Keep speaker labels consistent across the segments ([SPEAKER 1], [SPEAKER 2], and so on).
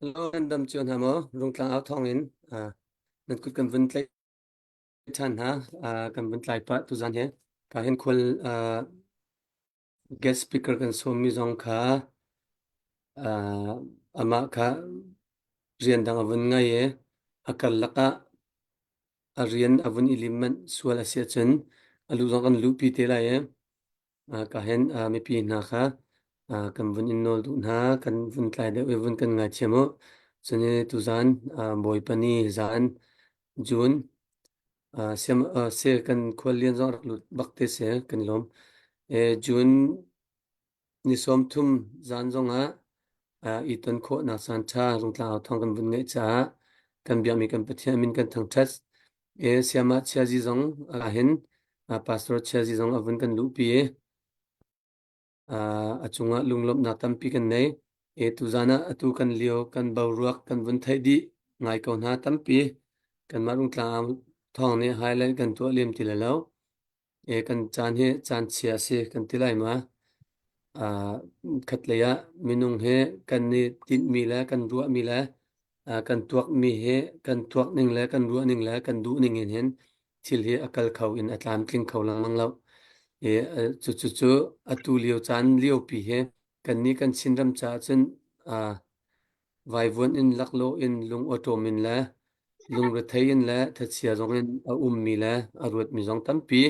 [SPEAKER 1] Hello, nan dam cio hna maw? Rungtlang au thawng in nan kut kan vun tlaih ṭhan hna. Kan vun tlai pah tuzan hi. Ka hin khual guest speaker kan sawmmi zong kha amah kha rian dang a vun ngei i a karlak ah a rian a vun i lim manh sual a si ahcun a luh zong kan luhpi te lai i Ka hen mipi hna kha kan vun in nawl duh hna, kan vun tlai deuh i vun kan ngaithiam u. Cun i tuzan Bawipa ni zan June siam se kan khuallian zong rak lut bak te si kan lawm. June ni 30 zan zongah i ton khawhnak caan ṭha rungtlang thawng kan vun ngeih caah kan biakmi kan Pathian min kan thangṭhat. E siamah chiazi zong ahhin pastor chiazi zong a vun kan luhpi i a cungah lunglawmhnak tampi kan nei. E tuzan ah atu kan lio kan boruak kan vun theih dih ngai ko hna tampi. Kanmah rungtlang thawng nih highlight kan tuah lem ti lai lo. E kan caan hi caan chia a si kan ti lai ma. Khatlei ah minung hi kan i tinhmi le kan ruahmi le kan tuakmi hi kan tuak ning le kan ruah ning le kan duh ning in hin thil hi a kal kho in a tlamtling kho lengmang lo. I cu cu cu atu lio caan liopi hi kannih kan Chinram caah cun vaivuan in laklawh in lung awṭawm in le lungrethei in le thachia zong in a ummi le a ruatmi zong tampi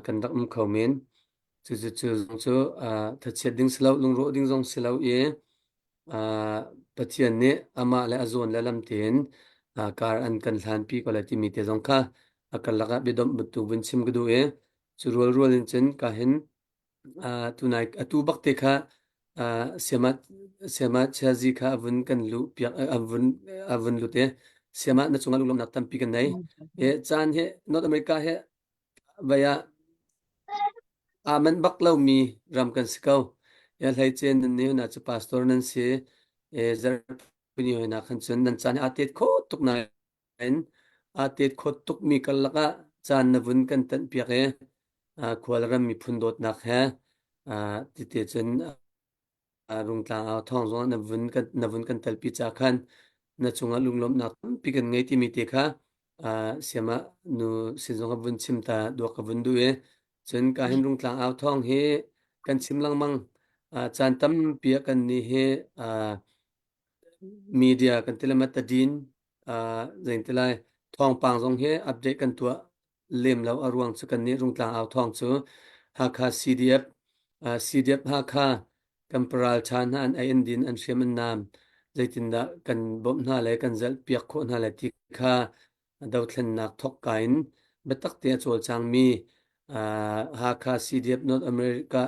[SPEAKER 1] kan rak um kho men. Cucu cu zong cu thachiat ding si lo, lungrawh ding zong si lo i Pathian nih amah le a zawn le lam tein kar an kan hlanpi ko lai timi te zong kha a karlak ah biadomh bantuk vun chim ka duh i cu rualrual in cun ka hin tunai atu bak te kha siama siama chiazi kha a vun kan luh piak a vun a vun lut i siama na cungah lunglawmhnak tampi kan nei e caan hi North America he vai ah aa manh bak lomi ram kan si ko. Ya hleice nan ni hna cu pastor nan si e zarhpini hoi khan cun nan caan aa tet kho tuk nain aa tet kho tukmi karlak ah caan na vun kan tanh piak i khual ram miphun dawtnak he tite cun Rungtlang ah thawng zong na vun kan na vun kan telpi ca khan na cungah lunglawmhnak tampi kan ngei timi te kha siamah nu sin zong ka vun chim ta duak ka vun duh i cun ka hin rungtlang au thawng hi kan chim lengmang caan tampi ah kan nih hi media kan ti le matadin zein ti lai thawngpang zong hi update kan tuah lem lo a ruang cu kannih Rungtlang au thawng cu Hakha CDF CDF Hakha kan paral ṭha hna an ei an din an hriam an nam zeitindah kan bawmh hna le kan zelh piak khawh hna le ti kha dothlennak thawkka in biatak te a cawlcangmi Hakha CDF North America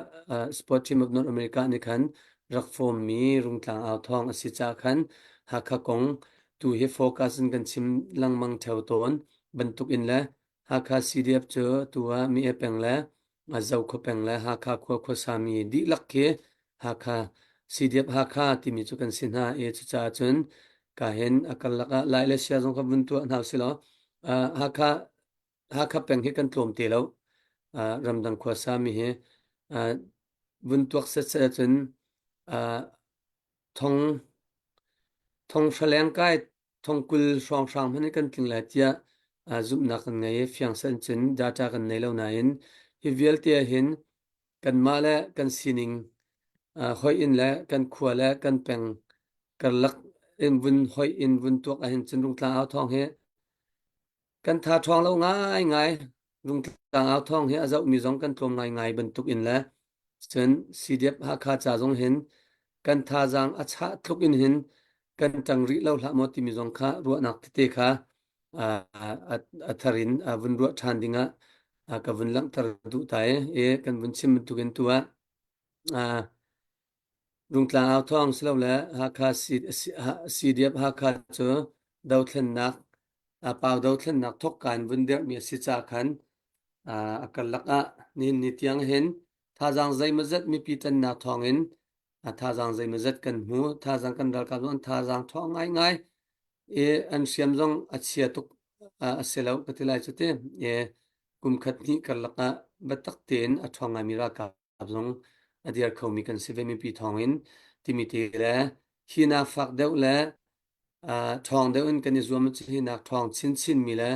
[SPEAKER 1] Sport Team of North America nih khan rak form mi Rungtlang au thawng a si caah khan Hakha kong tu hi focus in kan chim lengmang theo tawn bantuk in le Hakha CDF cu tu ah Mi peng le Zokhua peng le Hakha khua khuasami dihlak khi Hakha CDF Hakha timi cu kan si hna i cucaah cun ka hin a karlak ah Lai le Sia zong kha vun tuah hna usih law Hakha Hakha peng hi kan tlawm te lo ramdang khuasami hi vun tuak setset ahcun thong thong hra kai thong 20 hrawnghrang hmanh in kan tling lai tiah zumhnak kan ngei i fiangsen cun data kan nei lo nain hi vialte ah hin kanmah le kan sining hoih in le kan khua le kan peng karlak in vun hoih in vun tuak ahhin cun Rungtlang au thawng hi Kan tha ṭhawng lo ngaingai. Rungtlang au thawng hi a zohmi zong kan tlawm ngaingai bantuk in le cun CDF Hakha ca zong hin kan thazaang a chah tluk in hin kan ṭang rih lo hlah maw timi zong kha ruahnak tete kha a thar in vun ruah ṭhan dingah ka vun langhter duh ta i kan vun chim bantuk in tu ah Rungtlang au thawng silole Hakha CDF Hakha cu dothlennak Pau dothlennak thawkka in vun dirhmi a si caah khan a karlak ah nihin ni tiang hin thazaang zeimawzat mipi ṭannak thawngin thazaang zeimawzat kan hmu. Thazaang kan ralkap zong an thazaang ṭhawng ngaingai i an hriam zong a chia tuk a si lo ka ti lai cu ti. I kum khat hnih karlak ah biatak tein a ṭhawng ngaimi ralkap zong a dir khomi kan si ve mipi thawngin timi te le. Hi nak fak deuh le ṭhawng deuh in kan i zuam ahcun hi nak ṭhawng chinchinmi le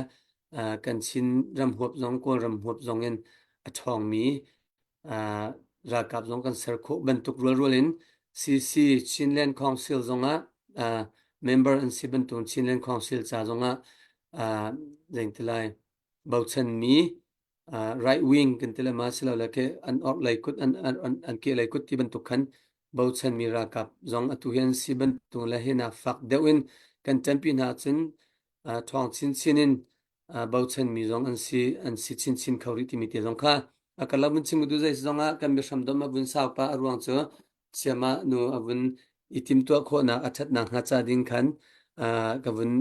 [SPEAKER 1] kan Chin ram huap zong Kawlram huap zong in a ṭhawngmi ralkap zong kan ser khawh bantuk rualrual in CC Chinland Council zongah member an si bantuk Chinland Council ca zongah zeingtilai bochanmi right wing kan ti le ma silole ke an orh lei kut an an an ke lei kut ti bantuk khan bochanmi ralkap zong atu hi an si bantuk le hi nak fak deuh in kan ṭanpi hna cun ṭhawng chinchin in bochanmi zong an si an si chinchin kho rih timi te zong kha a kan lo vun chim du zei zong ah kan biahram dom a vun sau pa a ruang cu siama nu a vun i timtuah khawhnak a ṭhatnak hnga ca ding khan ka vun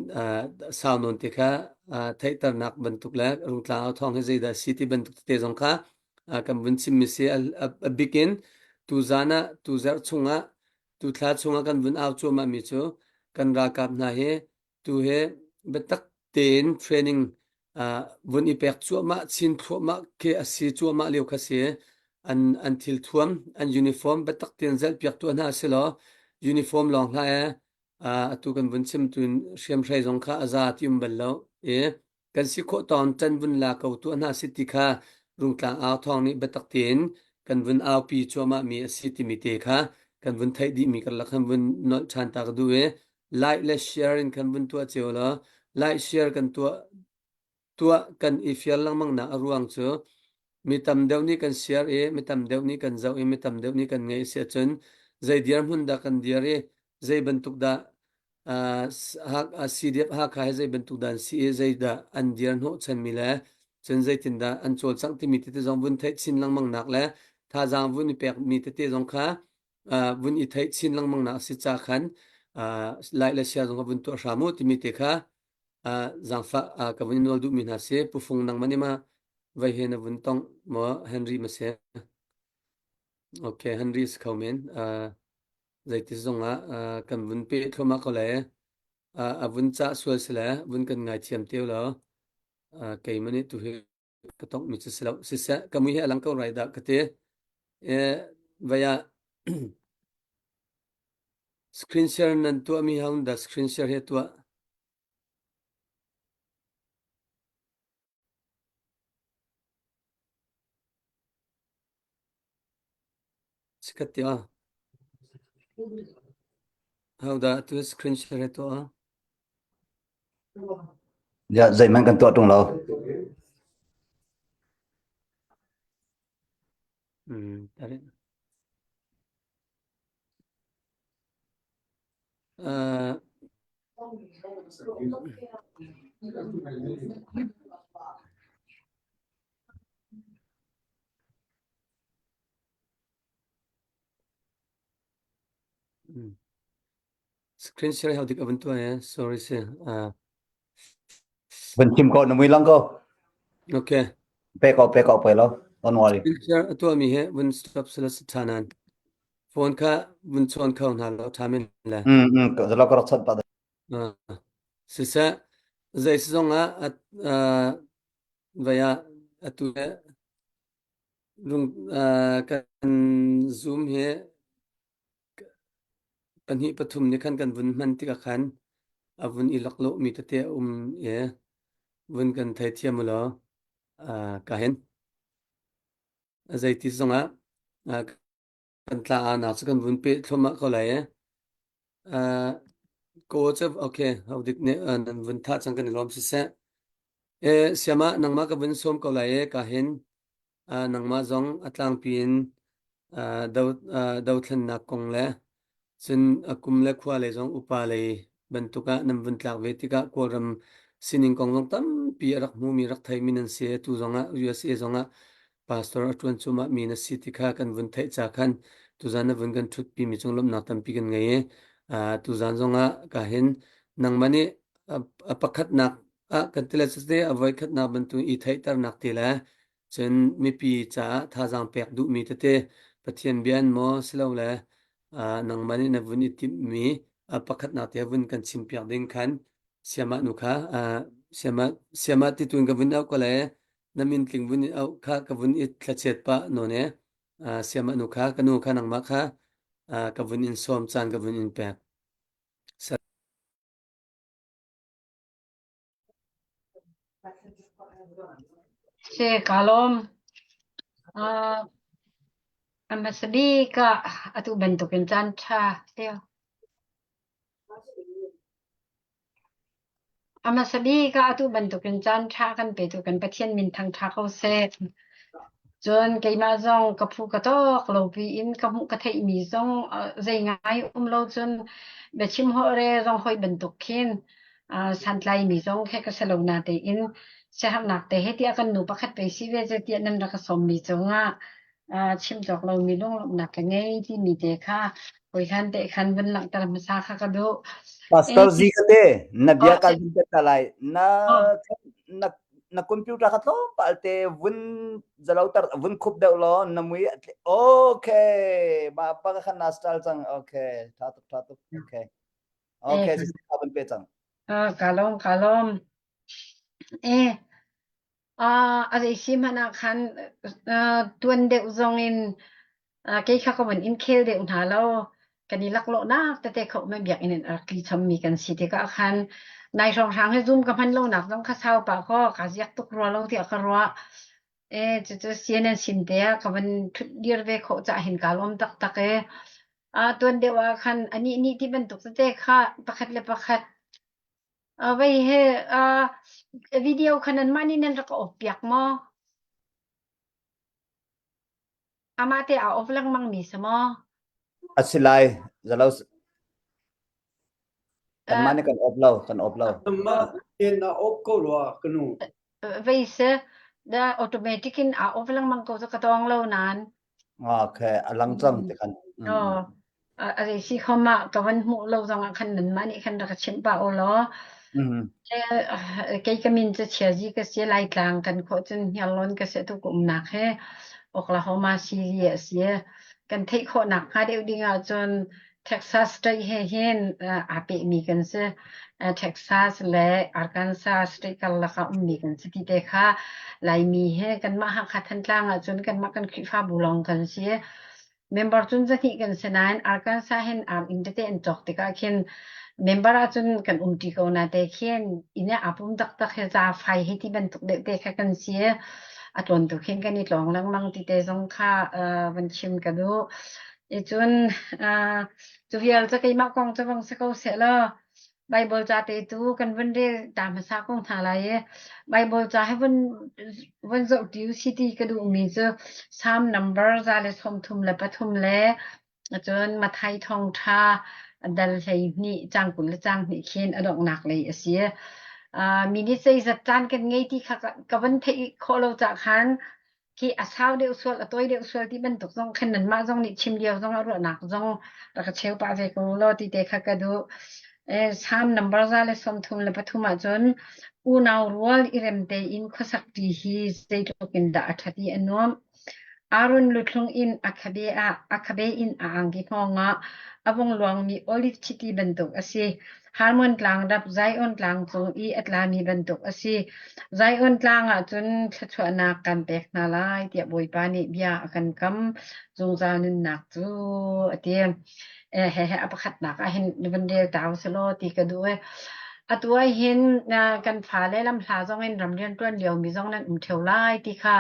[SPEAKER 1] sau nawn te kha theihternak bantuk le rungtlang au thawng hi zeidah si ti bantuk tete zong kha kan vun chimmi si. A bik in tu zan ah tu zarh chungah tu thla chungah kan vun au cuahmah mi cu kan ralkap hna hi tu hi biatak tein training vun i pek cuahmah chin thluahmah khi a si cuahmah lio kha si. An an thil thuam an uniform biatak tein zelh piak tuah hna si law uniform lawng hlah e atu kan vun chim tun hriamhrei zong kha a za ti um bal lo i kan si khawh tawn ṭan vun la ko tuah hna si ti kha Rungtlang au thawng nih biatak tein kan vun aupi cuahmah mi a si timi te kha kan vun theih dih mi karlak kan vun nolh ṭhan ta ka duh i like le share in kan vun tuah cio law like share kan tuah tuah kan i fial lengmang nak a ruang cu mi tam deuh nih kan share i mi tam deuh nih kan zoh i mi tam deuh nih kan ngeih si ahcun zei dirhmun dah kan dir i zei bantuk dah CDF Hakha hi zei bantuk dah an si i zeidah an dir hnawhchanmi le cun zeitindah an cawlcangh timi tete zong vun theih chin lengmang nak le thazaang vun i pekmi tete zong kha vun i theih chin lengmang nak a si ca khan like le share zong kha vun tuah hram u timi te kha zaangfah ka vun i nawl duhmi hna si. Pu Fung nangmah nih ma vei he na vun tongh maw Henry ma si? Okay, Henry si kho men. Zeitis zongah kan vun peh thluahmah ko lai. A vun cah sual si le vun kan ngaithiam te law keimah nih tu hi ka tongh mi cu si lo. Siseh, ka mui hi a lang ko rai dah ka ti. E, vai ah screen share nan tuah mi hang dah screen share he tuah. Sikhat ti ah. How dah tu screen share he tuah?
[SPEAKER 2] Ya, zeihmanh kan tuah ṭung lo.
[SPEAKER 1] Hmm, tarik. Uh, Screen share hau dik a vun tuah eh. Sorry si. Uh,
[SPEAKER 2] Vun chim ko na mui lang ko.
[SPEAKER 1] Okay.
[SPEAKER 2] Pe ko pe ko pe lo. Don't worry.
[SPEAKER 1] Screen share a tuah mi he vun stop sala thanan. Phone kha vun chawn kho hna lo tha men le.
[SPEAKER 2] Mm mm zalo ka rak chawnh pa.
[SPEAKER 1] Uh, siseh zei zong ah uh, vai ah atu lung uh, kan zoom hi pahnih pathum nih khan kan vun hman tikah khan a vun i laklawhmi tete a um i vun kan theithiam u law uh, ka hin a zeiti zongah uh, kan tla nak cu kan vun peh thluahmah ko lai i uh, ko cu okay hau dik nih uh, nan vun thah cang kan i lawm siseh e siama nangmah ka vun sawm ko lai i ka hin uh, nangmah zong a tlangpi in uh, do uh, dothlennak kong le cun a kum le khua lei zong upa lei bantuk ah nan vun tlak ve tikah Kawlram sining kong zong tampi a rak hmumi rak theimi nan si. Atu zongah USA zongah pastor a ṭuan cuahmah mi na si ti kha kan vun theih ca khan tuzan na vun kan ṭhutpi mi cung lawmhnak tampi kan ngei i uh, tuzan zongah ka hin nangmah nih a pakhatnak ah kan ti le cite a voikhatnak bantuk i theihternak ti le cun mipi caah thazaang pek duhmi tete Pathian bia in maw silole uh, nangmah nih na vun i timhmi a pakhatnak te vun kan chimpiak ding khan siamah nu kha uh, siamah siamah ti tun ka vun auh ko le na min tling vun i auh kha ka vun i thlachiat pah nawn e uh, siamah nu kha ka nu kha nangmah kha uh, ka vun in sawm caan ka vun in pek.
[SPEAKER 3] Si, kaa lawm. Uh, a hmasa bik ah atu bantukin caan ṭha lio. A hmasa bik ah atu bantukin caan ṭha kan petu kan Pathian min thangṭha ko seh. Cun keimah zong ka phu ka tawk lo piin ka hmuh ka theihmi zong zei ngai um lo cun biachim holhre zong hoi bantuk khin santlaimi zong khe ka si lo natein siaherhnak te he tiah kan nu pakhat pei si ve cu tiah nan rak ka sawmmi cungah chim cawk lomi lunglawmhnak ka ngei timi te kha hawi te khan vun langhter hmasa kha ka duh.
[SPEAKER 2] Pastor Zi ka te na bia kal vun ta lai na na na computer kha tlawmpal te vun zaloter vun khup deuh law na mui okay ma pa kha na style cang okay tha tuk tha tuk okay okay si ka vun pe cang.
[SPEAKER 3] Ka lawm ka lawm. Eh a zei si hmanh ah khan tuan deuh zong in kei kha ka vun in khel deuh hna lo. Kan i laklawhnak tete kha um biakinn in a rak tli chommi kan si tikah khan nai hrawnghrang hi Zoom ka hman lonak zong kha sau pah kaw kaa ziak tuk rua lo tiah ka ruah. E cucu CNN sin te ah ka van ṭhut dir ve khawh cah hin kaa lawm taktak e. Tuan deuh ah khan anih nih ti bantuk tete kha pakhat le pakhat Vei he video kha nanmah nih nan rak ka off piak maw? Amah te aa off lengmang mi si maw?
[SPEAKER 2] A si lai, zalo kanmah nih kan off lo, kan off lo.
[SPEAKER 1] Mah in a off ko rua ka nu.
[SPEAKER 3] Vei se da automatic in aa off lengmang ko cu ka tawng lo nain.
[SPEAKER 2] Okay, a lang cang ti khan.
[SPEAKER 3] Oh, a zei si khom ah ka van hmuh lo zong ah khan nanmah nih khan rak ka chimh pah u law. Kei ka min cu Chiazi ka si Laitlang kan khawh cun Hniarlawn ka si tu ka umnak he Oklahoma City a si. Kan theih khawhnak hnga deuh ding ahcun Texas state he hin aa pehmi kan si. Texas le Arkansas state karlak ah ummi kan si ti te kha Laimi he kanmah Hakha Thantlang ahcun kanmah kan Khrihfabu lawng kan si. Member cun zahnih kan si nain Arkansas hin ar inn tete an cawk tikah khin member ahcun kan umṭi ko na te khin inn ah aa pum taktak hi za fai hei ti bantuk deuh te kha kan si. A tlawn tu khin kan i tlawng lengmang ti te zong kha van chim ka duh. I cun cu vial cu keimah kong cu vong si ko seh law Baibal ca te tu kan vun rel ta hmasa ko hna lai i Baibal ca hi vun vun zoh ti u si ti ka duhmi cu Psalm number 133 le cun Matthai thawngṭha dal 12 caang 20 le caang hnih khin a donghnak lei a si. Minute zeizat caan kan ngei ti kha ka van theih khawh lo cah khan khi a sau deuh sual a tawi deuh sual ti bantuk zong khan nanmah zong nih chim lio zong ah ruahnak zong rak ka cheu pah ve ko law ti te kha ka duh. Salm number 133 ahcun unau rual i rem tein khuasak ṭi hi zeitluk in dah a ṭhat i a nuamh. Aaron luthlung in a khabe ah a khabe in a angki hngawng ah a vung luangmi oliv chiti bantuk a si. Hermon tlang dap Zion tlang cung i a tlami bantuk a si. Zion tlang ah cun thluachuahnak kan pek hna lai tiah Bawipa nih bia a kan kam. Zungzal nunnak cu a ti. He he a pakhatnak ah hin van rel ta usih law ti ka duh i atu ah hin kan fale lamhla zong in ram rianṭuan liomi zong nan um ṭheo lai ti kha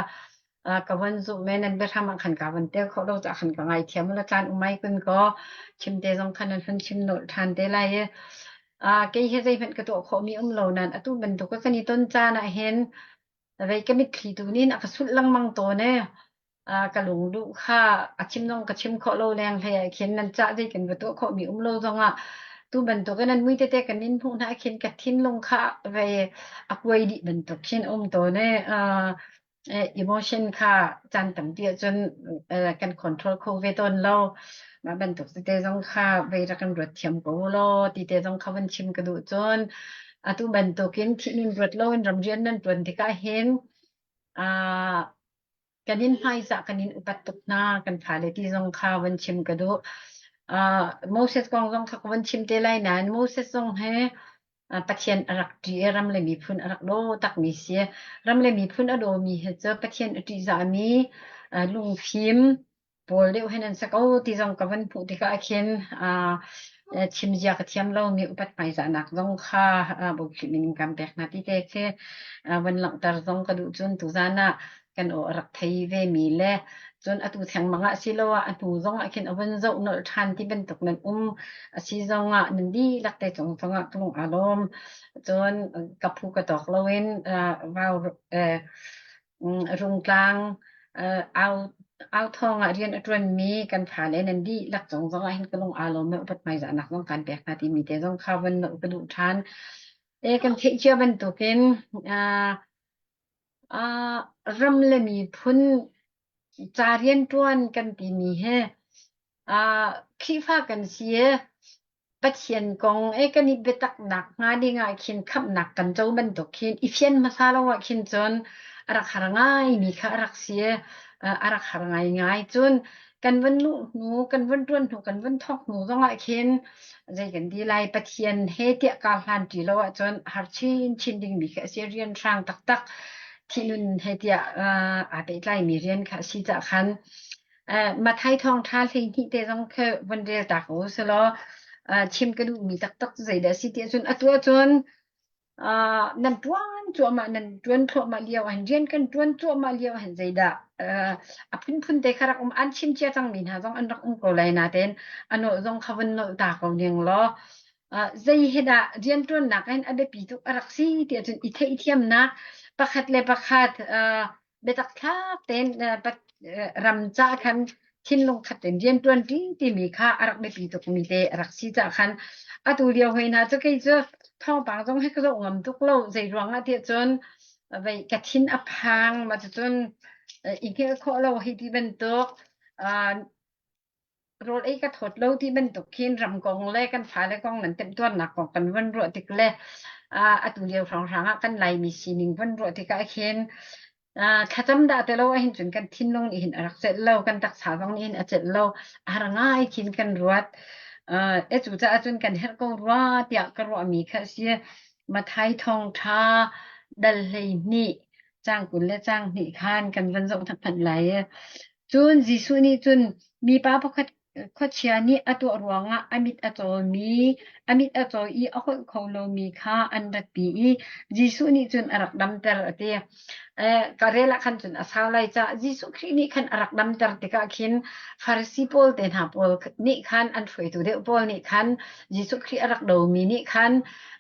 [SPEAKER 3] ka von zumh me nan biahram ah khan ka von tel khawh lo caah khan ka ngaithiam u la caan umai kun kaw chim te zong khan nan hun chim nolh ṭhan te lai i kei he zeihmanh ka tuah khawhmi um lo nain atu bantuk kan i ton caan ah hin vei ka mitthli tu nin a ka sulh lengmang tawn e ka lungduh kha a chim zong ka chim khawh lo leng hlei ah khin nan cah zei kan va tuah khawhmi um lo zong ah tu bantuk in nan mui tete kan in hmuh hna khin ka thinlung kha ve a kuai dih bantuk khin um tawn e emotion kha caan tampi ahcun kan control kho ve tawn lo. Mah bantuk tete zong kha vei rak kan ruat thiam ko law ti te zong kha van chim ka duh cun atu bantukin thih nun ruat loin ramrian nan ṭuan tikah hin kan in hmaizah kan in upat tuk hna kan fale ti zong kha van chim ka duh. Moses kong zong kha ka van chim te lai nain Moses zong he Pathian a rak ṭih i ram le miphun a rak daw takmi si. Ram le miphun a dawmi hi cu Pathian a ṭihzahmi lungfim. pawl deuh hin an si ko ti zong ka van hmuh tikah khin chim zia ka thiam lomi upat hmaizahnak zong kha Bawi min in kan pek hna ti te khi van langhter zong ka duh cun tuzan ah kan aw a rak thei ve mi le cun atu thengmang ah siloah a hnu zong ah khin a vun zoh nolh ṭhan ti bantuk nan um a si zong ah nan dihlak te cung zong ah ka lung aa lawm cun ka phu ka tawk loin vau Rungtlang au au thawng ah rian a ṭuanmi kan fale nan dihlak cung zong ah hin ka lung aa lawm i upat hmaizahnak zong kan pek hna timi te zong kha van ka duh ṭhan. E kan theih cia bantukin uh, uh, ram le miphun ca rianṭuan kan timi hi uh, Khrihfa kan si i Pathian kong i kan i biataknak hnga ding ah khin khamhnak kan co bantuk khin i fian hmasa lo ah khin cun a rak har ngaimi kha a rak si i a rak har ngaingai. Cun kan van luh hnu, kan van ṭuan hnu, kan van thawk hnu zong ah khin zei kan ti lai Pathian he tiah kaa hlan ṭi lo ahcun har chinchin dingmi khi a si. Rian hrang taktak thihnun he tiah aa pehtlaimi rian kha a si caah khan Matthai thawngṭha 12 te zong khi von rel ta ko selaw chim ka duhmi taktak cu zeidah a si ti ahcun atu ahcun nan ṭuan cuahmah nan ṭuan thluahmah lio ahhin rian kan ṭuan cuahmah lio ahhin zeidah a phunphun te kha rak um an chim cia cangmi hna zong an rak um ko lai natein a nolh zong kha von nolh ta ko ning law zei hi dah rianṭuannak in a biapi tuk a rak si ti ahcun i theihthiamnak pakhat le pakhat biatak thlak tein ram ca khan thinlung khat in rian ṭuan ṭi timi kha a rak biapi tukmi te a rak si caah khan atu lio hoi hna cu kei cu thawngpang zong hi ka zoh ngam tuk lo zei ruangah tiah cun vei ka thin a phang ma cucun i hngilh khawh lo hei ti bantuk rawl ei ka thawt lo ti bantuk khin ram kong le kan fale kong nan temtuarnak kong kan van ruah tik le atu lio hrawnghrang ah kan Laimi sining van ruah tikah khin thlacam dah te lo ahhin cun kan thinlung nih hin a rak celh lo kan taksa zong nih hin a celh lo a har ngai khin kan ruat e cu caah cun kan herh ko rua tiah ka ruahmi kha a si Mathai thawngṭha dal 12 caang 20 le caang hnih khan kan van zoh hmanh lai i Cun Jesuh nih cun mipa pakhat khuachia nih a tuah ruangah a mit a cawmi, a mit a caw i a holh kho lomi kha an ratpi i Jesuh nih cun a rak damter a ti. Ka rel ah khan cun a sau lai caah Jesuh Khrih nih khan a rak damter tikah khin Farasi pawl te hna pawl nih khan an hruaitu deuh pawl nih khan Jesuh Khrih a rak domi nih khan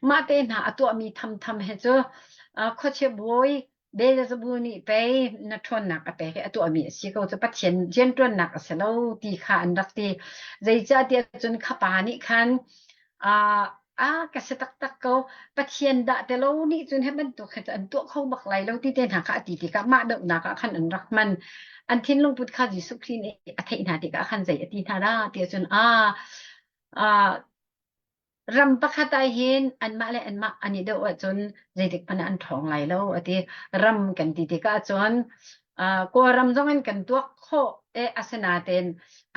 [SPEAKER 3] mah te hna a tuahmi thamtham he cu khuachia bawi Beelzebul nih pei na ṭhawnnak a pek i a tuahmi a si ko cu Pathian rianṭuannak a si lo ti kha an rak ti. Zeicahtiah cun kha pa nih khan uh, a ka si taktak ko Pathian dah te lo nih cun hi bantuk hi cu an tuah kho bak lai lo ti te hna kha a ti tikah mah dohnak ah khan an rak hman. An thinlung put kha Jesuh Khrih nih a theih hna tikah khan zei a ti hna dah ti ahcun a uh, Ram pakhat ah hin anmah le anmah an i doh ahcun zeitik hmanh ah an ṭhawng lai lo a ti. Ram kan ti tikah cun uh, Kawlram zong in kan tuak khawh te asinain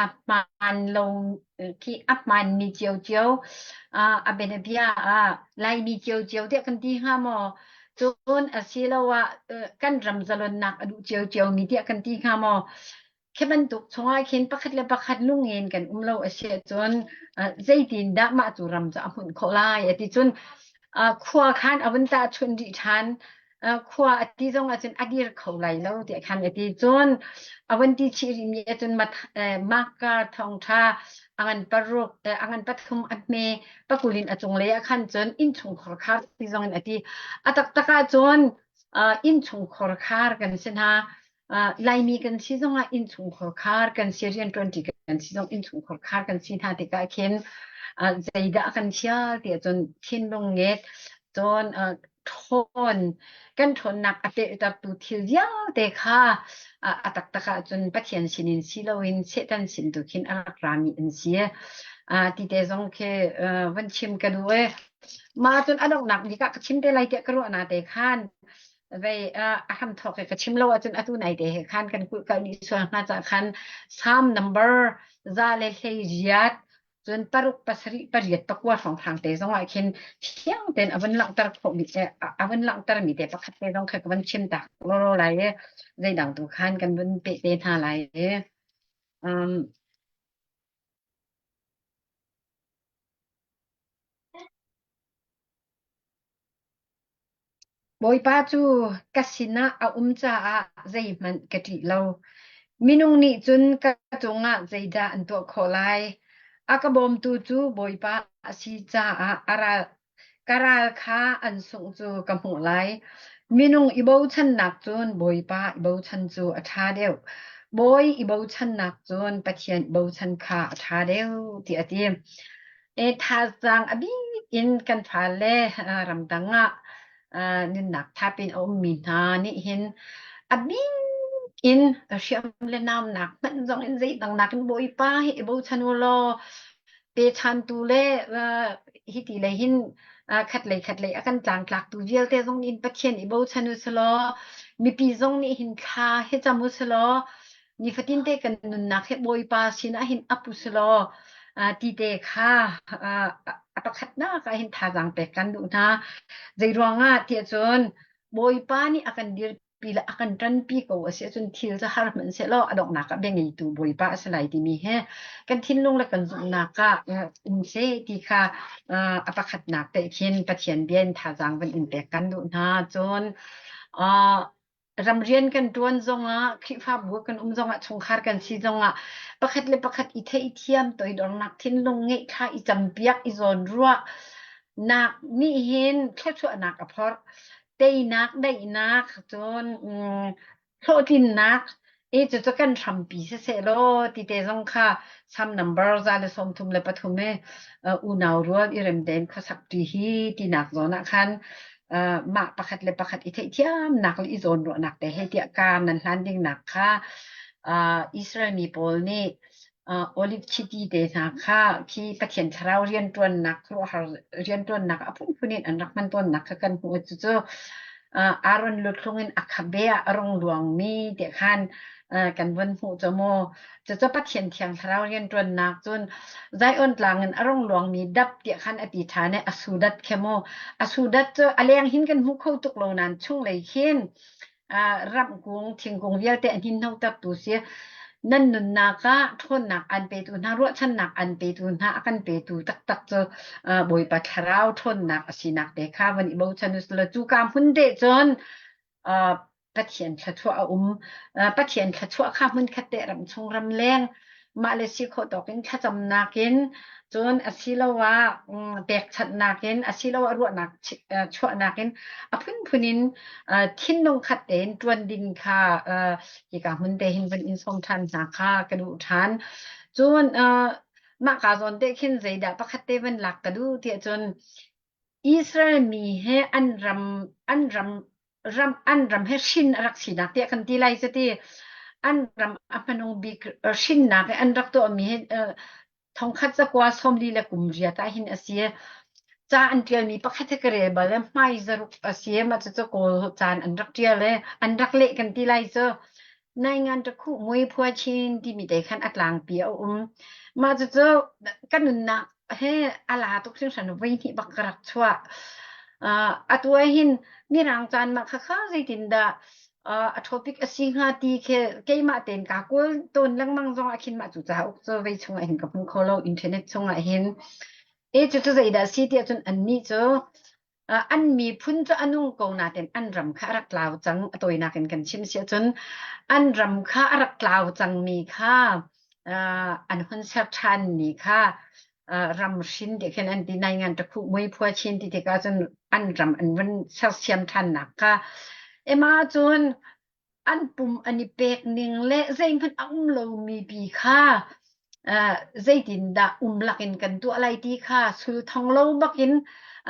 [SPEAKER 3] a hmaan lo khi a hmaanmi ciocio uh, a bianabia ah Laimi ciocio tiah kan ti hnga maw? Cun asiloah uh, kan ram zalonnak a duh ciocio mi tiah kan ti hnga maw? Khi bantuk chungah khin pakhat le pakhat lungin kan um lo a si ahcun zeitin dah mah cu ram cu a hmunh khawh lai a ti cun khua khan a vun tahchunh rih ṭhan. Khua a ti zong ahcun a dir kho lai lo tiah khan a ti. Cun a vun ti chih rihmi ahcun Marka thawngṭha a ngan paruk a ngan pathum a hme pakul in a cunglei ah khan cun innchungkhar khar ti zong in a ti. A taktak ahcun innchungkhar khar kan si hna. Laimi kan si zongah innchungkhar khar kan si rianṭuanṭi kan si zong innchungkhar khar kan si hna tikah khin zeidah kan thial ti ahcun thinlung nget cun ṭhawn kan ṭhawnnak a pehtertu thil vialte kha a taktak ahcun Pathian sinin si loin Satan sin tu khin a rak rami an si. Ti te zong khi van chim ka duh i mah cun a donghnak bik ah ka chim te lai tiah ka ruah na te khan vei a hramthawk i ka chim lo ahcun atu nai te he khan kan kulh kal dih sual hnga cah khan Psalm number 118 cun paruk pasarih pariat pakua hrawnghrang te zong ah khin fiang tein a vun langhter khawh mi a vun langhter mi te pakhat te zong kha ka vun chim tak lawlaw lai i zeidang tu khan kan vun peh te hna lai i. Um, Bawipa cu ka sinah a um caah zeihmanh ka ṭih lo. Minung nih cun ka cungah zeidah an tuah khawh lai? A ka bawmtu cu Bawipa a si caah a ral, ka ral kha an sungh cu ka hmuh lai. Minung i bochannak cun Bawipa i bochan cu a ṭha deuh. Bawi i bochannak cun Pathian i bochan kha a ṭha deuh, tiah a ti. E thazaang a bik in kan fale ramdang ah nunnak thap in a ummi hna nih hin a bik in hriam le namnak hmanh zong in zeidang nakin Bawipa hi i bochan u law pechantu le hi ti lei hin khatlei khatlei a kan tlangtlaktu vialte zong nih Pathian i bochan u selaw mipi zong nih hin thla hi cam u selaw nifatin te kan nunnak hi Bawipa sinah hin ap u selaw ti te kha a pakhatnak ah hin thazaang pek kan duh hna. Zei ruangah tiah cun Bawipa nih a kan dirpi le a kan ṭanpi ko a si ahcun thil cu har hmanh sehlaw a donghnak ah bia ngeitu Bawipa a si lai timi he kan thinlung le kan zumhnak ah um seh ti kha a pakhatnak te khin Pathian bia in thazaang van in pek kan duh hna. Cun ramrian kan ṭuan zongah, Khrihfabu kan um zongah, chungkhar kan si zongah pakhat le pakhat i theihthiam, toidornak thinlung ngeih thla i campiak, i zawnruah nak nih hin thluachuahnak a phorh. Teinak, daihnak, cun hlawhtlinnak i cucu kan hrampi siseh law ti te zong kha Sam number 133 i unau rual i rem tein khuasak ṭi hi tinak zawn ah khan mah pakhat le pakhat i theihthiamnak le i zawnruahnak te he tiah kar nan hlan dingnak kha Israel mi pawl nih olive chiti te hna kha khi Pathian thlarau rianṭuannak khuaruahhar rianṭuannak a phunphun in an rak hman tawnnak kha kan hmuh. Cucu Aaron luthlung in a khabe ah a rung luangmi ti khan kan von hmuh cu mu. Cucu Pathian Thiang Thlarau rianṭuannak cun Zion tlang in a rung luangmi dap tiah khan a ti ṭhan i a sudat khe mu. A sudat cu a leng hin kan hmu kho tuk lo nain chunglei khin ramkung, thingkung vialte a hninhnotertu si. Nan nunnak ah ṭhawnnak an petu hna, ruahchannak an petu hna, a kan petu taktak cu Bawipa Thlarau ṭhawnnak a sinak te kha van i bochan u sih cu ka hmun te cun Pathian thluachuah a um. Pathian thluachuah kha hmunkhat te ram chung ram leng mah le si khawh tawk in thlacamnak in cun asiloah pekchanhnak in asiloah ruahnak chuahnak in a phunphun in thinlung khat tein ṭuan ding kha hika hmun te hin van in sawm ṭhan hna kha ka duh ṭhan. Cun mah ka zawn te khin zeidah pakhat te van lak ka duh tiah cun Israel mi he an ram an ram ram an ram he hrin a rak sinak tiah kan ti lai cu ti an ram a hmanung bik hrinnak i an rak tuahmi hi thongkhat zakua sawmli le kum riat ah hin a si. Ca an ṭialmi pakhat hi ka rel bal i hmai zaruk a si mah cucu Kawl caan an rak ṭial i an rak leh kan ti lai cu. Naingan ṭakhuh mui phua chin timi te khan a tlangpi a um. Mah cucu ka nunnak he a la tuk hringhran voi hnih bak ka rak chuah. Uh, atu ah hin mirang caan mah khakha zeitindah uh, a topic a si hnga ti khi keimah tein kaa kawl tawn lengmang zong ah khin mah cu cauk cu vei chung ah hin ka hmu kho lo internet chung ah hin. E cucu zeidah si tiah cun annih cu an miphun cu a nung ko nain an ram kha a rak tlau cang. A tawinak in kan chim si ahcun an ram kha a rak tlau cangmi kha an hun ser ṭhanmi kha ram hrin ti khin an ti nai ngan ṭakhuh mui phua chin ti tikah cun an ram an vun sersiam ṭhannak kha ema cun an pum an i pek ning le zeihmanh a um lomi pi kha uh, zeitindah um lakin kan tuah lai ti kha sul thong lo bakin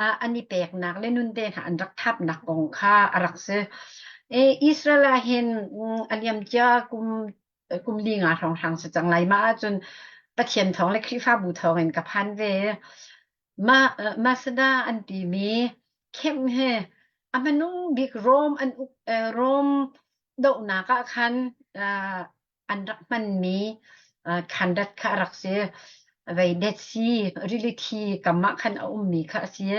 [SPEAKER 3] uh, an i peknak le nun te hna an rak thapnak kong kha a rak si. E, Israel ah hin a liamcia kum kum li nga hrawng hrang si cang lai ma ahcun Pathian thawng le Khrihfabu thawng in ka phan ve. Ma Masada an timi camp he a hmanung bik Rome an uk Rome dohnak ah khan an rak hmanmi khandat kha a rak si. Vei Dead Sea rili thi kam ah khan a ummi kha a si.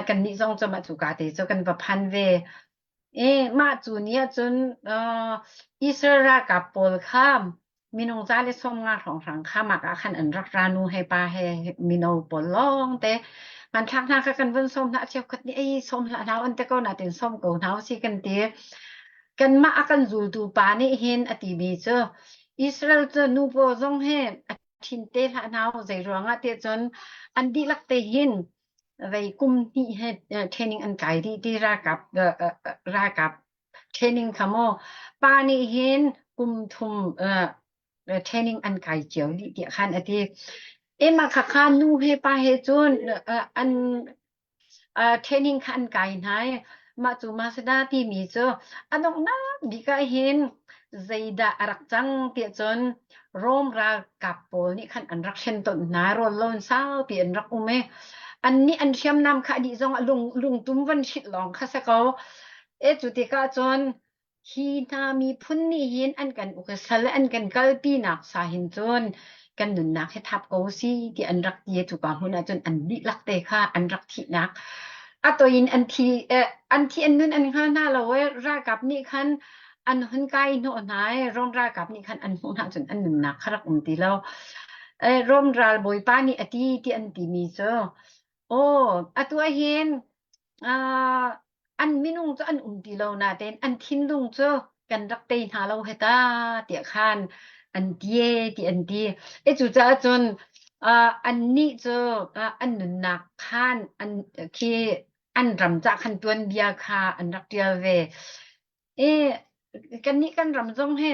[SPEAKER 3] Kannih zong cu mah cuka te cu kan va phan ve. E mah cu ni ahcun Israel ralkap pawl kha. Minung za le 50 hrawnghrang kha mak ah khan an rak ra nu he pa he mino pawl lawng te hmanthlak hna kha kan vun sawm hna cheukhat nih ei sawm hlah hna an te ko natin sawm ko hna usih kan ti. Kanmah a kan zultu pa nih hin a timi cu Israel cu nu paw zong he a thin te hlah hna zei ruangah tiah cun an dihlak te hin vei kum hnih he training an kai dih ti ralkap ralkap training kha maw pa nih hin kum thum training an kai cio dih tiah khan a ti. Ema kha kha nu he pa he cun an training kha an kai hna i mah cu Mazda timi cu a donghnak bik ah hin zeidah a rak cang tiah cun Rom ralkap pawl nih khan an rak hren ton hna rawl loin saupi an rak um i annih an hriamnam kha dih zong ah lung lungtum van hrilh lawng kha si ko. E cu tikah cun Hi hna miphun nih hin an kan uk i sal an kan kalpinak sa hin cun kan nunnak hi thap ko si ti an rak ti i cuka hmun ah cun an dihlak te kha an rak thihnak a toi in an thi an thi an nun an hngal hna lo i ralkap nih khan an hun kai hnawh hna i Rom ralkap nih khan an hmuh hna cun an nunnak kha rak um ti lo. Rom ral bawipa nih a ti ti an timi cu aw atu ah hin an minung cu an um ti lo nain an thinlung cu kan rak tei hna lo he ta tiah khan an ti e ti an ti. E cucaah cun annih cu an nunnak khan an khi an ram cah khan tuanbia kha an rak ṭial ve. E kannih kan ram zong hi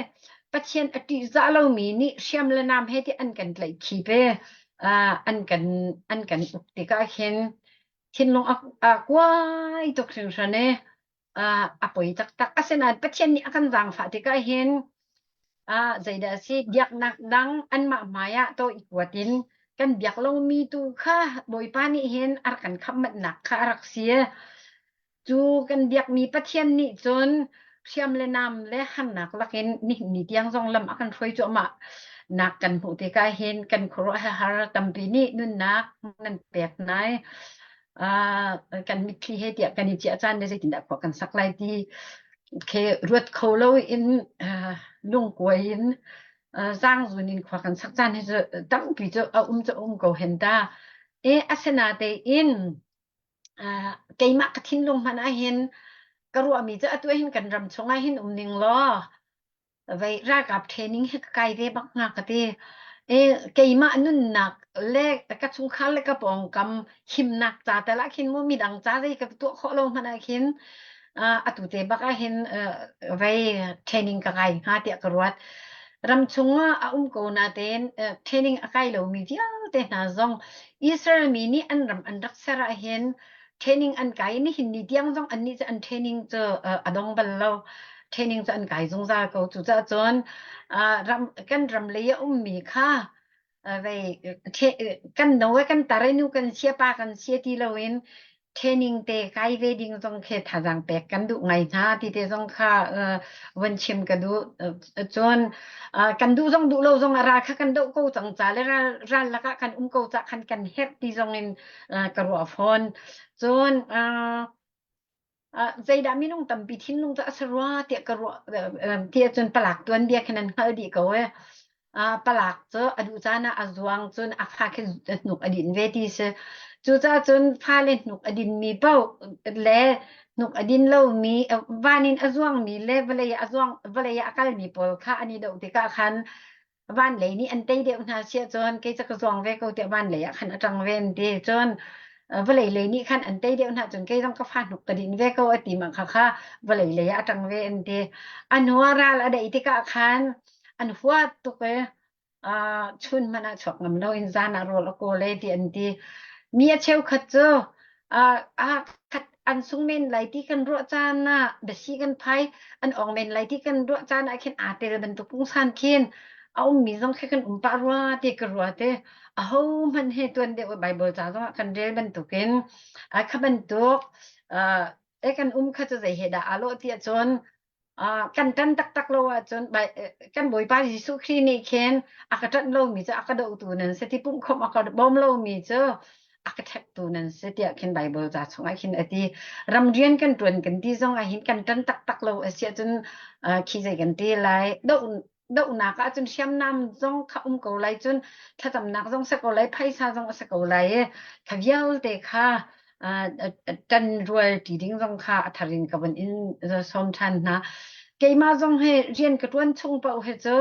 [SPEAKER 3] Pathian a ṭihzah lomi nih hriam le nam he ti an kan tlaih khip e an kan an kan uk tikah khin thinlung a, a kuai tuk hringhran e a poi taktak. Asinain Pathian nih a kan zaangfah tikah hin zeidah a si biaknak dang anmah hmai ah to i kuat in kan biak lomi tu kha Bawipa nih hin a rak kan khamh manhnak kha a rak si. Cu kan biakmi Pathian nih cun hriam le nam le harnak lakin nihin ni tiang zong lam a kan hruai cuahmah nak kan hmuh tikah hin kan khuaruah har tampi nih nunnak nan pek nai kan mitthli he tiah kan i ciah caan le zeitindah khua kan sak lai ti khi ruat kho lo in lungkuai in zaangzun in khua kan sak caan hi cu tampi cu a um cu um ko hen ta. E asinatein keimah ka thinlung hmanh ahhin ka ruahmi cu atu ahhin kan ram chung ahhin um ning law vei ralkap training hi ka kai ve bak hnga ka ti. E, keimah nunnak le ka chungkhar le ka pawngkam himnak ca tal ah khin mu midang ca zei ka tuah khawh lo hmanh ah khin atu te bak ah hin vei training ka kai hnga tiah ka ruat. Ram chung ah a um ko natein training a kai lomi vialte hna zong Israel mi nih an ram an rak ser ahhin training an kai nihin ni tiang zong annih cu an training cu a dong bal lo. Training cu an kai zungzal ko. Cucaah cun ram, kan ram lei a ummi kha vei kan no kan tar nu kan sia pa kan sia ti loin training te kai ve ding zong khi thazaang pek kan duh ngai hna ti te zong kha von chim ka duh. Cun kan duh zong duh lo zong a ral kha kan doh ko cang ca le ral, ral lakah kan um ko ca khan kan herh ti zong in ka ruah fawn. Cun zeidah minung tampi thinlung cu a si rua tiah ka ruah tiah cun palak tuanbia khin an hngalh dih ko e. Palak cu a duh caan ah a zuang cun a fa khi hnuk a din ve ti si. Cucaah cun fale hnuk a dinmi paoh le hnuk a din lomi van in a zuangmi le vawlei ah a zuang vawlei ah a kalmi pawl kha an i doh tikah khan van lei nih an tei deuh hna siah cun kei cu ka zuang ve ko tiah van lei ah khan a ṭang ve an ti. Cun vawlei lei nih khan an tei deuh hna cun kei zong ka fa hnuk ka din ve ko a ti ma kha kha vawlei lei ah a ṭang ve an ti. A hnu ah ral a daih tikah khan an huat tuk i chun hmanh ah chuak ngam loin zan ah rawl a kawl e ti an ti. Mi a cheukhat cu ah khat an sung men lai ti kan ruah caan ah biasi kan phai an ong men lai ti kan ruah caan ah khin aa tel bantuk pungsan khin a ummi zong khi kan um pah rua ti ka rua te aho hmanh he tuan deuh Bible ca zong ah kan rel bantukin kha bantuk e kan um kha cu zei he dah aa lawh ti ahcun kan ṭan taktak lo ahcun kan Bawipa Jesuh Khrih nih khin a ka ṭanh lomi cu a ka dohtu nan si ti pumhkhawmh a ka bawm lomi cu a ka ṭhektu nan si tiah khin Baibal ca chungah khin a ti. Ramrian kan ṭuan kan ti zong ah hin kan ṭan taktak lo a si ahcun khi zei kan ti lai doh. dohnak ahcun hriamnam zong kha um ko lai cun thlacamnak zong si ko lai phaisa zong a si ko lai i kha vialte kha ṭan rual ṭi ding zong kha a thar in ka vun in sawm ṭhan hna. Keimah zong hi rian ka ṭuan chung paoh hi cu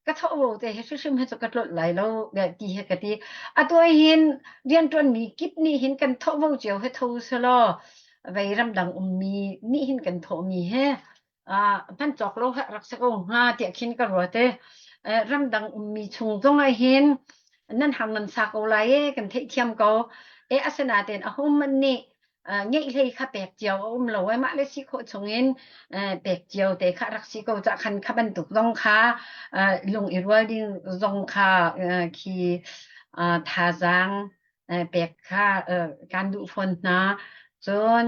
[SPEAKER 3] ka thawhvo te hi hrimhrim hi cu ka tlolh lai lo ti hi ka ti. Atu hin rianṭuanmi kip nih hin kan thawhvo cio hi tho selaw vei ramdang ummi nih hin kan thawhmi hi hman cawk lo rak si ko hnga tiah khin ka ruat i ramdang ummi chung zong ah hin nan hang nan sa ko lai e kan theihthiam ko e asinain a hohmanh nih ngeih hlei kha pek cio a um lo e mah le si khawh chungin pek cio te kha rak si ko ca khan kha bantuk zong kha lung i rual ding zong kha khi thazaang pek kha kan duh fawn hna cun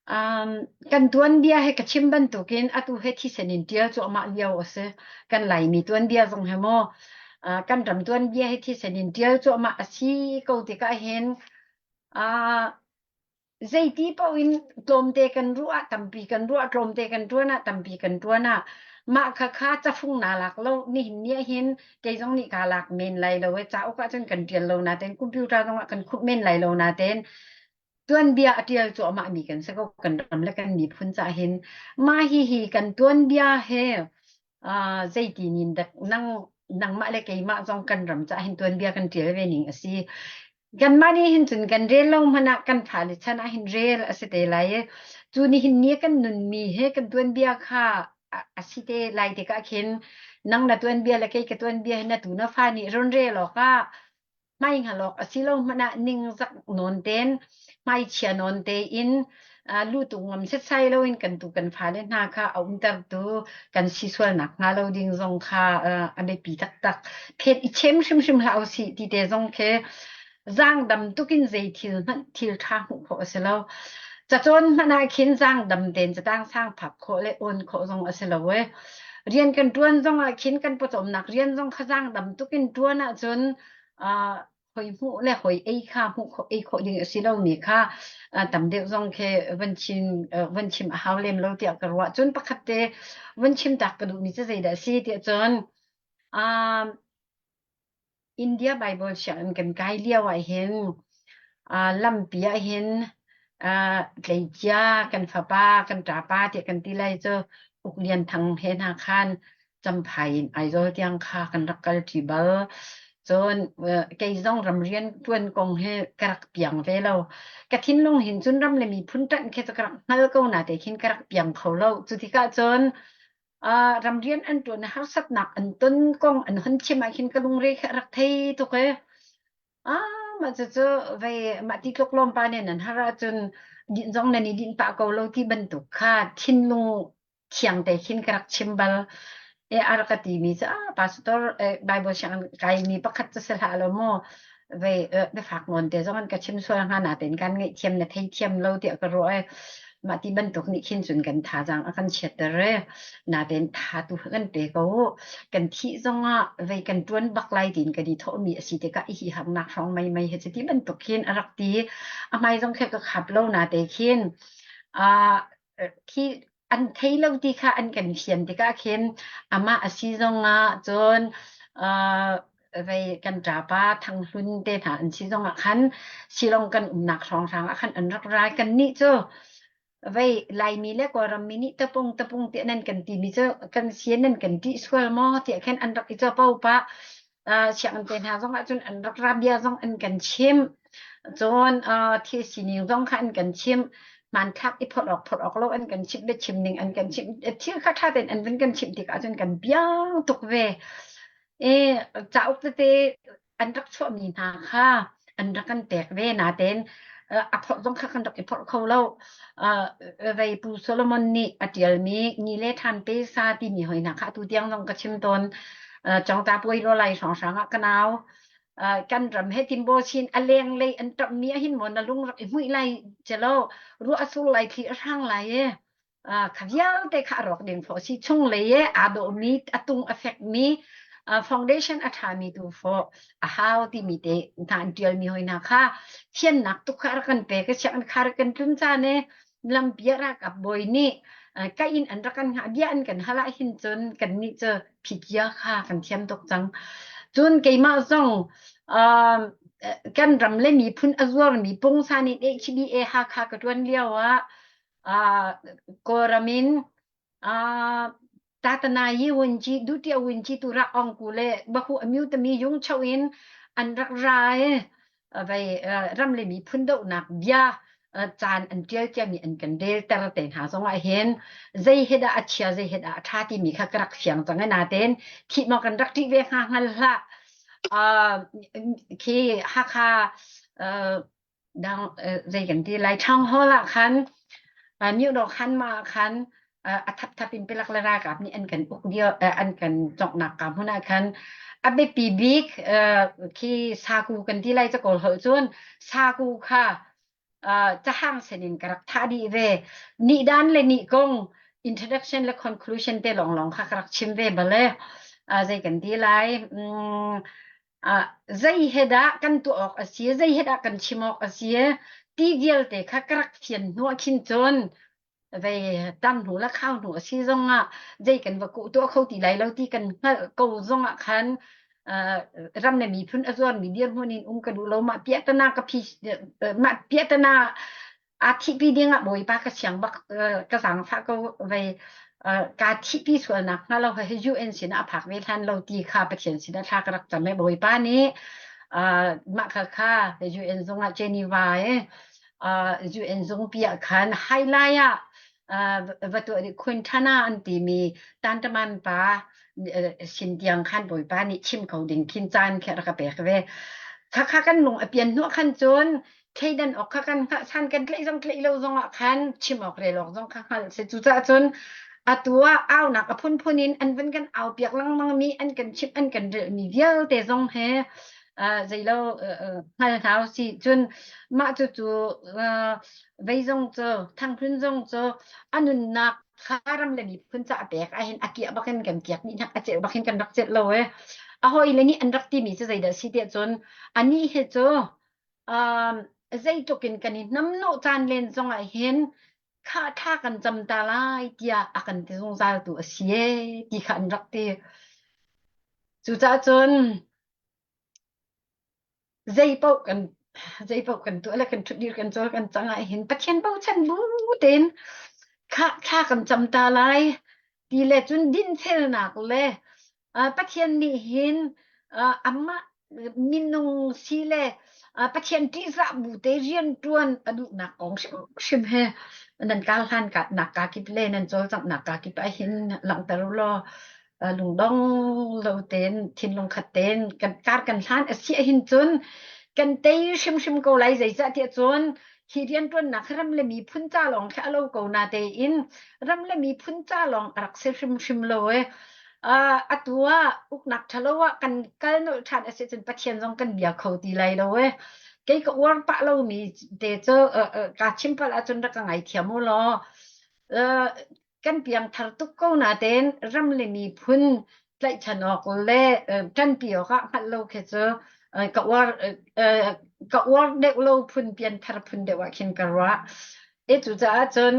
[SPEAKER 3] Um, kan tuanbia he ka chim bantukin atu he thisen in ṭial cuahmah lio a si. Kan Laimi tuanbia zong he maw uh, kan ram tuanbia he thisen in ṭial cuahmah a si ko tikah hin uh, zeiti paoh in tlawmte kan ruah tampi kan ruah tlawmte kan ṭuan ah tampi kan ṭuan ah mah kha kha cafung naa lak lo nihin ni ah hin kei zong nih kaa lak men lai lo e cauk ah cun kan ṭial lo natein computer zong ah kan khup men lai lo natein tuanbia a ṭial cuahmah mi kan si ko kan ram le kan miphun cah hin mah hihi kan tuanbia he uh, zeiti nin dak nang nangmah le keimah zong kan ram cah hin tuanbia kan ṭial ve ning a si kanmah nih hin cun kan rel lo hmanh ah kan fale chan ah hin rel a si te lai i cu nihin ni kan nunmi he kan tuanbia kha a si te lai tikah khin nang na tuanbia le kei ka tuanbia hi na tu na fa nih ron rel awkah hmaihngal awk a si lo hmanh ah ningzak nawn tein hmaichia nawn tein lutu ngam setsai loin kan tu kan fale hna kha a umtertu kan si sualnak hnga lo ding zong kha a biapi taktak. Phet i chem hrimhrim hlah usih ti te zong khi zaangdam tukin zei thil hmanh thil ṭha hmuh khawh a si lo. Cacawn hmanh ah khin zaangdam tein catang sang phak khawh le awn khawh zong a si lo e. Rian kan ṭuan zong ah khin kan pawcawmnak rian zong kha zaangdam tukin ṭuan ahcun uh, hoi hmuh le hoi ei kha hmuh khawh ei khawh ding a si lomi kha tam deuh zong khi van chim van chim a hau lem lo tiah ka ruah. Cun pakhat te van chim tak ka duhmi cu zeidah a si tiah cun um, India Bible sianginn kan kai lio ahhin lampi ahhin tleicia kan fapa kan ṭapa tiah kan ti lai cu Uk Lian Thang he hna khan Champhai in Aizawl tiang kha kan rak kal ṭi bal. Cun kei zong ramrian ṭuan kong hi ka rak piang ve lo. Ka thinlung hin cun ram le miphun ṭanh khi cu ka rak hngal ko na te khin ka rak piang kho lo. Cu tikah cun ramrian an ṭuan harsatnak an ton kong an hon chim ah khin ka lungre khi a rak thei tuk i ah mah cucu vei mah ti tluk lawmpa nih nan har ahcun dinh zong nan i dinh pah ko lo ti bantuk kha thinlung thiang te khin ka rak chim bal. E a rak ka timi cu ah pastor eh, Bible sianginn kaimi pakhat cu si hlah lo maw vei biafak nawn te zong an ka chim sual hnga natein kan ngaihthiam na theithiam lo tiah ka ruah i mah ti bantuk nih khin cun kan thazaang a kan chiatter i natein tha tu kan pe ko kan thih zongah vei kan tuan bak lai tiin kan i thawhmi a si tikah i hi harnak hrawng mei mei he cuti bantuk khin a rak ti a hmai zong khe ka khap lo nate khin a khi an thei lo ti kha an kan fian tikah khin amah a si zongah cun uh, vei kan ṭapa Thanghlun te hna an si zongah khan Shillong kan umnak hrawnghrang ah khan an rak rai kan nih cu vei Laimi le Kawlram mi nih tapung tapung tiah nan kan timi cu kan sian nan kan ṭih sual maw tiah khan an rak i capo pah sianginn te hna zong ah cun an rak ra bia zong an kan chimh cun thil sining zong kha an kan chimh hmanthlak i phorh awk phorh awk lo an kan chimh biachim ning an kan chimh thil kha ṭha tein an vun kan chimh tikah cun kan biang tuk ve e cauk tete an rak chuahmi hna kha an rak kan pek ve natein a phorh zong kha kan rak i phorh kho lo vei Pu Solomon nih a ṭialmi Ni le Ṭhan Pe Sa timi hoi hna kha atu tiang zong ka chim tawn Congta puai lo lai hrawnghrang ah ka nau kan ram he timbo chin a leng lei an ṭammi ahin maw na lung rak i hmuih lai chelo ruah a sur lai thli a hrang lai e kha vialte kha a rawk ding fawh si chung lei e aa dawhmi a tung a fekmi foundation a ṭhami tu fawh a hau timi te hna an ṭialmi hoi hna kha thiannak tuk kha rak kan pek i sianginn kha rak kan tlun caan e lampi ah ralkap bawi nih. Ka inn an rak kan hngah bia an kan hal ahhin cun kannih cu phikia kha kan thiam tuk cang. Cun keimah zong um, kan ram le miphun a zuarmi pungsan in HBA Hakha ka ṭuan lio ah uh, Kawlram in uh, Tatanayi wunci dutia wunci tu rak ong ku le bahu amyu tami yung chau in an rak ra i vei ram le miphun dohnak bia caan an ṭial ciami an kan relter te hna zongah hin zei he dah a chia zei he dah a ṭha timi kha ka rak fiang cang i natein thih maw kan rak ṭih ve hnga hngal hlah. Khi Hakha dang zei kan ti lai Town Hall ah khan Myodaw khan ma ah khan a thapthap in pilak le ralkap nih an kan uk dio an kan conghnak ka hmun ah khan a biapi bik khi saku kan ti lai ca kawl holh cun saku kha cahang sen in ka rak thah dih ve ni dan le ni kong introduction le conclusion te lawng lawng kha ka rak chim ve bale zei kan ti lai zei he dah kan tuah awk a si zei he dah kan chim awk a si ti vialte kha ka rak fian hnuah khin cun vei tam hnu le khau hnu a si zongah zei kan va kuh tuah kho ti lai lo ti kan hngalh ko zongah khan ram le miphun a zuarmi dirhmun in um ka duh lo mah piahtana ka phi mah piahtana aa thihpi ding ah Bawipa ka siang bak ka zaangfah ko vei kaa thihpi sualnak hnga lo hi UN sinah a phak ve hlan lo ti kha Pathian sinah thla ka rak cam i Bawipa nih mah kha kha UN zungah Geneva i UN zungpi ah khan hailai ah va tuah dih Quintana an timi Tantaman pa sin tiang khan Bawipa nih chim ko ding khin caan khi a rak ka pek ve. Khakha kan lung a pian hnuah khan cun thleidan awk kha kan hngalh san kan tlaih zong tlaih lo zong ah khan chim awk rel awk zong kha hngalh si. Cucaah cun atu ah aunak a phunphun in an van kan au piak lengmang mi an kan chimh an kan relh mi vialte zong he zeilo hngal hna usih. Cun mah cucu vei zong cu thanghlun zong cu a nunnak kha ram le miphun ca a pek ahhin a kiah bakin kan kiak dih hna a celh bakin kan rak celh lo e. A hawile nih an rak timi cu zeidah si tiah cun anih hi cu um, zeitluk in kan i hnamhnawh caan len zongah hin kha thla kan cam ta lai tiah a kan ti zungzal tu a si e ti kha an rak ti. Cucaah cun zeipaoh kan zeipaoh kan tuah le kan ṭhutdir kan cawl kan cang ah hin Pathian bochan bu tein kha thla kan cam ta lai ti le cun dinfelnak le Pathian nih hin amah minung si le Pathian ṭihzah bu te rianṭuan a duhnak kong hrimhrim he nan kal hlan nak ka kip le nan cawlcanghnak ka kip ah hin langhter u law lungdong lo tein thinlung khat tein kan kar kan hlan a si ahhin cun kan tei hrimhrim ko lai zeicah tiah cun hi rianṭuannak ram le miphun ca lawng khi a lo ko na tein ram le miphun ca lawng a rak si hrimhrim lo e uh, atu ah uknak ṭhalo ah kan kal nolh ṭhan a si cun Pathian zong kan bia kho ti lai lo e kei ka uar pah lomi te cu uh, uh, ka chim pal ahcun rak ka ngaithiam u law uh, kan piangthar tuk ko natein ram le miphun tlaihchan awk le ṭanpi awkah hngalh lo khi cu ka uar ka uar deuh lo phun pianthar phun deuh ah khin ka ruah. E cucaah cun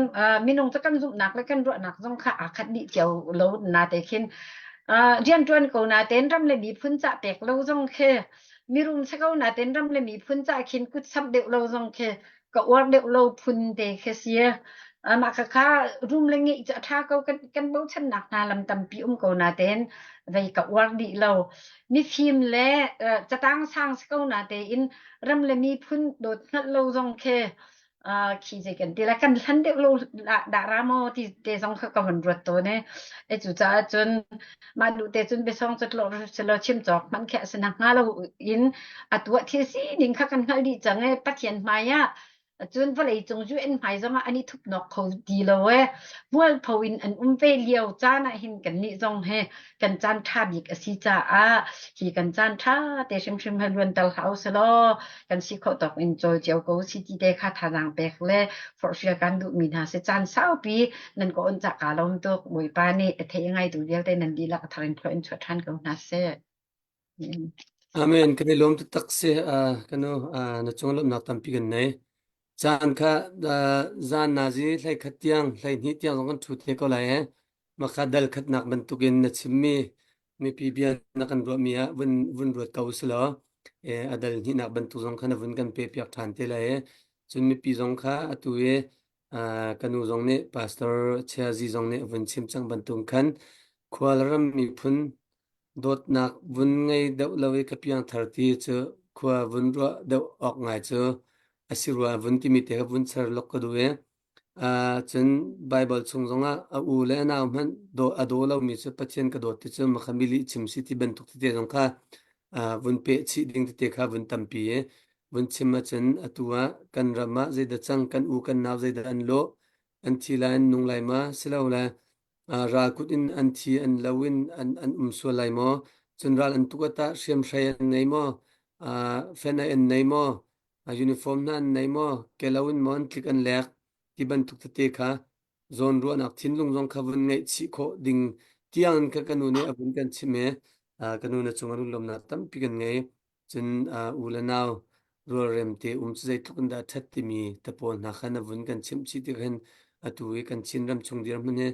[SPEAKER 3] minung cu kan zumhnak le kan ruahnak zong kha aa khat dih cio lo nate khin rianṭuan ko natein ram le miphun ca pek lo zong khi mirum si ko natein ram le miphun ca khin kut samh deuh lo zong khi ka uar deuh lo phun te khi si. Mah khakha rum le ngeih cu a ṭha ko kan, kan bochannak hna lam tampi um ko natein vei ka uar dih lo. Mifim le uh, catang sang si ko natein ram le miphun dawt hngalh lo zong khi uh, khi zei kan ti la kan hlan deuh lo dah ra maw ti te zong kha ka van ruat tawn e. E cu caah cun mah duh te cun biasong cutlo silo chim cawk hmanh khi a si na hnga lo in a tuah thil sining kha kan hngalh dih cang e Pathian hmai ah cun vawlei cung UN hmai zong ah an i thupnawk kho ti lo e mualpho in an um ve lio caan ah hin kan nih zong he kan caan ṭha bik a si caah hi kan caan ṭha te hrimhrim he luanter hlah usalaw kan si khawh tawk in cawl cio ko si ti te kha thazaang pek le forhfial kan duhmi hna si caan saupi nan ka on ca kaa lawm tuk Bawipa nih a thei ngai tu vialte nan dihlak a thar in thlua in chuah ṭhan ko hna seh.
[SPEAKER 1] Amen. Kan i lawm taktak si. Uh, kanu, uh, na cung lawmhnak tampi kan nei. Caan kha zan nazi hlei khat tiang hlei hnih tiang zong kan ṭhu te ko lai he. Maka dal khatnak bantukin na chimmi mipi bia na kan ruahmi ah vun vun ruat ko usih law a dal hnihnak bantuk zong kha na vun kan pe piak ṭhan te lai. Cun mipi zong kha atu i ka nu zong nih Pastor Chiazi zong nih a vun chim cang bantuk khan khualram miphun dawtnak vun ngei deuh lo i ka piangthar ti cu khua vun ruah deuh awk ngai cu a si rua vun timi te kha vun char lok ka duh i cun Baibal chung zongah a u le a nau hmanh daw a daw lomi cu Pathian ka dawt ti cu makha mi lih chim si ti bantuk tete zong kha vun peh chih ding tete kha vun tampi i vun chim ahcun atu ah kan ram ah zeidah cang kan u kan nau zeidah an lawh an thi lai an nung lai ma silole ral kut in an thi an lo in an an um sual lai maw cun ral an tuk ah tah hriamhrei an ngei maw fenai an nei maw uniform hna an nei maw kelo in maw an tlik an lek ti bantuk tete kha zawnruahnak thinlung zong kha vun ngeih chih khawh ding tiang in kha ka nu nih a vun kan chim i ka nu na cung ah lunglawmhnak tampi kan ngei. Cun u le nau rualrem te um cu zeitluk in dah a ṭhat timi te pawl hna kha na vun kan chimh chih tik hin atu i kan Chin ram chung dirhmun hi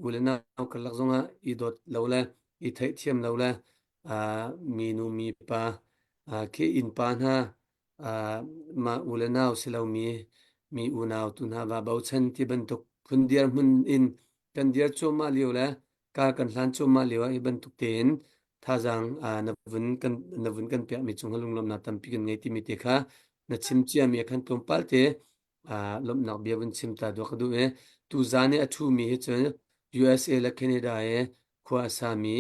[SPEAKER 1] u le nau karlak zongah i dawt lo le i theihthiam lo le mi nu mi pa khi innpa hna mah u le nau si lomi mi unau tu hna va bochan ti bantuk phun dirhmun in kan dir cuahmah lio le kar kan hlan cuahmah lio ah hi bantuk tein thazaang na vun kan na vun kan pekmi cung lunglawmhnak tampi kan ngei timi te kha na chim ciami ah khan tlawmpal te lawmhnak bia vun chim ta duak ka duh i tuzan i a ṭhumi hi cun USA le Canada i khua a sami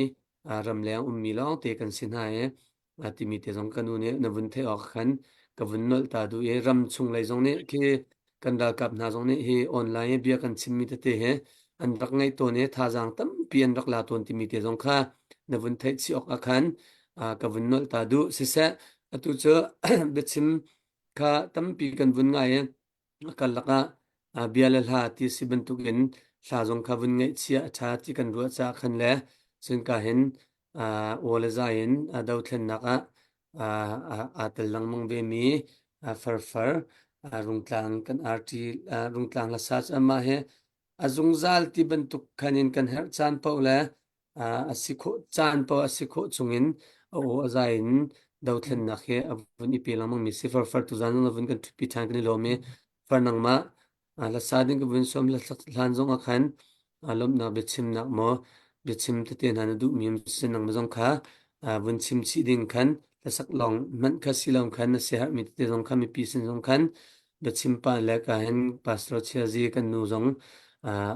[SPEAKER 1] ramleng ummi lawngte kan si hna i timi te zong ka nu nih na vun theih awk khan ka vun nolh ta duh i ram chung lei zong nih khi kan ralkap hna zong nih hi online i bia kan chimmi tete he an rak ngaih tawn i thazaang tampi an rak la tawn timi te zong kha na vun theih chih awk ah khan ka vun nolh ta duh siseh atu cu biachim kha tampi kan vun ngai i a karlak ah bia le hla ti si bantukin hla zong kha vun ngaihchia a ṭha ti kan ruah caah khan le cun ka hin aw le zai in dothlennak ah aa tel lengmang vemi farfar rungtlang kan arṭi rungtlang hlasa cu amah hi a zungzal ti bantuk khan in kan herh caan paoh le a si khawh caan paoh a si khawh chungin a aw a zai in dothlennak hi a vun i pe lengmang mi si farfar tuzan zong na vun kan ṭhutpi ṭhan kan i lawm i far nangmah hlasa ding ka vun sawm hlan zong ah khan lawmhnak biachimnak maw biachim tete hna na duhmi si nangmah zong kha vun chim chih ding khan hlasak lawng hmanh kha si lo khan na siaherhmi tete zong kha mipi sin zong khan biachim pa le ka hin pastor Chiazi kan nu zong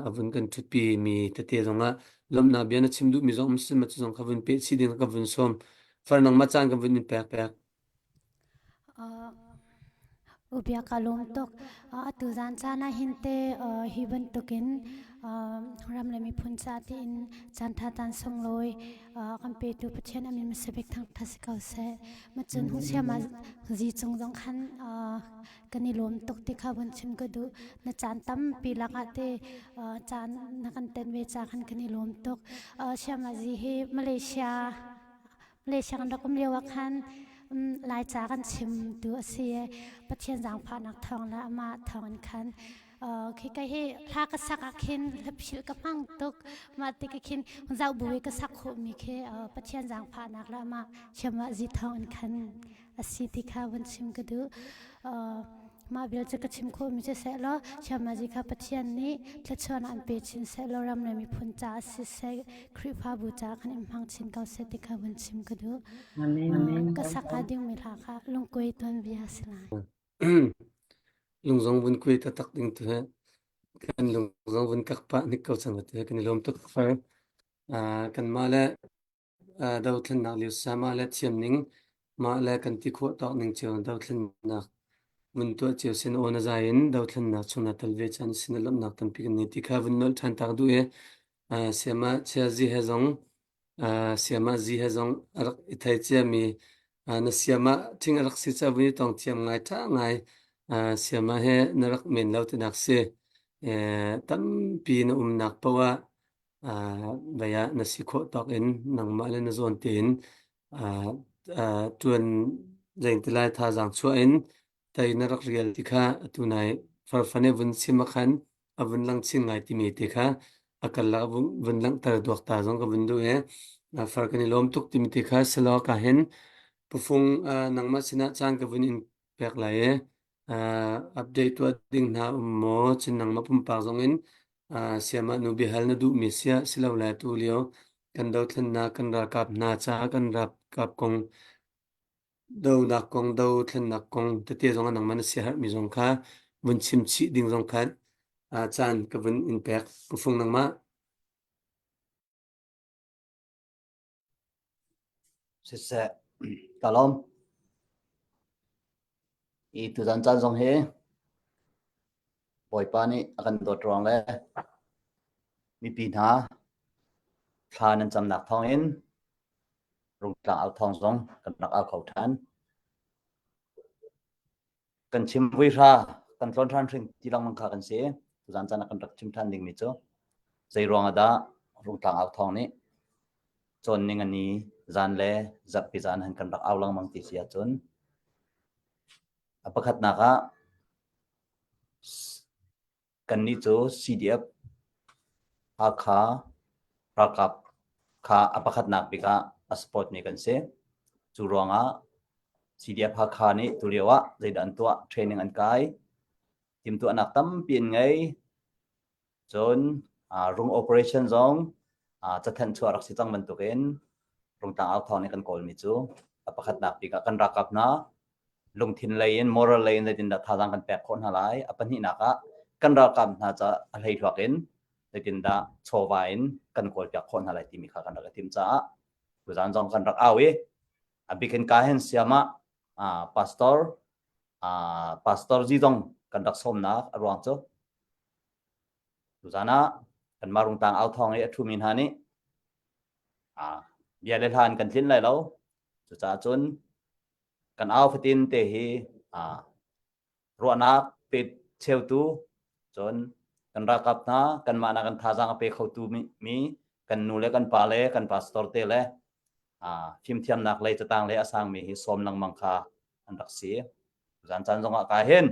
[SPEAKER 1] a vun kan ṭhutpi mi tete zong ah lawmhnak bia na chim duhmi zong um sin ma cu zong kha vun peh chih ding ka vun sawm far nangmah caan ka vun in pek pek
[SPEAKER 4] Ubia ka lawm tuk. Atu zan caan ah hin te hi bantukin ram le miphun ca tiin caantha caan sunglawi kan petu Pathian a min hmasabik thangthat si ko seh. Macun hungsiam ah zi cung zong khan kan i lawm tuk ti kha vun chim ka duh. Na caan tampi lakah te caan na kan ten ve ca khan kan i lawm tuk. Siamazi hi Malaysia Malaysia kan rak um lio ah khan Laica kan chimtu a si i Pathian zaangfahnak thawng le amah thawng in khan khi ka hi hla ka sak ah khin hlaphilh ka hmang tuk mah ti ka khin zau bu i ka sak khawhmi khi Pathian zaangfahnak le amah chiamah zi thawng in khan a si ti kha vun chim ka duh. Mah vial cu ka chim khawhmi cu sehlaw Chiamazi kha Pathian nih thluachuahnak an pe chin sehlaw ram le miphun caah siseh Khrihfabu caah khan in hmang chin ko seh ti kha vun chim ka duh.
[SPEAKER 3] Amen.
[SPEAKER 4] Ka sak aa dingmi hla kha lungkuai tuanbia a si lai.
[SPEAKER 1] Lung zong vun kuai taktak ding tu he kan lung zong vun kak pah hnik ko cang ti kan i lawm tuk far. Kanmah le dothlennak lio sa mah le thiam ning mah le kan ti khawh tawk ning cio dothlennak vun tuah cio sin aw na zai in dothlennak chung na tel ve chan sin lawmhnak tampi kan nei ti kha vun nolh ṭhan tak duh i siama chia zi he zong siama zi he zong a rak i thei ciami na siama thing a rak si ca vun i tong thiam ngai ṭha ngai siama he na rak men lo tinak si tampi na umnak poah vei ah na si khawh tawk in nangmah le na zawn tein ṭuan zein ti lai thazaang chuah in. Tai na rak rial ti kha atu nai farfan i vun chim ah khan a vun lang chin ngai timi te kha a karlak vun langhter duak ta zong ka vun duh i far kan i lawm tuk timi te kha selaw ka hin pufung nangmah sinah caan ka vun in pek lai i update tuah ding hna um maw cun nangmah pumpak zong in siamah nu biahal na duhmi siah silole tu lio kan dothlennak kan ralkap hna caah kan ralkap kong donak kong dothlennak kong tete zong ah nangmah na siaherhmi zong kha vun chim chih ding zong khan caan ka vun in pek pufung nangmah.
[SPEAKER 2] Siseh, ka lawm. I tuzan caan zong hi Bawipa nih a kan dawt ruang le mipi hna thla nan camnak thawngin Rungtlang au thawng zong kan rak au kho ṭhan. Kan chim vuihra kan tlawn ṭhan hring ti lengmang kha kan si. Tuzan caan ah kan rak chim ṭhan dingmi cu zei ruang ah dah Rungtlang au thawng nih cawn ning a ni zan le zarhpi zan han kan rak au lengmang ti si ahcun a pakhatnak ah Kannih cu CDF Hakha ralkap kha a pakhatnak bik ah a support mi kan si. Cu ruangah CDF Hakha nih tulio ah zeidah an tuah? Training an kai. Timhtuahnak tampi an ngei. Cun rung operation zong cathanh chuah rak si cang bantukin Rungtlang au thawng nih kan kawlmi cu a pakhatnak bik ah kan ralkap hna lungthin lei in moral lei in zeitindah thazaang kan pek khawh hna lai a pahnihnak ah kan ralkap hna ca a hleihluak in zeitindah chawva in kan kawlpiak khawh hna lai timi kha kan rak i timh caah tuzaan zong kan rak au i a bikin ka hen siam ah pastor pastor zi zong kan rak sawmnak a ruang cu tuzaan ah kanmah rungtang au thawng i a ṭhumi hna nih bia le hlan kan tlin lai lo cucaah cun kan au fatin te hi ruahnak pe cheutu cun kan ralkap hna kanmah nak kan thazaang a pe khotu mi kan nu le kan pa le kan pastor te le fimthiamnak lei catang le a sangmi hi sawm lengmang kha an rak si zan caan zongah ka hin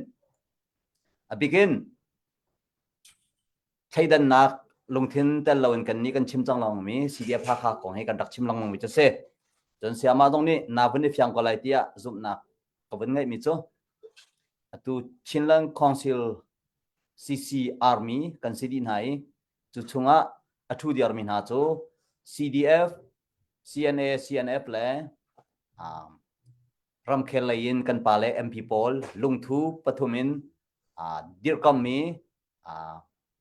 [SPEAKER 2] a bikin thleidannak lungthin tel loin kan nih kan chim cang lengmang mi CDF Hakha kong hi kan rak chim lengmang mi cu si. Cun sayama zong nih na vun i fiang ko lai tiah zumhnak ka vun ngeih mi cu atu Chinland Council CC Army kan si dih hna i cu chungah a thu diarmi hna cu CDF, CNA, CNF le um, ramkhel lei in kan pa le MP pawl lungthu pathum in uh, dirhkammi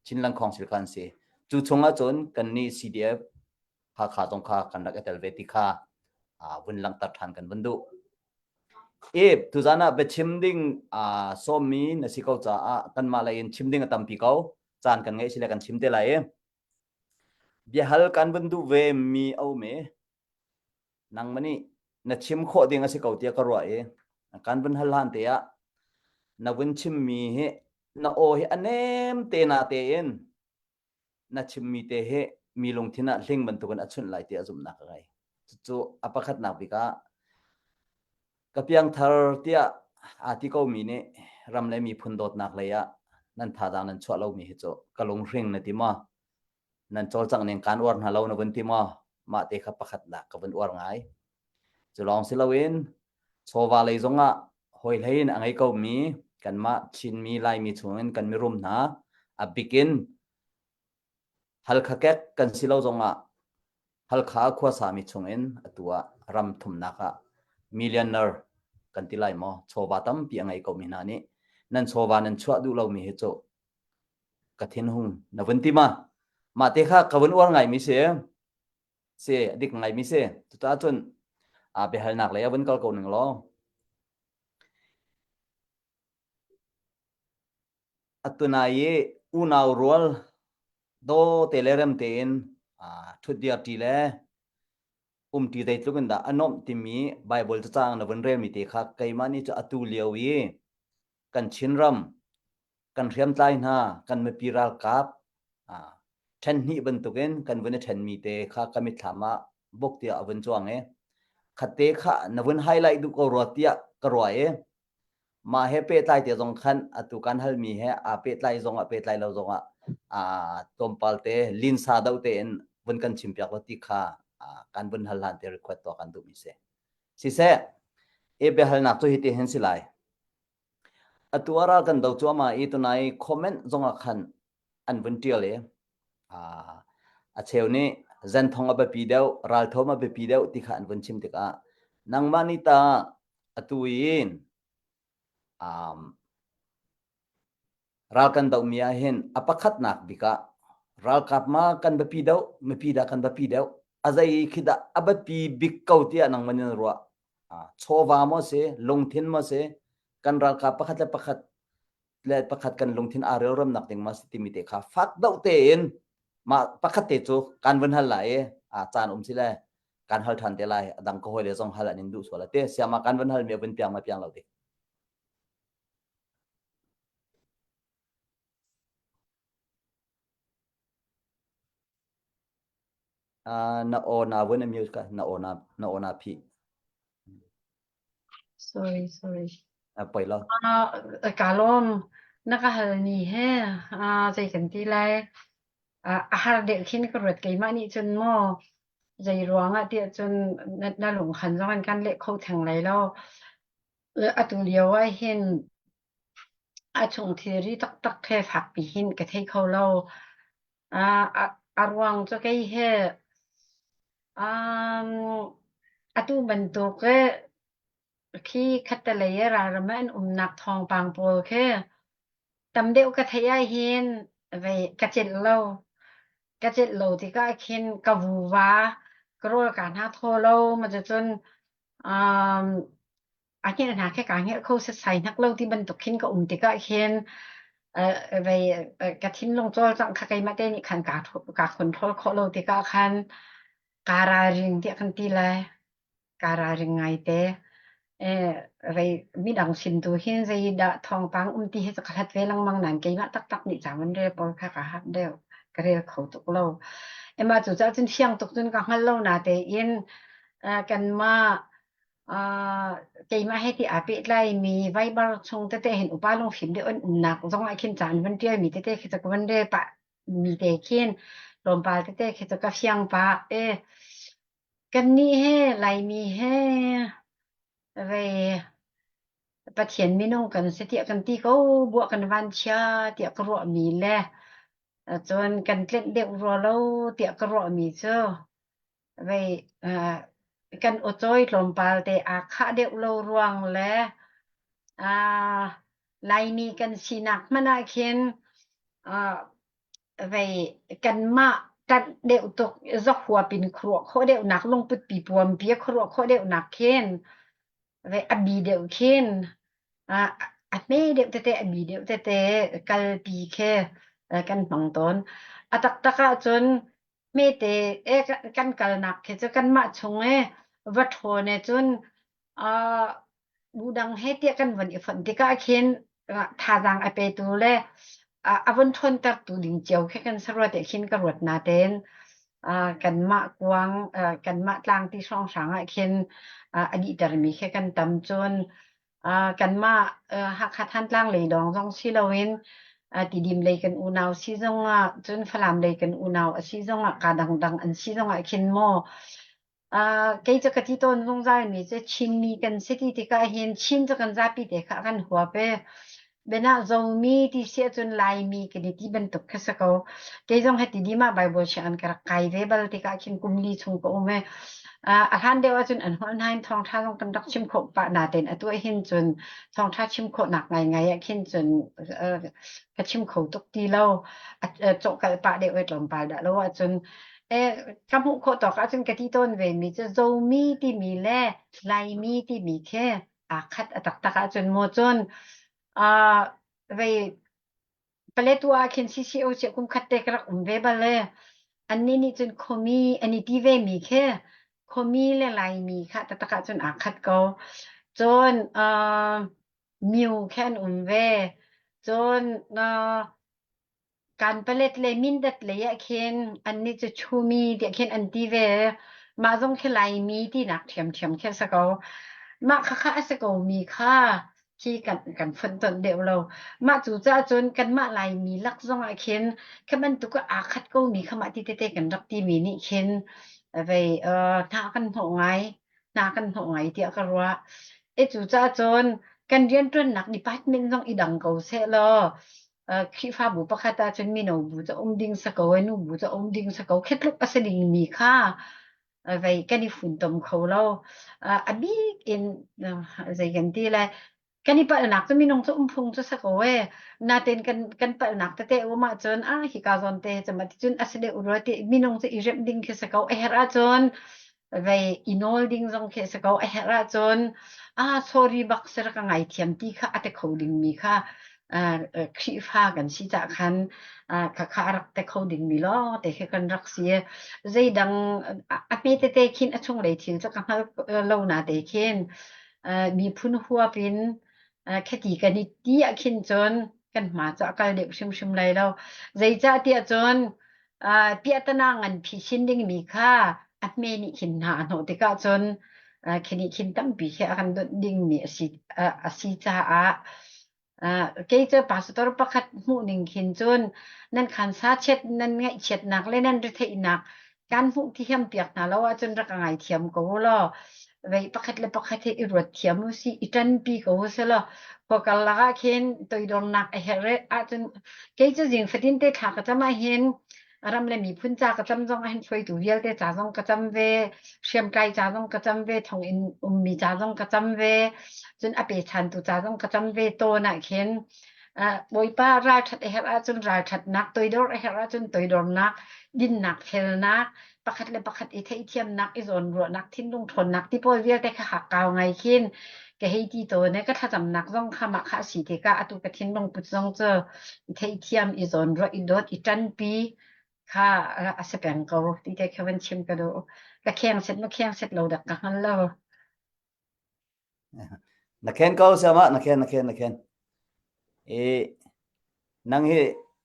[SPEAKER 2] Chinland Council kha an si. Cu chung ahcun kannih CDF Hakha zong kha kan rak i tel ve ti kha vun langhter ṭhan kan vun duh. I tuzan ah biachim ding sawmmi na si ko caah kanmah lei in chim ding a tampi ko. Caan kan ngeih si le kan chim te lai i. Biahal kan vun duh ve mi a um i nangmah nih na chim khawh ding a si ko tiah ka ruah i kan vun hal hlan te ah na vun chimmi hi na aw hi a nem te na tein na chimmi te hi mi lungthin ah hling bantukin a chunh lai tiah zumhnak ka ngei. Cucu a pakhatnak bik ah ka piangthar tiah aa ti komi nih ram le miphun dawtnak lei ah nan thazaang nan chuah lomi hi cu ka lunghring na ti maw? Nan cawlcangh ning kaan uar hna lo na vun ti maw? Mah te kha pakhatnak ka vun uar ngai. Cu lawng si loin chawva lei zongah hawi hlei in a ngei komi kanmah Chinmi Laimi chungin kan mirum hna a bikin Halkha kek kan si lo zongah Halkha khuasami chungin atu ah ram thumnak ah millionaire kan ti lai maw chawva tampi a ngei komi hna nih nan chawva nan chuah duh lomi hi cu ka thinhung na vun ti ma mah te kha ka vun uar ngaimi si si a dik ngaimi si cucaah cun a biahalnak lei a vun kal ko ning law atunai i unau rual do te le rem tein ṭhutdir ṭi le umṭi zeitluk in dah a nuamh timi Bible cacang na vun relmi te kha keimah nih cu atu lio i kan Chinram kan hriamtlai hna kan mipi ralkap ṭhen hnih bantukin kan vun i ṭhenmi te kha ka mitthlam ah buk tiah a vun cuang i khatte kha na vun highlight duh ko rua tiah ka ruah i. Mah he pehtlai te zong khan atu kan halmi he aa pehtlai zong ah pehtlai lo zong ah aa tlawmpal te linsa deuh tein vun kan chimpiak law ti kha kan vun hal hlan te request tuah kan duhmi si. Siseh, e biahalnak cu hiti hin si lai. Atu ah ral kan do cuahmah i tunai comment zong ah khan an vun ṭial i a cheu nih zenthong a biapi deuh, ralthawm a biapi deuh ti kha an vun chim tikah nangmah nih tah atu in um, ral kan dohmi ah hin a pakhatnak bik ah ralkap ma kan biapi deuh, mipi dah kan biapi deuh, a zei khi dah a biapi bik ko tiah nangmah nih na ruah. Chawva maw si, lungthin maw si, kan ralkap pakhat le pakhat le pakhat kan lungthin aa relremnak ding ma si timi te kha fak deuh tein mah pakhat te cu kan vun hal lai i a caan um si le kan hal ṭhan te lai a dang ka hawile zong hal an in duh sual a te siama kan vun hal mi a vun piang ma piang lo ti. Uh, na aw na vun a mute ka na aw na na aw na phi.
[SPEAKER 3] Sorry, sorry.
[SPEAKER 2] A poi lo.
[SPEAKER 3] Uh, ka lawm na ka hal ni he uh, zei kan ti lai uh, a har deuh khin ka ruat keimah nih cun maw zei ruang ah tiah cun na, na lungkhan zong in kan leh kho theng lai lo atu lio ah hin a chung thilri taktak he fakpi hin ka thei kho lo Uh, a, a ruang cu kei he um, atu bantuk khi khattelei i ralram ah an umnak thawngpang pawl khi tam deuh ka theih ahhin vei ka celh lo. Ka celh lo tikah khin ka vuva ka rawl ka hna thaw lo ma cucun um, a hngilh hna khi kaa hngilh kho setsai hnak lo ti bantuk khin ka um tikah khin vei ka thinlung cawlcangh kha keimah te nih khan kaa kaa control khawh lo tikah khan kaa ralring tiah kan ti lai. Kaa ralring ngaite. Eh, vei midang sin tu hin zeidah thawngpang um ti hi cu ka hlat ve lengmang nain keimah taktak nih ca van rel pawl kha ka harh deuh. Ka rel kho tuk lo. Emah cu cah cun fiang tuk cun ka hngal lo na tein kanmah Uh, keimah he ti aa pehtlaimi Viber chung tete hin upa lungfim deuh an umnak zong ah khin ca an van ṭialmi tete khi cu ka van rel pah mi te khin tlawmpal tete khi cu ka fiang pah e kannih he Laimi he vei Pathian minung kan si tiah kan ti ko buah kan van chia tiah ka ruahmi le cun kan tlenh deuh rua lo tiah ka ruahmi cu vei uh, kan awcawi tlawmpal te aa khah deuh lo ruang le uh, Laimi kan sinak hmanh ah khin uh, vei kanmah ṭanh deuh tuk zahuap in khuaruah khawh deuhnak lungput pipuampi a khuaruah khawh deuhnak khin vei a bi deuh khin uh, a hme deuh tete a bi deuh tete kalpi khi kan hmang tawn. A taktak ahcun hmete e kan kalnak khi cu kanmah chung e va ṭhawn e cun uh, bu dang he tiah kan von i fonh tikah khin thazaang a petu le a von ṭhawntertu ding cio khi kan sarua te khin ka ruat na tein kanmah kuang kanmah tlang ti hrawnghrang ah khin a dihtermi khi kan tam cun Uh, kanmah uh, Hakha Thantlang lei lawng zong si loin uh, Tidim lei kan unau si zongah cun Falam lei kan unau a si zongah ka dangdang an si zongah khin maw uh, kei cu ka ti tawn zungzal mi cu Chinmi kan si ti tikah hin Chin cu kan zapi te kha kan huap e Biana Zomi ti si ahcun Laimi kan i ti bantuk kha si ko. Kei zong hiti dim ah Bible sianginn ka rak kai ve bal tikah khin kum li chung ka um i a hlan deuh ahcun an holh hna in thawngṭha zong kan rak chim khawh pah natein atu ah hin cun thawngṭha chim khawhnak ngaingai ah khin cun ka chim kho tuk ti lo. Cawhkalh pah deuh i tlawmpal dah lo ahcun ka hmuh khawh tawk ahcun ka ti tawn ve mi cu Zomi timi le Laimi timi khi aa khat a taktak ahcun maw cun uh, vei Paletwa ah khin CCO chiah kum khat te ka rak um ve bal e annih nih cun khomi an i ti ve mi khi khomi le Laimi kha taktak ahcun aa khat ko cun uh, Myu khi an um ve cun uh, Kanpalet le Mindat lei ah khin annih cu Chumi tiah khin an ti ve. Mah zong khi Laimi tinak ṭhiamṭhiam khi a si ko. Mah khakha a si komi kha. Khi kan kan fonhtonh deuh lo. Mah cu caah cun kanmah Laimi lak zong ah khin kha bantuk aa khat ko mi kha mah ti tete kan rak timi nih khin vei uh, hna kan hnawh ngai hna kan hnawh ngai tiah ka ruah. E cu caah cun kan rianṭuannak department zong i dang ko seh law uh, Khrihfabu pakhat ahcun mino bu cu um ding sa ko nu bu cu um ding sa ko khi tluk a si ding mi kha vei kan i funtom kho lo. Uh, a bik in uh, zei kan ti lai kan i palhnak cu minung cu umphung cu sa ko e natein kan kan palhnak tete um ahcun ah hika zawn te cama ti cun a si deuh rua ti minung cu i remh ding khi si ko a herh ahcun vei i nawl ding zong khi si ko a herh ahcun ah sorry bak sir ka ngaithiam ti kha a te kho ding mi kha Khrihfa kan si cah khan kha kha a rak te kho ding mi lawng te khi kan rak si zeidang a hme tete khin a chunglei thil cu ka hngal lo na te khin miphun huap in khati kan i ti ah khin cun kan hma cu a kal deuh hrimhrim lai lo. Zeicah tiah cun piahtana ngan phisin dingmi kha a hme nih khin hna a hnawh tikah cun khi nih khin tampi khi a kan donh dingmi a si, a si caah kei cu pastor pakhat hmuh ning khin cun nan khansa chiat nan ngaihchiatnak le nan retheihnak kan hmuh thiam piak hna lo ahcun rak ka ngaithiam ko u law vei pakhat le pakhat hi i ruat thiam u si i ṭanpi ko u si law khua karlak ah khin toidornak a herh ahcun kei cu zing fatin te thla ka cam ah hin ram le miphun ca ka cam zong ah hin hruaitu vialte ca zong ka cam ve hriamtlai ca zong ka cam ve thonginn ummi ca zong ka cam ve cun a pechantu ca zong ka cam ve tawn ah khin Bawipa ralṭhat a herh ahcun ralṭhatnak, toidor a herh ahcun toidornak, dinnak, felnak, pakhat le pakhat i theihthiamnak, i zawnruahnak, thinlung ṭhawnnak ti pawl vialte kha hakkau ngai khin ka hei ti tawn i ka thlacamnak zong kha mah kha a si tikah atu ka thinlung put zong cu i theihthiam, i zawnruah, i dawt, i ṭanpi kha a si peng ko ti te kha van chim ka duh. Ka kheng set ma kheng set lo dak ka hngal lo.
[SPEAKER 2] Na khen ko siama na khen na khen na khen. I nang hi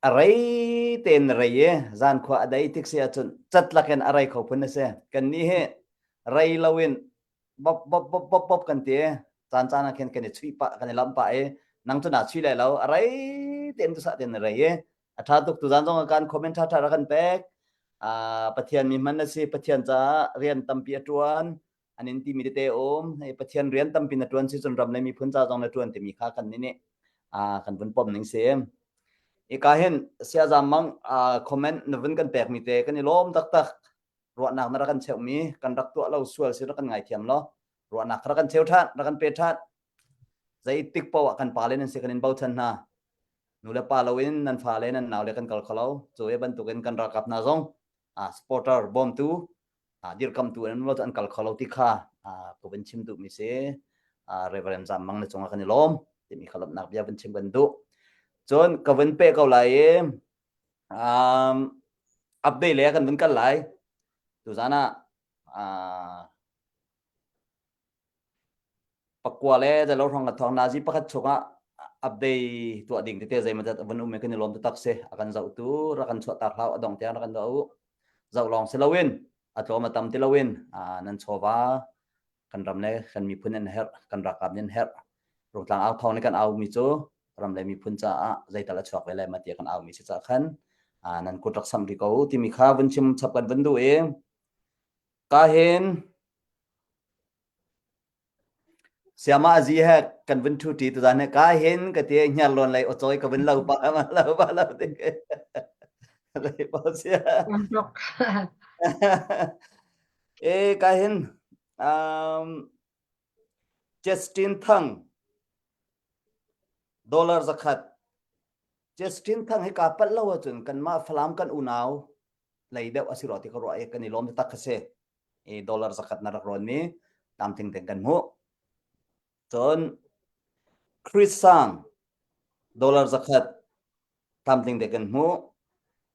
[SPEAKER 2] a rei tein na rei i zan khua a dei tik si ahcun cat lakin a rei kho phun na si. Kan nih hi rei loin bop bop bop bop bop kan ti caan caan ah khin kan i chuih pah kan i lamh pah i nang cu naa chuih lai lo a rei tein tu sah tein na rei i a ṭha tuk tuzan zong ah kan comment ṭha ṭha rak kan pek. Uh, Pathian mi hman na si Pathian caah rian tampi a ṭuan an in timi tete um hei Pathian rian tampi na ṭuan si cun ram le miphun ca zong na ṭuan timi kha kan nih nih kan vun pom ning si ika hin siazam mang comment na vun kan pek mi te kan i lawm taktak ruahnak na rak kan cheuh mi kan rak tuah lo sual si rak kan ngaithiam lo ruahnak rak kan cheu ṭhan rak kan pe ṭhan zeitik poah kan pa le nan si kan in bochan hna nu le pa loin nan fa le nan nau le kan kal kholo cu e bantukin kan ralkap hna zong supporter bawmtu dirkamtu an lo an kal kho lo ti kha ka vun chim duhmi si Reverend Zam Mang na cungah kan i lawm timi kha lawmhnak bia vun chim kan duh cun ka vun pe ko lai i um, update le kan vun kal lai tuzan ah Pakua le zalo hrawng ka thawng nazi pakhat chungah update tuah ding tete zeimawzat a vun um i kan i lawm taktak si. A kan zohtu rak kan chuahtak hlah a dong tiang rak kan doh u. Zoh lawng si loin a tlawm a tam ti loin nan chawva kan ram le kan miphun an herh kan ralkap nih an herh. Rungtlang au thawng nih kan au mi cu ram le miphun caah zeital a chuak ve lai ma tiah kan au mi si caah khan nan kut rak samh rih ko timi kha vun chim chap kan vun duh i ka hin Siama azi he kan vun ṭhu ṭi tuzan he ka hin ka ti hniarlawn lei awcawi ka vun lo pa ma lo pa lo ti lei pa sia. E ka hin um, Justin Thang dollar zakhat Justin Thang hi ka palh lo ahcun kanmah Falam kan unau lei deuh a si rua ti ka ruah i kan i lawm taktak ka si. I dollar zakhat na rak rawn mi tlamtling ten kan hmuh. Cun Chris Sang dollar zakhat tlamtling te kan hmuh.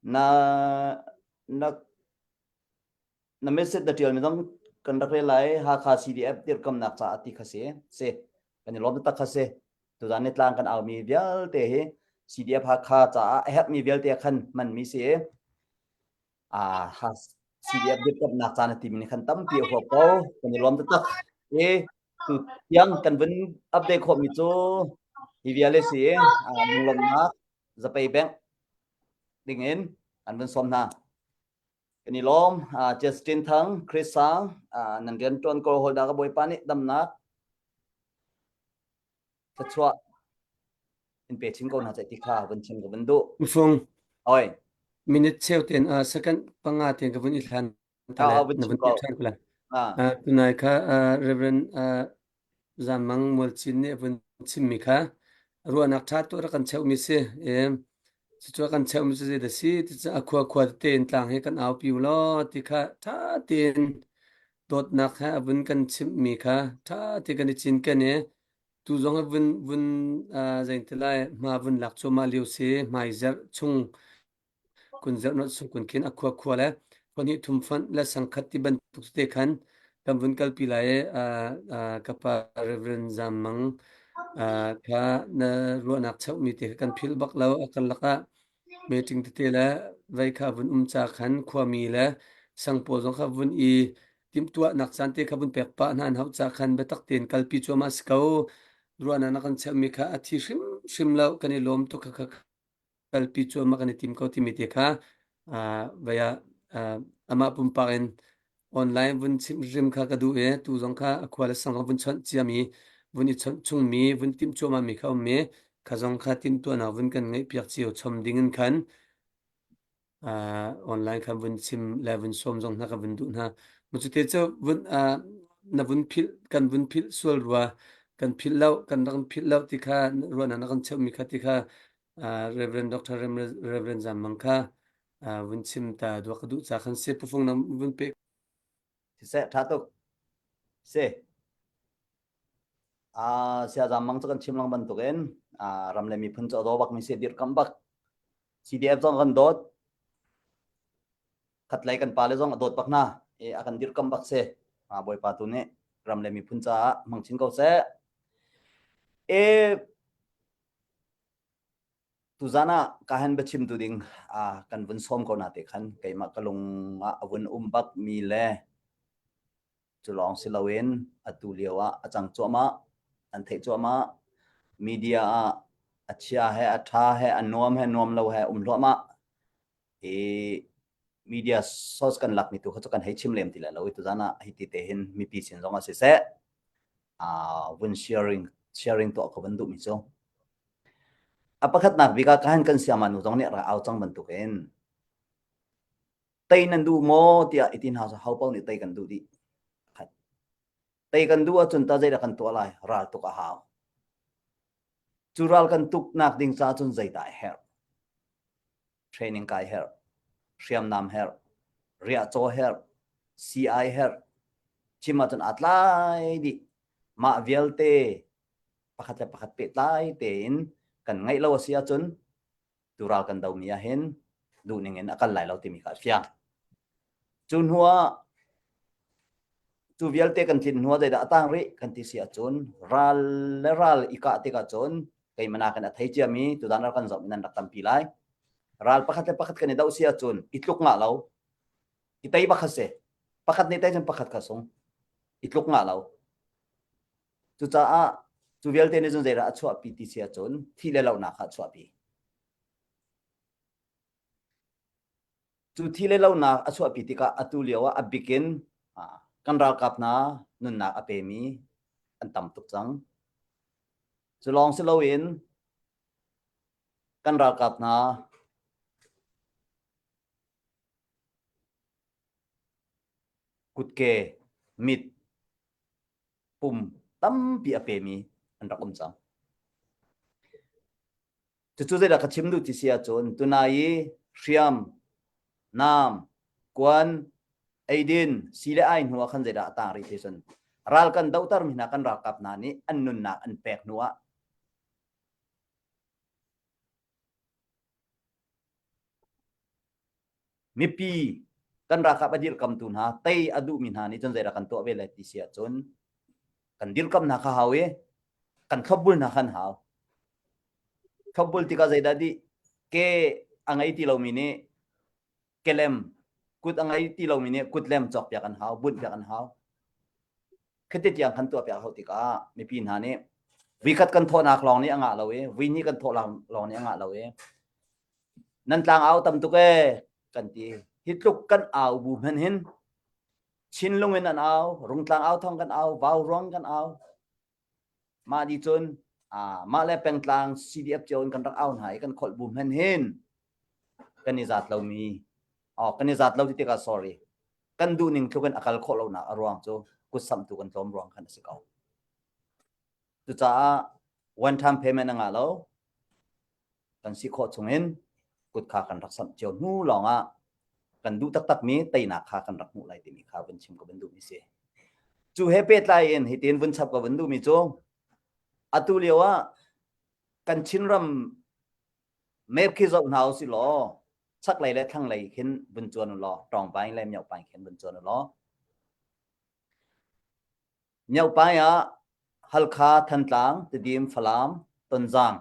[SPEAKER 2] Na na na message na tial mi zong kan rak rel lai Hakha CDF dirkamnak caah ti kha si si kan i lawm taktak kha si tuzan ni tlang kan au mi vialte hi CDF Hakha caah a herh mi vialte khan man mi si a CDF dirkamnak caan a timi nih khan tampi a huap ko kan i lawm taktak i. Tu tiang kan vun update khawhmi cu hi vial si lunglawmhnak zapei bank dingin an vun sawm hna. Kan i lawm. Justin Thang, Chris Sang, nan rian ṭuan kawl holda ka bawipa nih damnak thluachuah in pe chin ko hna seh ti kha vun chim ka vun duh.
[SPEAKER 1] Fung.
[SPEAKER 2] Oi.
[SPEAKER 1] Minute cheu ten uh, second panga ten ka vun i hlan ta le na vun ti ṭhan ko Uh, tunai kha uh, Reverend uh, Zamang Mualcin nih a vun chimmi kha ruahnak ṭha tu rak kan cheuhmi si. E, cucu kan cheuhmi cu zeidah si ti cu a khua khua tete in tlang hi kan aupi u law ti kha ṭha tein dawtnak he a vun kan chimhmi kha ṭha te kan i cinken i tu zong hi vun vun uh, zei lai hma vun lak cuahmah lio si hmai zarh chung kun zarh not sung kun khin a khua khua le khua hnih thum fonh le sangkhat ti bantuk te khan kan vun kalpi lai i uh, uh, ka pa Reverend Zam Mang uh, kha na ruahnak cheuhmi te kha kan philh bak lo a kan lakah meeting tete le vei kha vun um ca khan khuami le sang pawl zong kha vun i timhtuahnak caan te kha vun pek pah hna an hauh ca khan biatak tein kalpi cuahmah si ko ruahnak na kan cheuhmi kha a thi hrimhrim lo kan i lawm tuk kha kalpi cuahmah kan i tim ko timi te kha vei ah amah pumpak in online vun chimh hrim kha ka duh i tu zong kha a khua le sang zong vun chawnh ciami vun i chawnh chungmi vun timh cuahmah mi kha um i kha zong kha timhtuahnak vun kan ngeih piak cio chom ding in khan uh, online khan vun chim le vun sawm zong hna ka vun duh hna. Cu te cu vun uh, na vun philh kan vun philh sual rua kan philh lo kan rak philh lo ti kha ruahnak na kan cheuhmi kha ti kha uh, Reverend Dr. Reverend Zam Mang kha uh, vun chim ta dua ka duh ca khan se pufung na vun pe
[SPEAKER 2] Siseh tha tuk. Si. Ah sia Zam Mang cu kan chim lang bantukin ah ram le miphun cu a daw bak mi si dirhkamh bak. CDF zong kan dawt. Khatlei kan pale zong a dawt bak hna. I a kan dirhkamh bak si. Ah Bawipa tu nih ram le miphun caah hmang chin ko seh. E Tuzan ah ka han biachim tu ding ah kan vun sawm ko na te khan keimah ka lung ah a vun um bak mi le cu lawng si loin atu lio ah a cang cuahmah an theih cuahmah media ah a chia he a tha he a nuam he nuam lo he um hluahmah i media source kan lak mi tu kha cu kan hei chim lem ti lai lo i tuzan ah hi ti te hin mipi sin zong ah siseh uh, vun sharing sharing tuah ka van duh mi cu A pakhatnak bik ah kahan kan siama nu zong nih a rak au cang bantukin tei nan duh maw tiah i ti hna seh ho paoh nih tei kan duh dih. Pakhat. Tei kan duh ahcun ta zeidah kan tuah lai? Ral tuk a hau. Cu ral kan tuknak ding caah cun zeidah a herh? Training kai herh, hriamnam herh, riahcaw herh, CI herh. Chim ahcun aa tlai dih. Mah vialte pakhat le pakhat pehtlai tein kan ngaih lo a si ahcun tu ral kan domi ah hin duhning in a kal lai lo timi kha a fiang. Cu hnu ah cu vialte kan tlin hnu ah zeidah a tang rih kan ti si ahcun ral le ral i kah tikah cun keimah nakin a thei ciami tutan ral kan zoh mi nan rak tampi lai. Ral pakhat le pakhat kan i doh si ahcun i tluk ngah lo. I tei bakhat si. Pakhat nih tei cun pakhat kha sung. I tluk ngah lo. Cucaah cu vialte nih cun zeidah a chuahpi ti si ahcun thih le lohnak kha a chuahpi. Cu thi le lohnak a chuahpi tikah atu lio ah a bik in kan ralkap hna nunnak a pemi an tam tuk cang. Cu lawng si loin kan ralkap hna kutke, mit, pum tampi a pemi an rak um cang. Cucu zeidah ka chim duh ti si ahcun tunai i hriam, naam, kuan, eidin, si le ai hnu ah khan zeidah a tang rih ti cun ral kan dohter mi hna kan ralkap hna nih an nunnak an pek hnu ah Mipi kan ralkap a dirkamtu hna tei a duhmi hna nih cun zeidah kan tuah ve lai ti si ahcun kan dirkam hna kha hau i kan thlopbul hna khan hau. Thlopbul tikah zeidah dih ke a ngei ti lomi nih kelem kut a ngei ti lomi nih kutlem cawkpiak an hau, bunhpiak an hau. Khiti tiang kan tuah piak hau tikah mipi hna nih vikhat kan thawhnak lawng nih a ngah lo i vui hnih kan thawh lawng nih a ngah lo i nan tlang au tam tuk ee kan ti. Hi tluk kan au bu hmanh hin Chinlung in an au, Rungtlang au thong kan au, Vauruang kan au. Mah di cun mah le pengtlang CDF cio in kan rak au hna i kan kholh bu hmanh hin kan i zat lomi oh kan i zat lo ti tikah sorry kan duh ning tluk in a kal khawh lonak a ruang cu kutsamhtu kan tlawm ruang khan a si ko. Cucaah one time payment a ngah lo kan si khawh chungin kut kha kan rak samh cio hnu lawngah kan duh taktakmi teinak kha kan rak hmuh lai timi kha vun chim ka vun duhmi si. Cu he pehtlai in hitin vun chap ka vun duhmi cu atu lio ah kan Chinram map khi zoh hna usih law chaklei le thlanglei khin vun cuan u law Tawngpaing le Myohpaing khin vun cuan u law Myohpaing ah Halkha, Thantlang, Tidim, Falam, Tonzang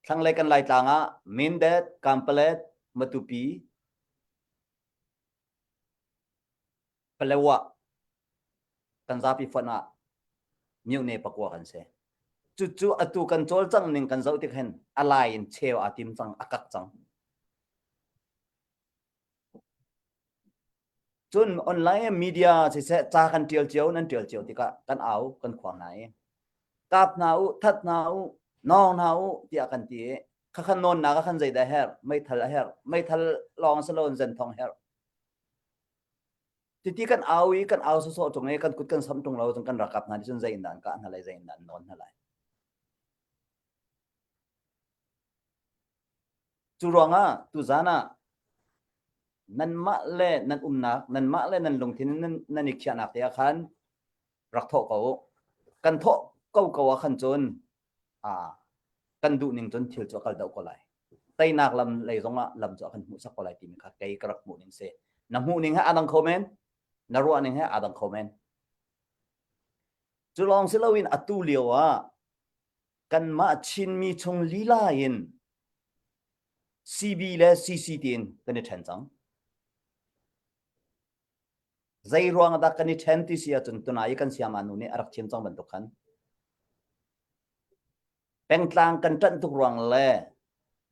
[SPEAKER 2] Thlanglei kan Laitlang ah Mindat, Kanpalet, Matupi, Palewa kan zapi fonh ah myone pakua kan si. Cucu atu kan cawlcangh ning kan zoh tik hin a lai in cheu aa tim cang, a kak cang. Cun online media siseh ca kan ṭial cio nan ṭial cio tikah kan au kan khuang hna i kap hna u, that hna u, nawng hna u tiah kan ti i khakhan nawnnak ah khan zeidah a herh? Meithal a herh. Meithal lawng si loin zenthong herh. Titi kan au i kan au sawsawh ṭung i kan kut kan samh ṭung lo cun kan ralkap hna nih cun zei in dah an kah hna lai, zei in dah an nawn hna lai. Cu ruangah tuzaan ah nanmah le nan umnak, nanmah le nan lungthin nan, nan i khiahnak te ah khan rak thawh ko u. Kan thawh ko ko ah khan cun ah kan duh ning cun thil cu a kal deuh ko lai. Teinak lam lei zongah lam cu a kan hmuhsak ko lai timi kha kei ka rak hmuh ning si. Na hmuh ning he aa dang kho men, na ruah ning he aa dang kho men. Cu lawng si loin atu lio ah kanmah Chinmi chung lila in CB le CC tiin kan i ṭhen cang. Zei ruang dah kan i ṭhen ti si ahcun tunai i kan siama nu nih a rak chim cang bantuk khan pengtlang kan ṭanh tuk ruang le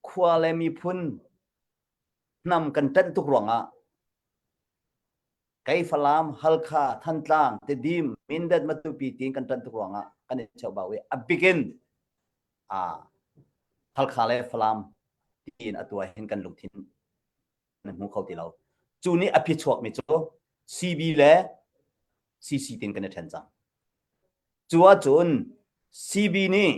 [SPEAKER 2] khua le miphun hnam kan ṭanh tuk ruangah kei Falam, Halkha, Thantlang, Tedim, Mindat, Matupi tiin kan ṭanh tuk ruangah kan i cheubau i a bikin a Halkha le Falam tiin atu ah hin kan lungthin na hmu kho ti lo. Cu nih a phichuakmi cu CB le CC tin kan i ṭhen cang. Cu ahcun CB nih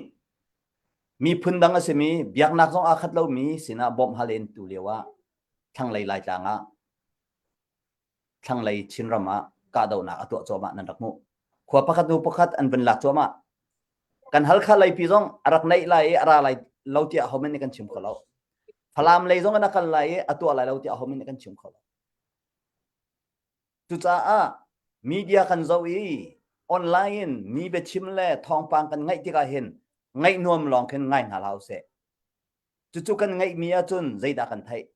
[SPEAKER 2] miphun dang a simi biaknak zong aa khat lomi sinah bawmh hal in tu lio ah thlanglei Laitlang ah thlanglei Chinram ah kahdohnak a tuah cuahmah nan rak hmuh. Khua pakhat hnu pakhat an vun lak cuahmah. Kan Halkha leipi zong a rak neih lai i a ra lai lo tiah homen nih kan chim kho lo. Falam lei zong an a kal lai i a tuah lai lo tiah homen nih kan chim kho lo. Cucaah media kan zoh i online in mi biachim le thawngpang kan ngaih tikah hin ngaih nuam lawng khin ngai hna hlah usih. Cucu kan ngeihmi ahcun zeidah kan theih?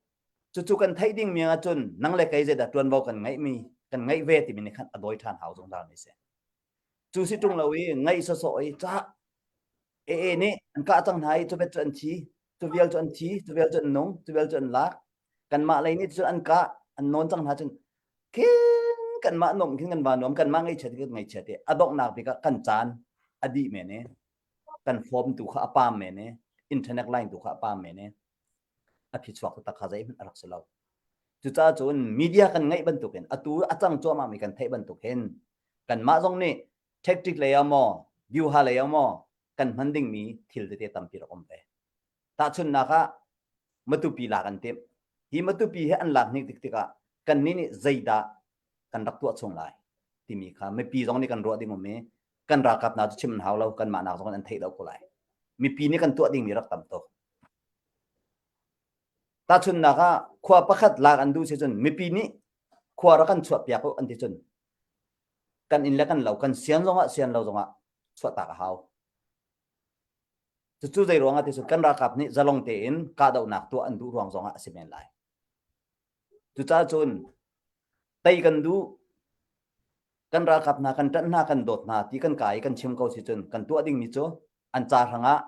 [SPEAKER 2] Cucu kan theih dingmi ahcun nang le kei zeidah ṭuanvo kan ngeihmi kan ngeih ve timi nih khan a dawi ṭhan hau zungzal mi si. Cu si ṭung lo i ngaih sawsawh i cah AA nih an kah cang hna i cu vet cu an thi, cu vial cu an thi, cu vial cu an nung, cu vial cu an lak. Kanmah lei nih cun an kah, an nawn cang hna cun khin kanmah nuam khin kan va nuam, kanmah ngaihchiat kan ngaihchiat i a donghnak bik ah kan caan a dih men i kan form tu kha a pam men i internet line tu kha a pam men i a phichuak taktak kha zeihmanh a rak si lo. Cucaah cun media kan ngeih bantukin atu a cang cuahmah mi kan theih bantuk hin kanmah zong nih tactic lei ah maw vyuha lei ah maw kan hman dingmi thil tete tampi rak um ve. Tahchunhnak ah Matupi lak an timh. Hi Matupi hi an lak hnik tik tikah kannih nih zeidah kan rak tuah chung lai timi kha mipi zong nih kan ruah ding um i kan ralkap hna cu chim an hau lo kanmah nak zong in an theih lo ko lai. Mipi nih kan tuah dingmi rak tam tuk. Tahchunhnak ah khua pakhat lak an duh si cun mipi nih khua rak kan chuah piak u an ti cun kan inn le kan lo kan sian zongah sian lo zongah chuahtak a hau. Cucu zei ruangah ti cun kan ralkap nih zalong tein kahdohnak tuah an duh ruang zongah a si men lai. Cucaah cun tei kan duh. Kan ralkap hna kan ṭanh hna kan dawt hna ti kan ka i kan chim ko si cun kan tuah dingmi cu an ca hrangah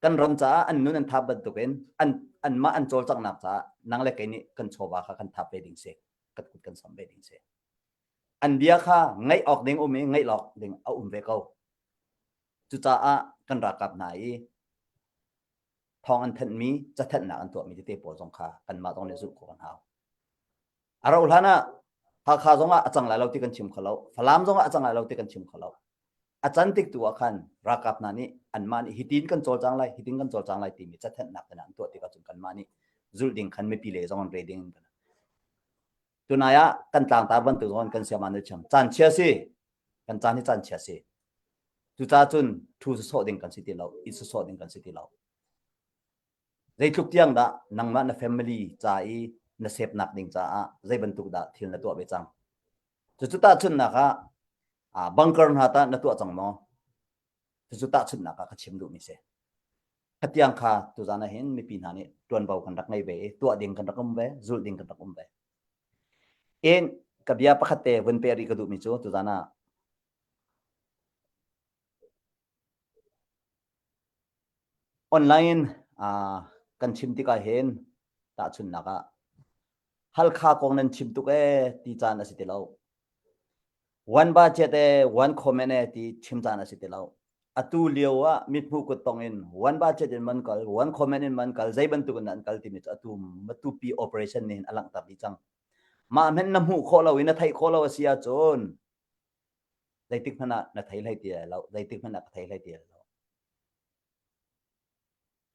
[SPEAKER 2] kan ram caah an nun an thap bantukin an anmah an cawlcanghnak caah nang le kei nih kan chawva kha kan thap ve ding si kan kut kan sam ve ding si an bia kha ngaih awk ding um i ngaih lawk ding a um ve ko cucaah kan ralkap hna i thawng an thanhmi cathanhnak an tuahmi tete pawl zong kha kanmah zong nih zulh khawh kan hau A rauh hlan ah Hakha zong ah a cang lai lo ti kan chim kho lo. Falam zong ah a cang lai lo ti kan chim kho lo. A can tik tu ah khan ralkap hna nih anmah nih hitin kan cawlcang lai, hitin kan cawlcang lai timi cathenhnak te an tuah tik ahcun kanmah nih zulh ding khan mipi le zong an re ding. Tunai ah kan tlangtar bantuk zong kan siam an cham. Caan chia si. Kan caan hi caan chia si. Cucaah cun thu sawsawh ding kan si ti lo, i sawsawh ding kan si ti lo. Zeitluk tiang dah nangmah na family ca i na sepnak ding caah zei bantuk dah thil na tuah ve cang? Cucu tahchunhnak ah bunker hna tah na tuah cang maw? Cucu tahchunhnak ah ka chim duhmi si. Khatiang kha tuzan ah hin mipi hna nih ṭuanvo kan rak ngei ve i tuah ding kan rak um ve, zulh ding kan rak um ve. In ka bia pakhat te vun pe rih ka duhmi cu tuzan ah Online kan chim tikah hin tahchunhnak ah Halkha kong nan chim tuk ee ti caan a si ti lo. One budget ee one comment ee ti chim caan a si ti lo. Atu lio ah mithmuh kuttong in one budget in man kal, one comment in man kal, zei bantuk in an kal timi cu atu Matupi operation nih hin a langhter dih cang. Mah hmenh na hmuh khawh lo i na theih khawh lo a si ahcun zeitik hmanh ah na thei hlei ti lai lo zeitik hmanh ah ka thei hlei ti lai lo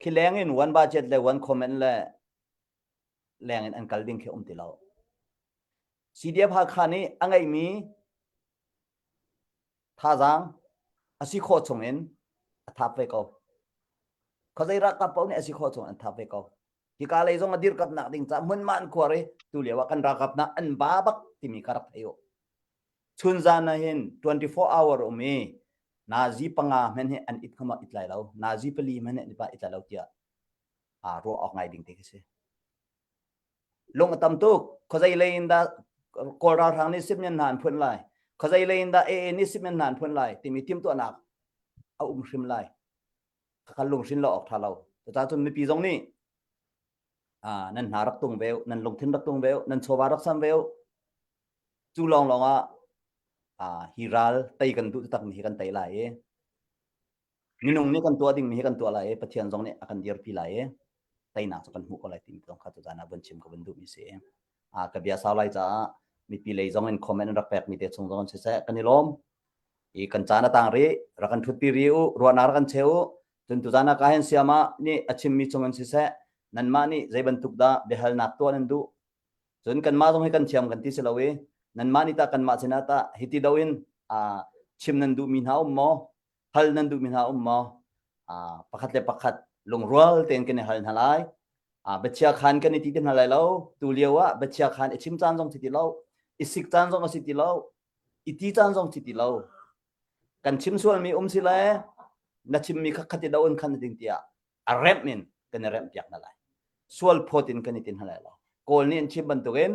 [SPEAKER 2] khi leng in one budget le one comment le leng in an kal ding khi um ti lo CDF Hakha nih a ngeihmi thazaang a si khawh chung in a thap ve ko khuazei ralkap paoh nih a si khawh chung an thap ve ko hika lei zong a dirkamnak ding ca hmunhma an khuar i tu lio ah kan ralkap hna an ba bak timi ka rak thei u Chunzan ah hin 24 hour um i nazi panga hmanh hi an it khama it lai lo nazi pali hmanh hi an it lai lo tiah aa ruah awk ngai ding te khi si. Lung a tam tuk khuazei lei in dah Kawl ralhrang nih sipmen hna an phun lai khuazei lei in dah AA nih sipmen hna an phun lai timi timhtuahnak a um hrim lai kan lunghrin lo awk tha lo cucaah cun mipi zong nih nan hna rak tung ve nan lungthin rak tung ve nan chawva rak sam ve Cu lawnglawng ah hi ral tei kan duh takmi hi kan tei lai i minung nih kan tuah dingmi hi kan tuah lai i Pathian zong nih a kan dirpi lai i teinak cu kan hmuh ko lai timi zong kha tuzaan ah vun chim ka vun duhmi si. Ka bia sau lai caah mipi lei zong in comment an rak pekmi te chung zong in siseh kan i lawm. I kan caan a tang rih, rak kan ṭhutpi rih u, ruahnak rak kan cheu u. Cun tuzaan ah ka hen siama nih a chimmi chung in siseh nanmah nih zei bantuk dah biahalnak tuah nan duh Cun kanmah zong hi kan thiam kan ti si lo i nanmah nih tah kanmah sinah tah hiti do in chim nan duhmi hna um maw? Hal nan duhmi hna um maw? Pakhat le pakhat lungrual tein kan i hal hna lai. Biachia khan kan i ti ti hna lai lo. Tu lio ah biachia khan i chim caan zong si ti lo, i sik caan zong a si ti lo, i ti caan zong si ti lo. Kan chim sualmi um si le na chimmi kha khati do in khan na ding tiah a remh in kan i remh piak hna lai sual phawt in kan i tin hna lai lo kawl nih an chim bantukin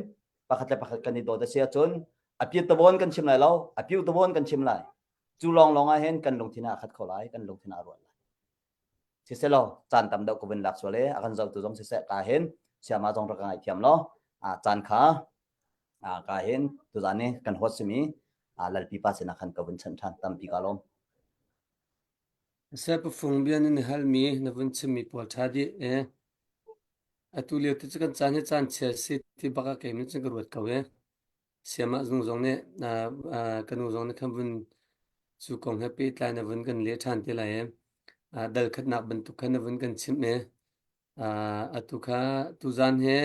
[SPEAKER 2] pakhat le pakhat kan i dawt a si ahcun a piat tawon kan chim lai lo a piu tawon kan chim lai cu lawng lawng ah hin kan lungthin ah a khat kho lai kan lungthin ah a ruat lai siselaw caan tam deuh ka vun lak sual e a kan zohtu zong siseh ka hin siama zong rak ka ngaihthiam law a caan kha a ka hin tuzan ni kan host simi a lalpi pa sinah khan ka vun chanh ṭhan tampi ka lawm
[SPEAKER 1] Sehpafung bia nan i halmi na vun chimmi pawl ṭha dih e. Atu lio te cu kan caan hi caan chia si ti bak ah keimah cun ka ruat ko e. Siamah zung zong nih ka nu zong nih khan vun cu kong he pehtlai na vun kan leh ṭhan te lai e. Dal khatnak bantuk khan na vun kan chimh e. Atu kha tuzaan he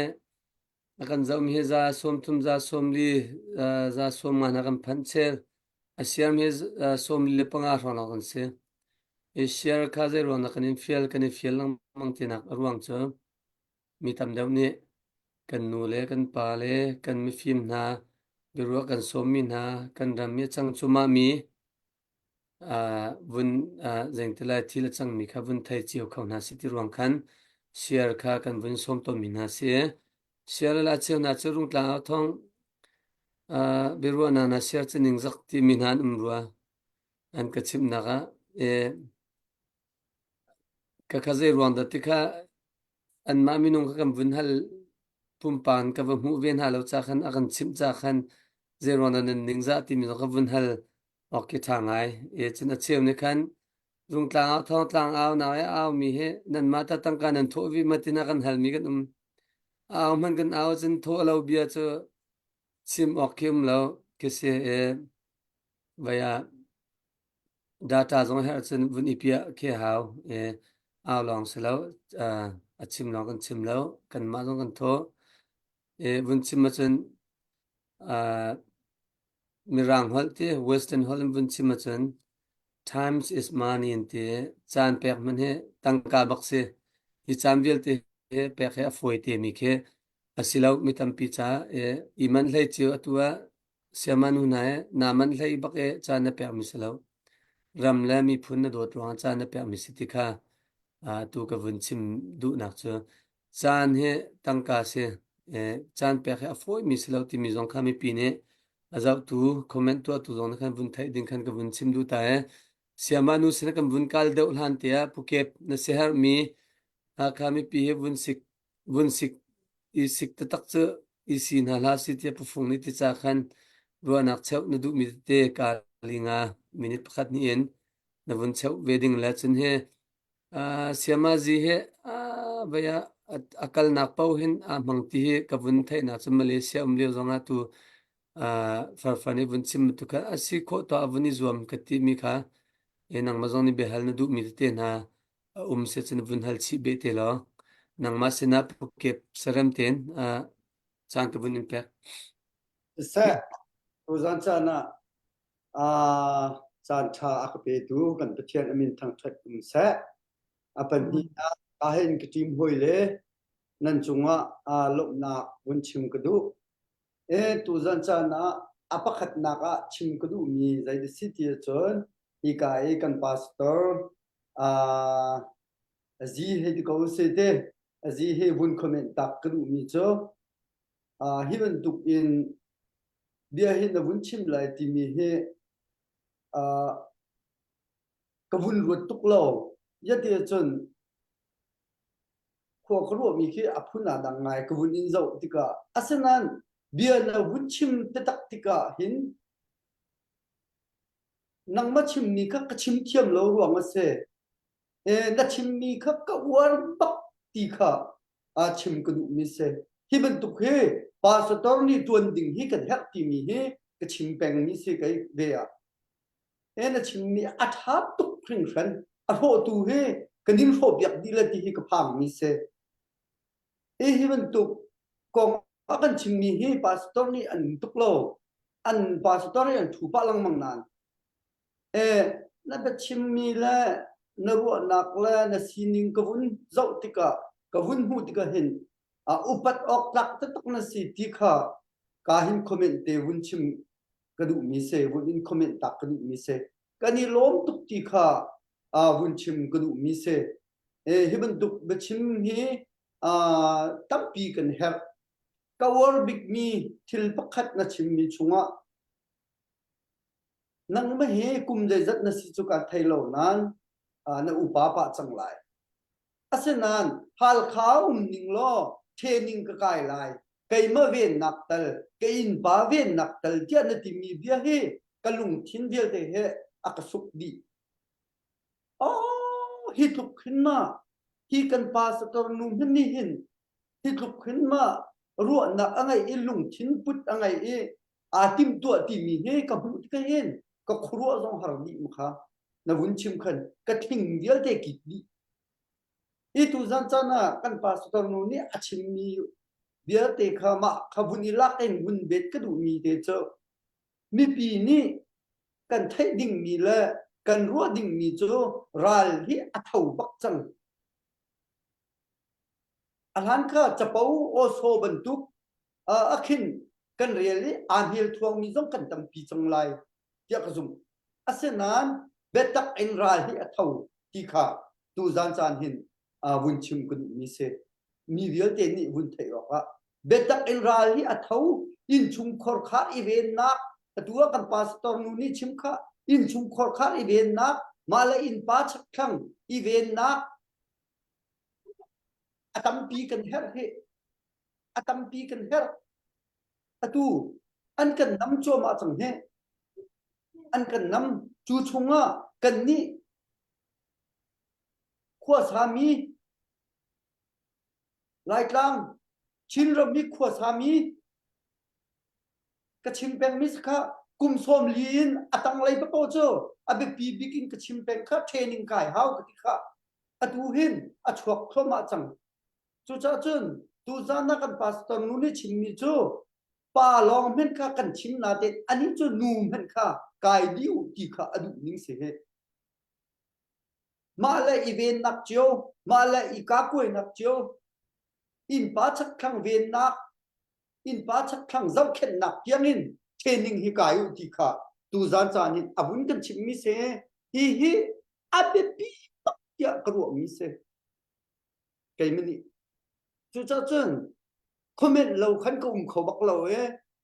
[SPEAKER 1] A kan zohmi hi za 30, za 40, za 50 hna kan phanh chel. A siarmi hi 45 hrawng lawng kan si. I share kha zei ruang dah kan in fial, kan i fial lengmang tinak a ruang cu mi tam deuh nih kan nu le kan pa le kan mifim hna biaruah kan sawmmi hna kan ram i a cang cuahmahmi vun zeingtilai thil a cangmi kha vun thei cio kho hna sih ti ruang khan share kha kan vun sawm tawnmi hna si. Share le a cheu hna cu Rungtlang ah thong. Biaruahnak na share cu ningzak timi hna an um rua. An ka chimhnak ah ka kha zei ruang dah ti kha anmah minung kha kan vun hal pumpak in ka va hmuh ve hna lo ca khan a kan chimh ca khan zei ruang dah nan ningzah timi zong ka vun hal awk khi ṭha ngai. E cun a cheu nih khan rungtlang au thawngtlang au nau i au mi hi nanmah ta tangka nan thawh vi ma tina kan halmi kan um. Au hmanh kan au cun thawh lo bia cu chim awk khi um lo khi si e vai ah data zong herh cun vun i piah khi hau e au lawng si lo a chim lawng kan chim lo kanmah zong kan thawh e vun chim ahcun Mirang holh ti Western holh in vun chim ahcun times is money an ti caan pek hmanh hi tangka bak si hi caan vialte hi pek hi a fawi te mi khi a si lo mi tampi ca i manh hlei cio atu ah Sayama nu hna he naa manh hlei bak i caan na pekmi si lo. Ram le miphun na dawt ruangah caan na pekmi si ti kha atu ka vun chim duhnak cu caan hi tangka si. Caan pek hi a fawimi si lo timi zong kha mipi nih a zohtu comment tuahtu zong nih khan vun theih ding khan ka vun chim duh ta i Sayama nu sin kan vun kal deuh hlan te ah Phuket na siaherhmi Hakha mipi hi vun sik vun sik i sik taktak cu i si hna hlah si tiah pufung nih tica khan ruahnak cheuh na duhmi tete ka linga minute pakhat hnih in na vun cheuh ve ding le cun hi Siamazi hi vei ah a kalnak paoh hin aa hmang ti hi ka vun theihnak cu Malaysia um lio zongah tu farfar nih vun chim tu kha a si khawh tuah a vun i zuam ka ti mi kha e nangmah zong nih biahal na duhmi tete hna a um si cun vun hal chih beh te law nangmah sinah pukep sarem tein caan ka vun in pek.
[SPEAKER 5] Siseh, tuzan caan ah caan ṭha a ka petu kan Pathian a min thangṭhat um seh. A pahnihnak ahhin ka ṭim hawi le nan cungah lawmhnak vun chim ka duh. E tuzan caan ah a pakhatnak ah chim ka duhmi zei a si ti ahcun hika i kan pastor Azi hei ti ko usih ti. Azi hi vun comment tak ka duhmi cu hi bantuk in bia hi na vun chim lai timi hi ka vun ruat tuk lo. Yati ahcun khua ka ruahmi khi a phun aa dang ngai ka vun in zoh tikah asinain bia na vun chim taktak tikah hin nangmah chimmi kha ka chim thiam lo ruang a si. E, na chimmi kha ka uar bak ti kha a chim ka duhmi si. Hi bantuk hi pastor nih tuan ding hi kan herh timi hi ka chim pengmi si kei ve ah. E na chimmi a ṭha tuk hringhran. A hrawhtu hi kan in hrawhpiak dih le ti hi ka phangmi si. E hi bantuk kong a kan chimmi hi pastor nih an tuk lo. An pastor hi an thu pah lengmang nain e na biachimmi le na ruahnak le na sining ka vun zoh tikah ka vun hmuh tikah hin a upat awk tlak taktak na si ti kha ka hin comment te vun chim ka duhmi si vun in comment tak ka duhmi si kan i lawm tuk ti kha vun chim ka duhmi si e hi bantuk biachim hi tampi kan herh ka uar bikmi thil pakhat na chimmi chungah nangmah hi kum zeizat na si cu kan thei lo nain na upa pah cang lai asinain Halkha um ning law training ka kai lai keimah vennak tal ka innpa vennak tal tiah na timi bia hi ka lungthin vialte he a ka suk dih Oh, hi tluk hin ma hi kan pastor nu hmanh nih hin hi tluk hin ma ruahnak a ngeih i lungthin put a ngeih i aa timhtuah timi hi ka hmuh tikah hin ka khuaruah zong har dih ma kha na vun chim khan ka thing vialte kit dih hi tu zan caan ah kan pastor nu nih a chimmi vialte kha mah kha vun i lak in vun bet ka duhmi te cu mipi nih kan theih dingmi le kan ruah dingmi cu ral hi a tho bak cang. A hlan kha capo awsaw bantuk a khin kan rel i aa hmel thuangmi zong kan tampi cang lai tiah ka zumh. Asinain biatak in ral hi a tho ti kha tuzan caan hin vun chim ka duhmi si. Mi vialte nih vun theih awkah biatak in ral hi a tho. Innchung khorkhar i vennak atu ah kan pastor nu nih chim kha innchung khorkhar i vennak mah le innpa chakthlang i vennak a tampi kan herh hi a tampi kan herh atu an kan nam cuahmah cang hi an kan nam cu chungah kan nih khuasami Laitlang Chinram i khuasami ka chim pengmi si kha kum sawm li in a tanglei papoh cu a biapi bik in ka chim peng kha training kai hau ka ti kha atu hin a chuak thluahmah cang. Cucaah cun tuzan ah kan pastor nu nih chimmi cu pa lawng hmenh kha kan chim natein anih cu nu hmenh kha kai dih u ti kha a duh ning si hi. Mah le i vennak cio, mah le i kakuainak cio, innpa chakthlang vennak, innpa chakthlang zohkhenhnak tiangin training hi kai u ti kha tuzan caan in a vun kan chimmi si. Hi hi a biapi bak tiah ka ruahmi si. Keimah nih. Cucaah cun comment lo khan ka um kho bak lo e.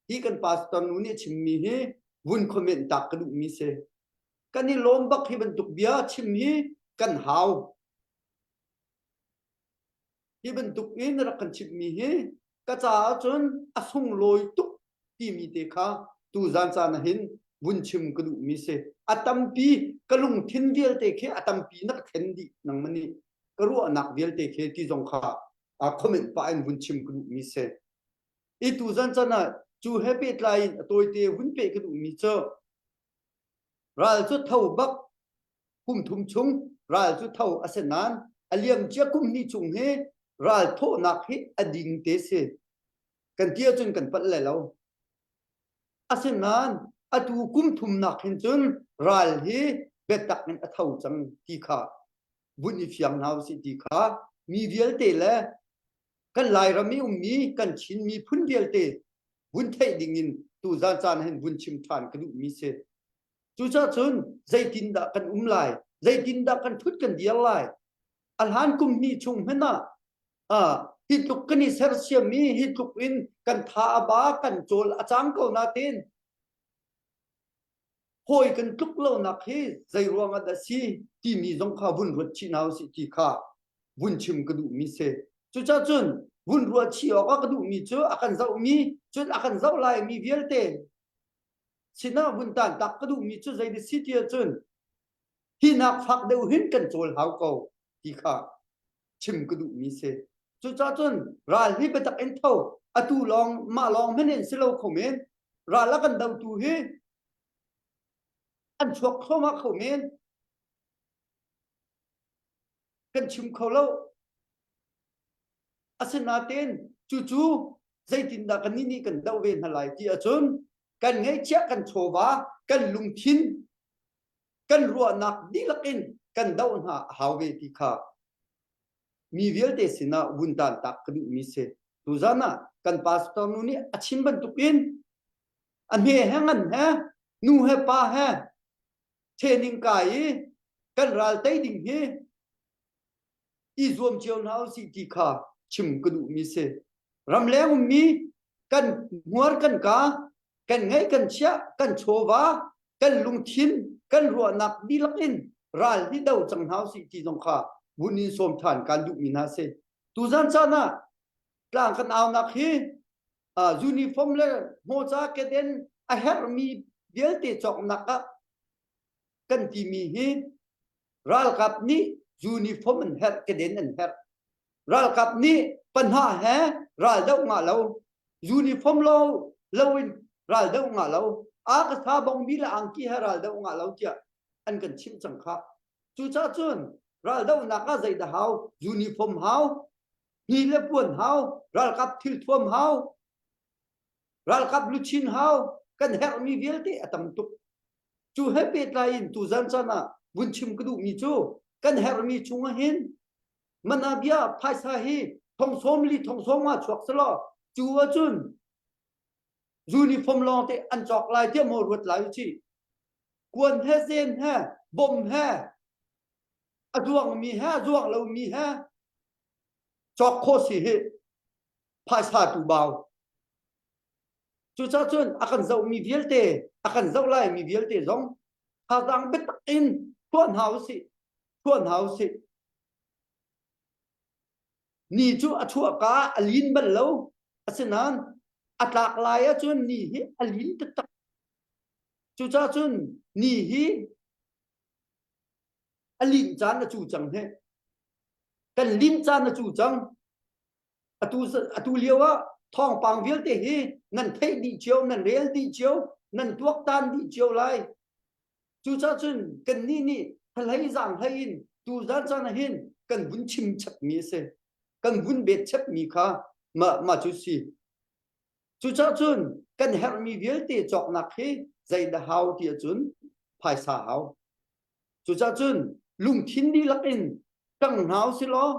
[SPEAKER 5] Hi kan pastor nu nih chimmi hi vun comment tak ka duhmi si. Kan i lawm bak hi bantuk bia chim hi kan hau. Hi bantuk in rak kan chimmi hi ka caah cun a sunglawi tuk timi te kha tuzan caan ah hin vun chim ka duhmi si. A tampi ka lungthin vialte khi a tampi na ka thlen dih nangmah nih ka ruahnak vialte khi ti zong kha comment pah in vun chim ka duhmi si. I tuzan caan ah cu he pehtlai in a tawite vun peh ka duhmi cu Ral cu tho bak kum thum chung ral cu tho a si nain a liamcia kum hnih chung hi ral thawhnak hi a ding te si. Kan ti ahcun kan palh lai lo. Asinain atu kum thumnak hin cun ral hi biatak in a tho cang ti kha vun i fiang hna usih ti kha mi vialte le kan Lairam i ummi kan Chin miphun vialte vun theih dingin tuzan caan hin vun chim ṭhan ka duhmi si. Cucaah cun zeitindah kan um lai, zeitindah kan ṭhut kan dir lai. A hlan kum hnih chung hmanh ah ah hi tluk kan i sersiam i hi tluk in kan tha a ba kan cawl a cang ko nain hawi kan tluk lonak hi zei ruang ah dah si timi zong kha vun ruat chih hna usih ti kha vun chim ka duhmi si. Cucaah cun vun ruah chih awk ah ka duhmi cu a kan zohmi cun a kan zoh laimi vialte sinah vun tan tak ka duhmi cu zei si ti ahcun hi nak fak deuh hin kan cawl hau ko ti kha chim ka duhmi si. Cucaah cun ral hi biatak in tho atu lawng mah lawng hmanh in si lo kho men ral a kan dotu hi an chuak thluahmah kho men kan chim kho lo. Asinain cucu zeitindah kannih nih kan doh ve hna lai ti ahcun kan ngeihchiah kan chawva kan lungthin kan ruahnak dihlak in kan doh hna a hau ve ti kha mi vialte sinah vun tan tak ka duhmi si. Tuzan ah kan pastor nu nih a chim bantukin a hme he ngan he nu he pa he training kai i kan ral tei ding hi i zuam cio hna usih ti kha chim ka duhmi si. Ramleng ummi kan hmuar kan ka kan ngeih kan chiah kan chawva kan lungthin kan ruahnak dihlak in ral hi do cang hna usih ti zong kha vun in sawm ṭhan kan duhmi hna si. Tuzan caan ah tlang kan aunak hi uh, uniform le hmawca keden a herhmi vialte cawknak ah kan timi hi ralkap nih uniform an herh keden an herh ralkap nih panha he ral doh ngah lo uniform lo loin ral doh ngah lo a ka tha bong bi la angki he ral doh ngah lo tiah an kan chimh cang kha cucaah cun ral dohnak ah zeidah hau uniform hau hni le puan hau ralkap thil thuam hau ralkap luchin hau kan herhmi vialte a tam tuk Cu he pehtlai in tuzan caan ah vun chim ka duhmi cu kan herhmi chungah hin manabia phaisa hi thong sawm li thong sawm nga chuak selaw cu ahcun uniform lawng te an cawk lai tiah maw ruat lai u kuan he zen he bom he a zuangmi he a zuang lomi he cawk khawh si hi phaisa tu bau. Cucaah cun a kan zohmi vialte, a kan zoh laimi vialte zong thazaang biatak in tuah hna usih, tuah hna usih. Ni cu a chuahka a lin bal lo. Asinain a tlak lai ahcun ni hi a lin taktak. Cucaah cun ni hi a linh caan a cu cang he. Kan linh caan a cu cang. Atu atu lio ah thawngpang vialte hi nan theih dih cio, nan rel dih cio, nan tuaktan dih cio lai. Cucaah cun kannih nih hlei zaang hlei in tuzan caan ah hin kan vun chim chapmi a si. Kan vun bet chapmi kha mah mah cu si. Cucaah cun kan herhmi vialte cawknak hi zeidah hau ti ahcun phaisa hau. Cucaah cun lungthin dihlak in ṭang hna usih law,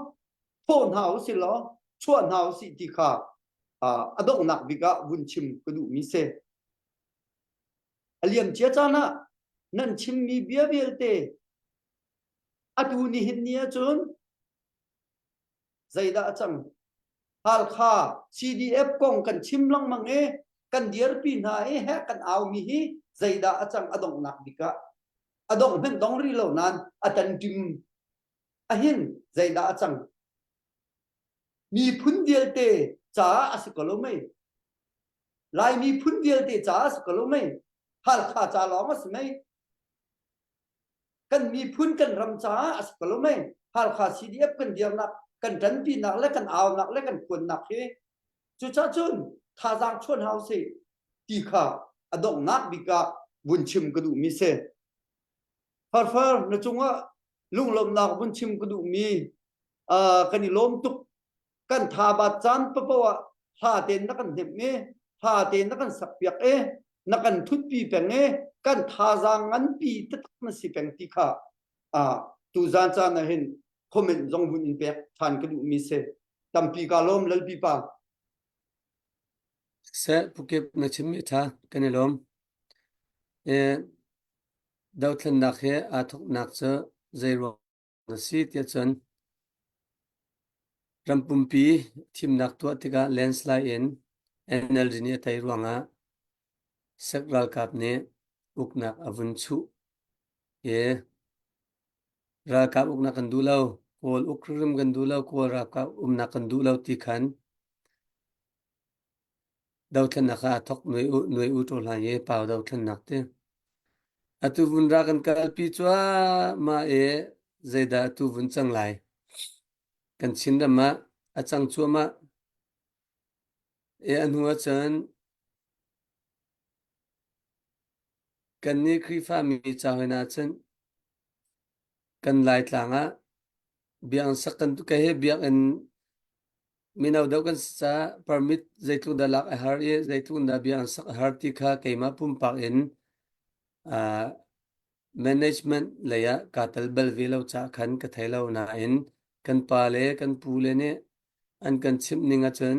[SPEAKER 5] thawh hna usih law, chuah hna usih ti kha a donghnak bik ah vun chim ka duhmi si. A liamcia caan ah nan chimmi bia vialte atu nihin ni ahcun zeidah a cang? Halkha CDF kong kan chim lengmang i kan dirpi hna i heh kan aumi hi zeidah a cang a donghnak bik ah a dongh hmanh dong rih lo nain a tanṭim ahin zeidah a cang? Miphun vialte caah a si ko lo mei? Lai miphun vialte caah a si ko lo mei? Halkha ca lawng a si mei? Kan miphun kan ram caah a si ko lo mei? Halkha CDF kan dirnak, kan ṭanpinak le kan aunak le kan phuannak hi cucaah cun thazaang chuan hau sih ti kha a donghnak bik ah vun chim ka duhmi si. Farfar na cungah lunglawmhnak vun chim ka duhmi uh, kan i lawm tuk kan thabat caan papoh ah hla tein na kan hnemh i hla tein na kan sakpiak i na kan thutpi peng i kan thazaang nganpi taktak na si peng ti kha uh, tuzan caan ah hin comment zong vun in pek than ka duhmi si tampi ka lawm lalpi pa
[SPEAKER 1] Seh Pukip na chimmi ṭha kan i lawm. E, dothlennak he aa thawknak cu zei ruang na si tiah cun ram pumpi thimnak tuah tikah landslide in NLD nih a tei ruangah SAC ralkap nih uknak a vun chuh i ralkap uknak kan duh lo, Kawl uk hrim kan duh lo, Kawl ralkap umnak kan duh lo ti khan Dothlennak ah aa thawk nuai u ṭaw hlan i pau dothlennak ti. Atu vun ra kan kalpi cuahmah i zeidah atu vun cang lai? Kan Chinram ah a cang cuahmah. I a hnu ahcun kannih Khrihfami ca hoi ahcun kan Laitlang ah biakinn sak kan ka hi biakinn Mino deuh kan si caah permit zeitluk dah lak a har i zeitluk dah bia an sak a har ti kha keimah pumpak in uh, management lei ah kaa tel bal ve lo caah khan ka thei lo nain kan pa le kan pu le nih an kan chimh ning ahcun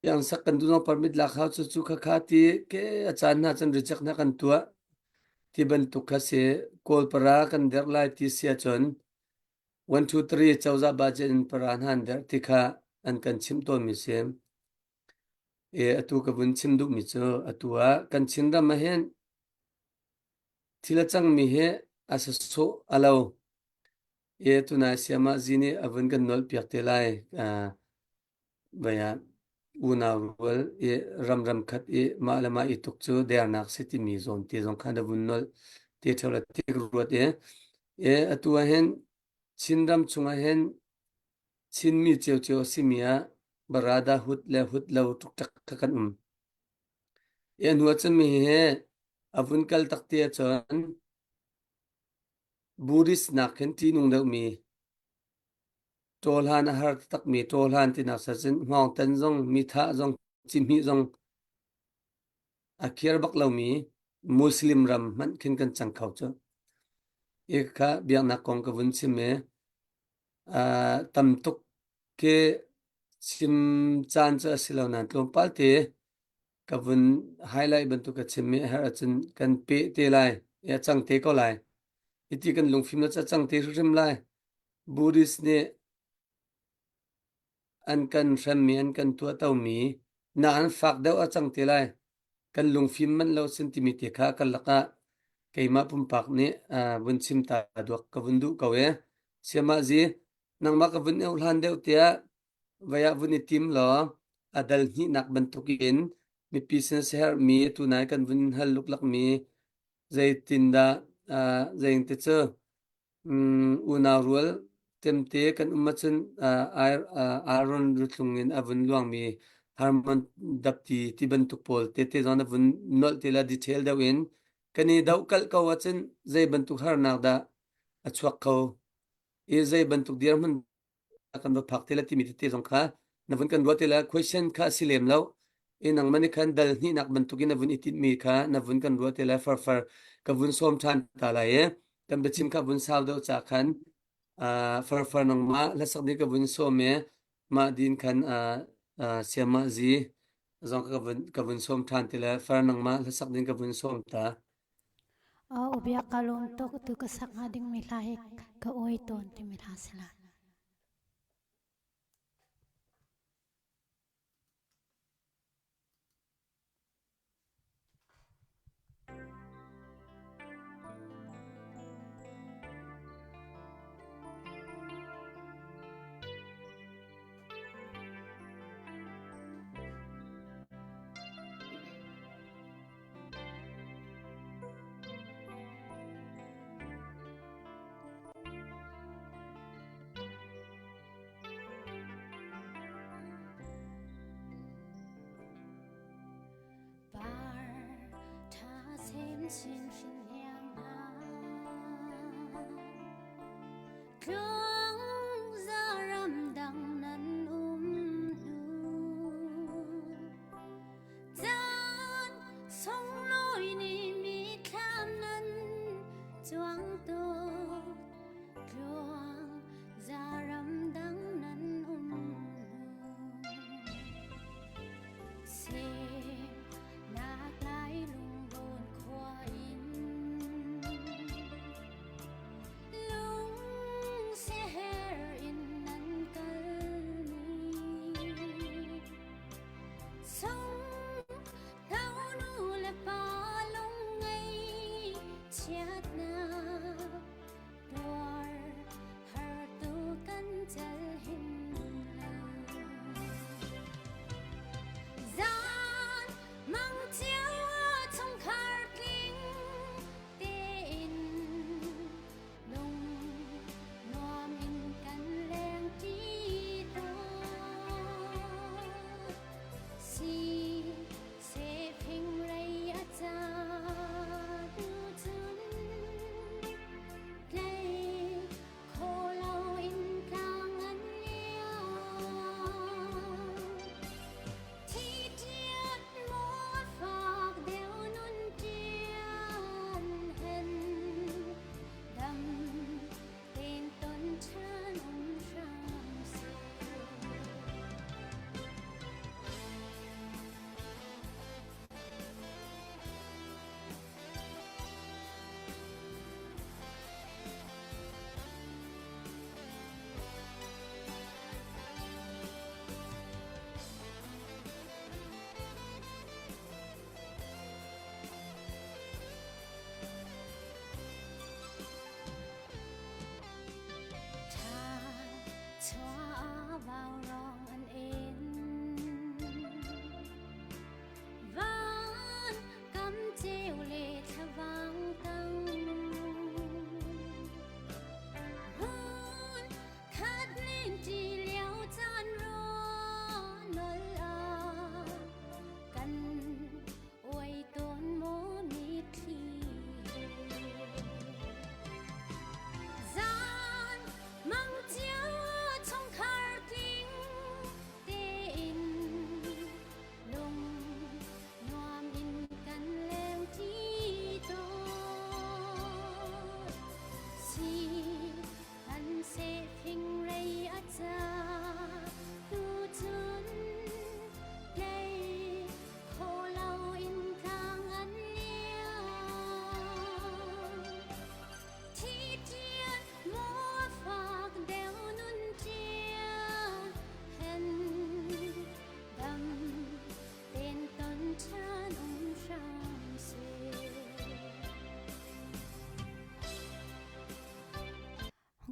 [SPEAKER 1] yang sak kan duh permit lak hau cu cu kha kha ti ke a caan hna cun reject hna kan tuah ti bantuk kha si kawl para kan derh lai ti si ahcun 1 2 3 cozah budget in para hna an derh ti kha an kan chimh tawnmi si. E atu ka vun chim duhmi cu atu ah kan Chinram ah hin thil a cangmi hi a sasawh a lo. E tunai siamah zi nih a vun kan nolh piak te lai. Uh, vai ah unau rual i ram ram khat i mah le mah i tuk cu dernak si timi zawn te zong kha na vun nolh te ṭheo la tik ruat i e atu ah hin Chinram chungah hin Chinmi ciocio a simi ah barada hut le hut lo ṭukṭak kha kan um. I a hnu ah cun mi hi a vun kal tak ti ahcun Buddhist nak khin ṭihnung deuhmi Ṭawlhan a har taktakmi ṭawlhan tinak cun hngawngtan zong mithah zong cihmih zong a khir bak lomi Muslim ram hmanh khin kan cang kho cu. I kha biaknak kong ka vun chim i uh, tam tuk khi chim caan cu a si lo nain tlawmpal te ka vun highlight bantuk ka chim i a herh ahcun kan peh te lai i a cang te ko lai. Hiti kan lungfim lo cu a cang te hrimhrim lai. Buddhist nih an kan hremmi, an kan tuahtomi. Na an fak deuh a cang te lai. Kan lungfim manh lo sin timi te kha kan lakah keimah pumpak nih vun chim ta duak ka vun duh ko e. Siamah zi nangmah ka vun eu hlan deuh tiah vai ah vun i tim law a dal hnihnak bantukin mipi sin siaherhmi tunai kan vun hal luklak mi zeitindah zeing te cu unau rual temte kan um ahcun Aaron rutlung in a vun luangmi Harmon dapti ti bantuk pawl tete zong na vun nolh te la detail deuh in kan i dohkalh ko ahcun zei bantuk harnak dah a chuak kho i zei bantuk dirhmun kan va phak te la timi tete zong kha na vun kan ruah te la question kha a si lem lo i nangmah nih khan dal hnihnak bantukin na vun i tinhmi kha na vun kan ruah te la farfar ka vun sawm ṭhan ta lai i kan biachim kha vun sau deuh ca khan farfar nangmah hlasak ding ka vun sawm i mah din khan siamah zi zong ka vun ka vun sawm ṭhan ti le far nangmah hlasak ding ka vun sawm ta.
[SPEAKER 4] Ubia ka lawm tuk tu ka sak hnga dingmi hla hi ka oi tawn timi hla si lai. Par ṭha chinchin hrinhniang hna Tluang za ramdang nan um hnu Caan sunglawi nih mithlam nan cuang tuk Tluang za ramdang nan um hnu Semnak lai lungrawn khua in lung siaherh in nan kal ni Sung nu le pa lung ngei chiatnak.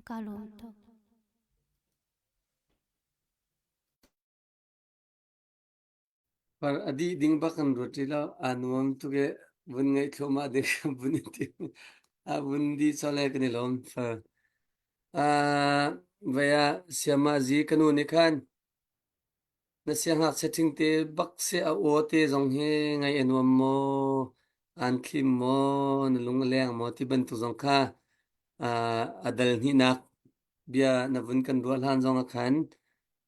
[SPEAKER 4] Ka lawm tuk.
[SPEAKER 1] Par a dih ding bak kan ruat rih lo. Aa nuam tuk i vun ngaih thluahmah ding vun i tim. A vun dih colh e kan i lawm far. Uh, vei ah siama zi ka nu nih khan na siangngakchia ṭhingte bak si a aw te zong hi ngaih a nuam maw, aan thlim maw, na lung a leng maw ti bantuk zong kha uh, a dal hnihnak bia na vun kan ruah hlan zong ah khan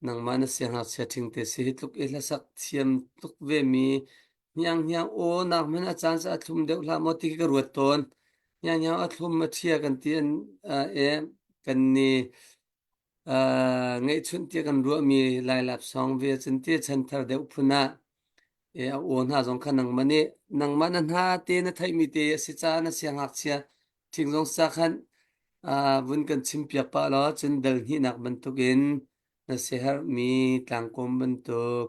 [SPEAKER 1] nangmah na siangngakchia ṭhingte si hi tluk i hlasak thiam tuk vemi hnianghniang aw nak hmanh a caan cu a thlum deuh hlah maw ti khi ka ruat tawn. Hnianghniang a thlum a ṭhia kan ti an uh, e kan ni uh, ngeihchunh tiah kan ruahmi Lailap song ve cun ti chanthar deuh phun ah e a aw hna zong kha nangmah nih nangmah na hna te na theihmi te a si caah na siangngakchia ṭhing zong sa khan uh, vun kan chimpiak pah law cun dal hnihnak bantukin na siaherhmi tlangkawm bantuk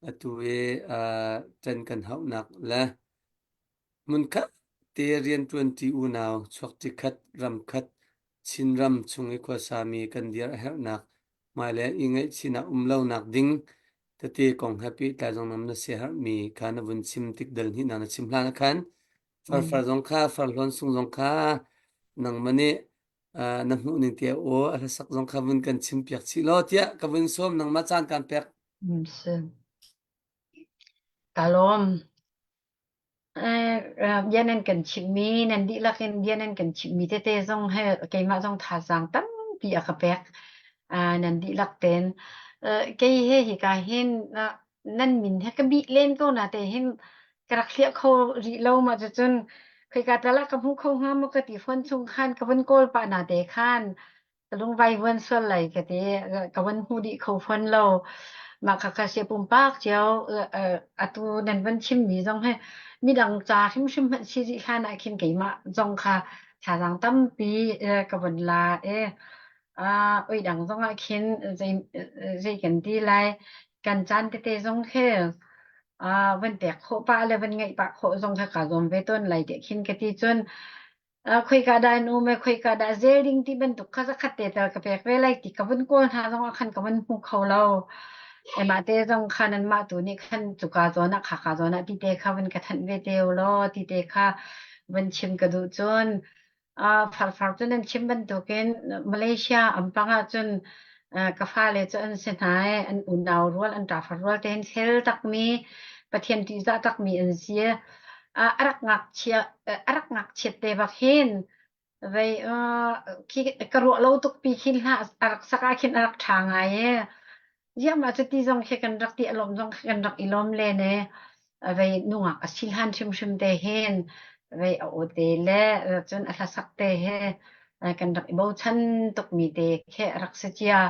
[SPEAKER 1] atu i uh, ṭan kan hauhnak le hmunkhat te rianṭuanṭi unau chuakṭi khat ram khat Chinram chung i khuasami kan dir a herhnak hmailei i ngaihchihnak um lonak ding tete kong he pehtlai zong na siaherhmi kha na vun chim tik dal hnihnak na chim hlan ah khan farfar zong kha farhlawn sung zong kha nangmah nih na hmuh ning tiah aw a hlasak zong kha vun kan chim piak chih law tiah ka vun sawm nangmah caan kaan pek.
[SPEAKER 3] Ka lawm. Bia nan kan chimhmi, nan dihlak in bia nan kan chimhmi tete zong he keimah zong thazaang tampi a ka pek. Nan dihlak tein. Kei he hika hin nan min he ka bih len ko na te hin ka rak hliah kho rih lo ma cucun khoika tal ah ka hmu kho hnga maw ka ti phone chung khan ka vun kawl pah na te khan ka lungvaivuan sual lai ka ti. Ka van hmu dih kho fawn lo. Mah khakha sia pumpak cio atu nan van chimmi zong hi midang ca hrimhrim hmanh si rih hlan ah khin keimah zong kha thazaang tampi ka von la i oi dang zong ah khin zei zei kan ti lai kan caan tete zong khi van pek khawh pah le van ngeih pah khawh zong kha kaa zuam ve tawn lai tiah khin ka ti cun Khoika dah an um i khoika dah zel ding ti bantuk kha zakhat te tal ka pek ve lai ti ka vun kawl hna zong ah khan ka vun hmu kho lo. Emah te zong khan anmah tu nih khan cuka zawn ah khaka zawn ah ti te kha vun ka thanh ve te u law ti te kha vun chim ka duh cun farfar cu nan chim bantukin Malaysia ampang ah cun ka fale cu an si hna i an unau rual an ṭafar rual tein fel takmi Pathian ṭihzah takmi an si. A rak ngakchia a rak ngakchiat te bak hin vei khi ka ruah lo tuk pi khin hlah a rak sak ah khin a rak ṭha ngai e. Ziah mah cuti zong khi kan rak ti a lawm zong khi kan rak i lawm len e. Vei nungak a si hlan hrimhrim te hin vei a aw te le cun a hlasak te he kan rak i bochan tukmi te khi a rak si cia.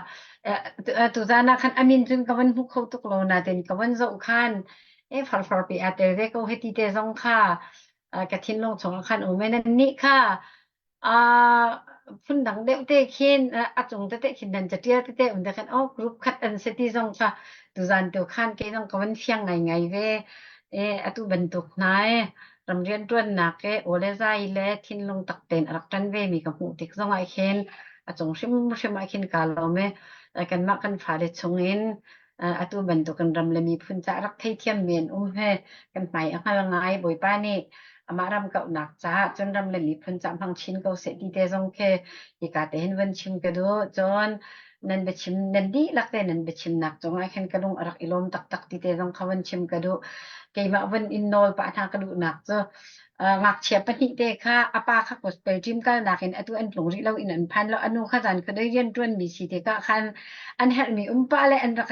[SPEAKER 3] Tuzan ah khan a min cun ka van hmu kho tuk lo nain ka van zoh khan e farfar pi aa tel ve ko hiti te zong kha ka thinlung chungah khan um e nan nih kha phundang deuh te khin a cung tete khin nan catial tete um te khan oh group khat an si ti zong kha tuzan tu khan ke zong ka van fiang ngai ngai ve e atu bantuk hna e ramrian tuannak e ole zai le thinlung tak ten a rak tan ve mi ka hmuh tik zong ah khin a cung hrimhrim ah khin ka lawm e kanmah kan fale chung in atu bantukin ram le miphun ca rak theithiam mi an um he kan hmai a hngal ngai Bawipa nih amah ram kauhnak caah cun ram le miphun ca hmang chin ko seh ti te zong khi hika te hin van chim ka duh cun nan biachim nan dihlak te nan biachimnak cungah khin ka lung a rak i lawm taktak ti te zong kha van chim ka duh keimah van in nawl pah hna ka duhnak cu ngakchia pahnih te kha a pa kha gospel team kalnak in atu an tlung rih lo in an phan lo anu kha zan khuadei rian ṭuan mi si te ka khan an herh mi um pah le an rak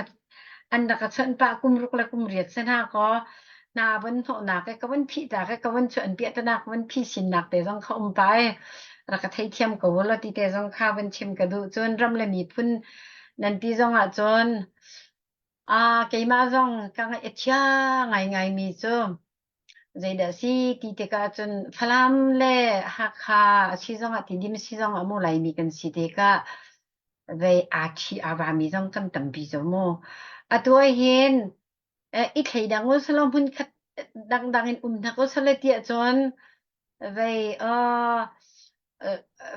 [SPEAKER 3] an rak chawnh pah kum ruk le kum riat se hna kaw hna von hnawhnak ke ka von phih ta ke ka von chu an piah tanak von phi sinnak te zong kha um pa e rak ka theithiam ko lo ti te zong kha von chim ka duh cun ram le miphun nan ti zong ah cun a keimah zong ka ngaih a chia ngaingai mi cu Zeidah si ti tikah cun Falam le Hakha a si zongah Tidim a si zongah mu Laimi kan si tikah vei aa ṭhi aa vami zong kan tampi cu mu. Atu ahhin eh, i thleidang u selaw hmunkhat dangdang in um hna ko selaw tiah cun vei uh,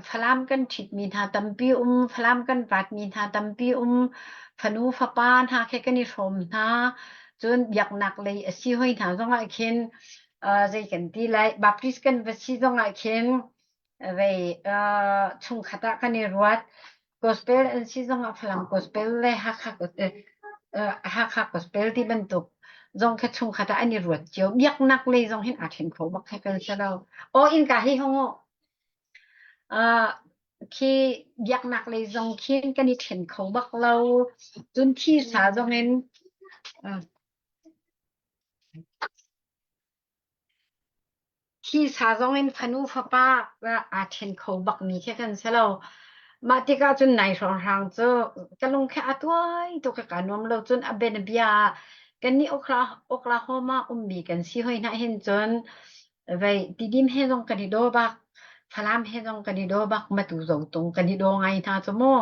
[SPEAKER 3] Falam kan ṭhitmi hna tampi um, Falam kan vatmi hna tampi um, fanu fapa hna khi kan i hrawm hna. Cun biaknak lei a si hoi hna zongah khin zei kan ti lai Baptist kan va si zongah khin vei chungkhat ah kan i ruat. Gospel an si zongah Falam Gospel le Hakha Hakha Gospel ti bantuk zong kha chungkhat ah an i ruat cio. Biaknak lei zong hin aa ṭhen kho bak kha kan si lo. Aw innka hi hong u. Uh, khi biaknak lei zong khin kan i ṭhen kho bak lo. Cun thi sa zong in uh, Hi sa zong in fanu fapa aa ṭhen kho bakmi khi kan si lo. Mah tikah cun nai hrawnghrang cu ka lung khi a tuai tuk i kaa nuam lo cun a bianabia ah kannih Oklahoma ummi kan si hoi hna hin cun vei Tidim he zong kan i daw bak, Falam he zong kan i daw bak, Matu Zotung kan i daw ngai hna cu mu.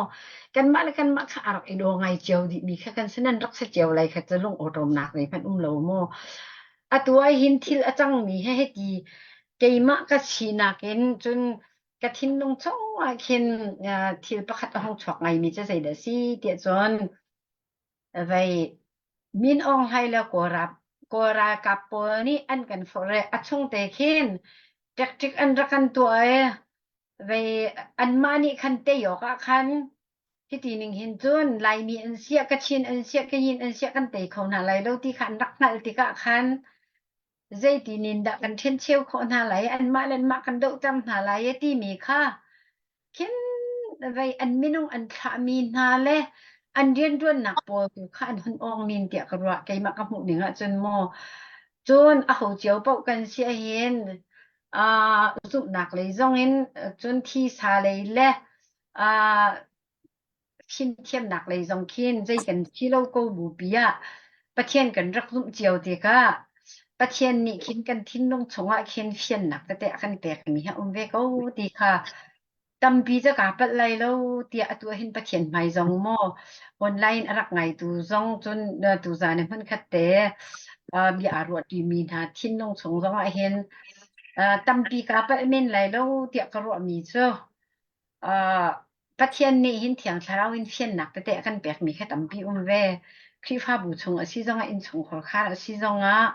[SPEAKER 3] Kanmah le kanmah kha a rak i daw ngai cio dihmi kha kan si nan rak si cio lai kha cu lung awṭawmnak zei hmanh um lo mu. Atu ahhin thil a cangmi he hiti keimah ka sinak in cun ka thinlung chungah khin thil pakhat a hung chuak ngaimi cu zeidah a si tiah cun vei Min Aung Hlaing le Kawl ralkap pawl nih an kan forh i a chungte khin ṭekṭik an rak kan tuah i vei anmah nih khan tei awk ah khan Hiti ning hin cun Laimi an siah, Kachin an siah, Kayin an siah kan tei kho hna lai lo ti kha an rak hngalh tikah khan zeiti nin dah kan ṭhencheu khawh hna lai, anmah le anmah kan dohter hna lai e timi kha khin vei an minung an thlahmi hna le an rianṭuannak pawl tu kha an hun awng nin tiah ka ruah. Keimah ka hmuh ning ahcun maw cun aho cio paoh kan si ahhin uh, zumhnak lei zong in cun thisa lei le uh, fimthiamnak lei zong khin zei kan si lo ko bupi ah Pathian kan rak zumh cio tikah Pathian nih khin kan thinlung chungah khin fiannak tete a kan pekmi hi a um ve ko ti kha tampi cu kaa palh lai lo tiah atu ah hin Pathian hmai zong maw online a rak ngaitu zong cun tuzaan i hmunkhat te bia aa ruahṭimi hna thinlung chung zong ah hin tampi kaa palh men lai lo tiah ka ruahmi cu Uh, Pathian nih hin Thiang Thlarau in fiannak tete a kan pekmi kha tampi um ve. Khrihfabu chung a si zongah, innchungkhar khar a si zongah,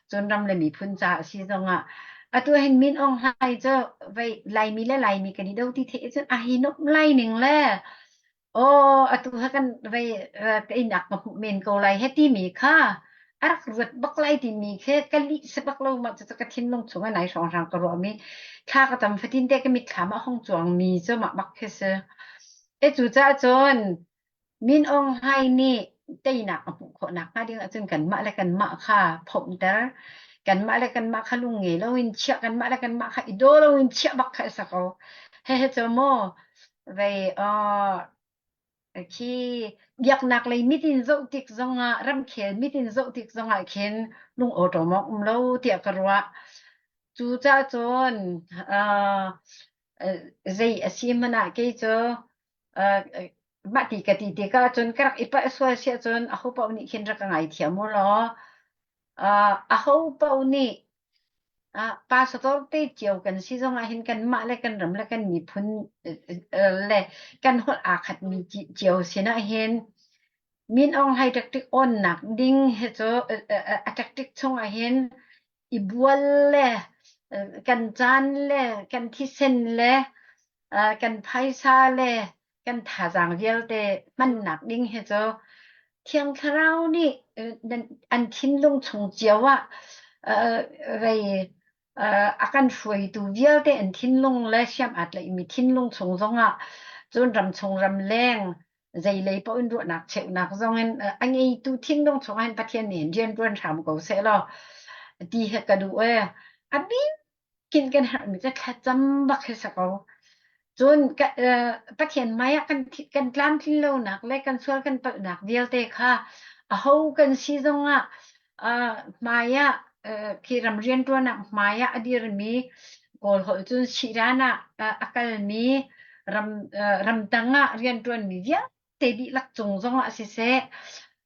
[SPEAKER 3] cun ram le miphun ca a si zongah. Atu hin Min Aung Hlaing cu vei Laimi le Laimi kan i do ti theih cun a hi nup lai ning le aw atu ha kan vei teinak ka hmuh men ko lai he timi kha a rak ruat bak lai timi khi ka lih si bak lo mah cucu ka thinlung chung ah nai hrawnghrang ka ruahmi thla ka tam fatin te ka mitthlam ah hong cuangmi cu mah bak khi si. E cu caah cun Min Aung Hlaing nih teinak a hmuh khawh nakhnga ding ahcun kanmah le kanmah kha phomhter kanmah le kanmah kha lung ngei loin chiah kanmah le kanmah kha i daw loin chiah bak kha a si ko. Hehe cu maw vei uh, Khi biaknak lei mit in zoh tik zongah ramkhel mit in zoh tik zongah khin lung awṭawm awk um lo tiah ka ruah. Cucaah cun uh, zei a si hmanh ah kei cu uh, mah ti ka ti tikah cun ka rak i palh sual siah cun aho paoh nih khin rak ka ngaithiam u law uh, aho paoh nih Ah, pastor te cio kan si zongah hin kanmah le kan ram le kan miphun le kan holh aa khatmi cio sinah hin Min Aung Hlaing tactic awnnak ding hi cu a tactic chungah hin i bual le kan caan le kan thisen le kan phaisa le kan thazaang vialte hmannak ding hi cu Thiang Thlarau nih an thinlung chung cio ah rei a kan hruaitu vialte an thinlung le siam aa tlaihmi thinlung chung zongah cun ramchung ramleng zeilei paoh in ruahnak cheuhnak zong in a ngeitu thinlung chungah hin Pathian nih rian ṭuan hram ko seh law ti hi ka duh ee. A bik kin kan herhmi cu thlacam bak hi si ko. Cun Pathian hmai ah kan kan tlamtlin lonak le kan sual kan palhnak vialte kha aho kan si zongah hmai ah khi ram rianṭuan ah hmai ah a dirmi Kawl holh cun Siran ah a kalmi ram ramtang ah rianṭuanmi vialte te dihlak cung zongah siseh,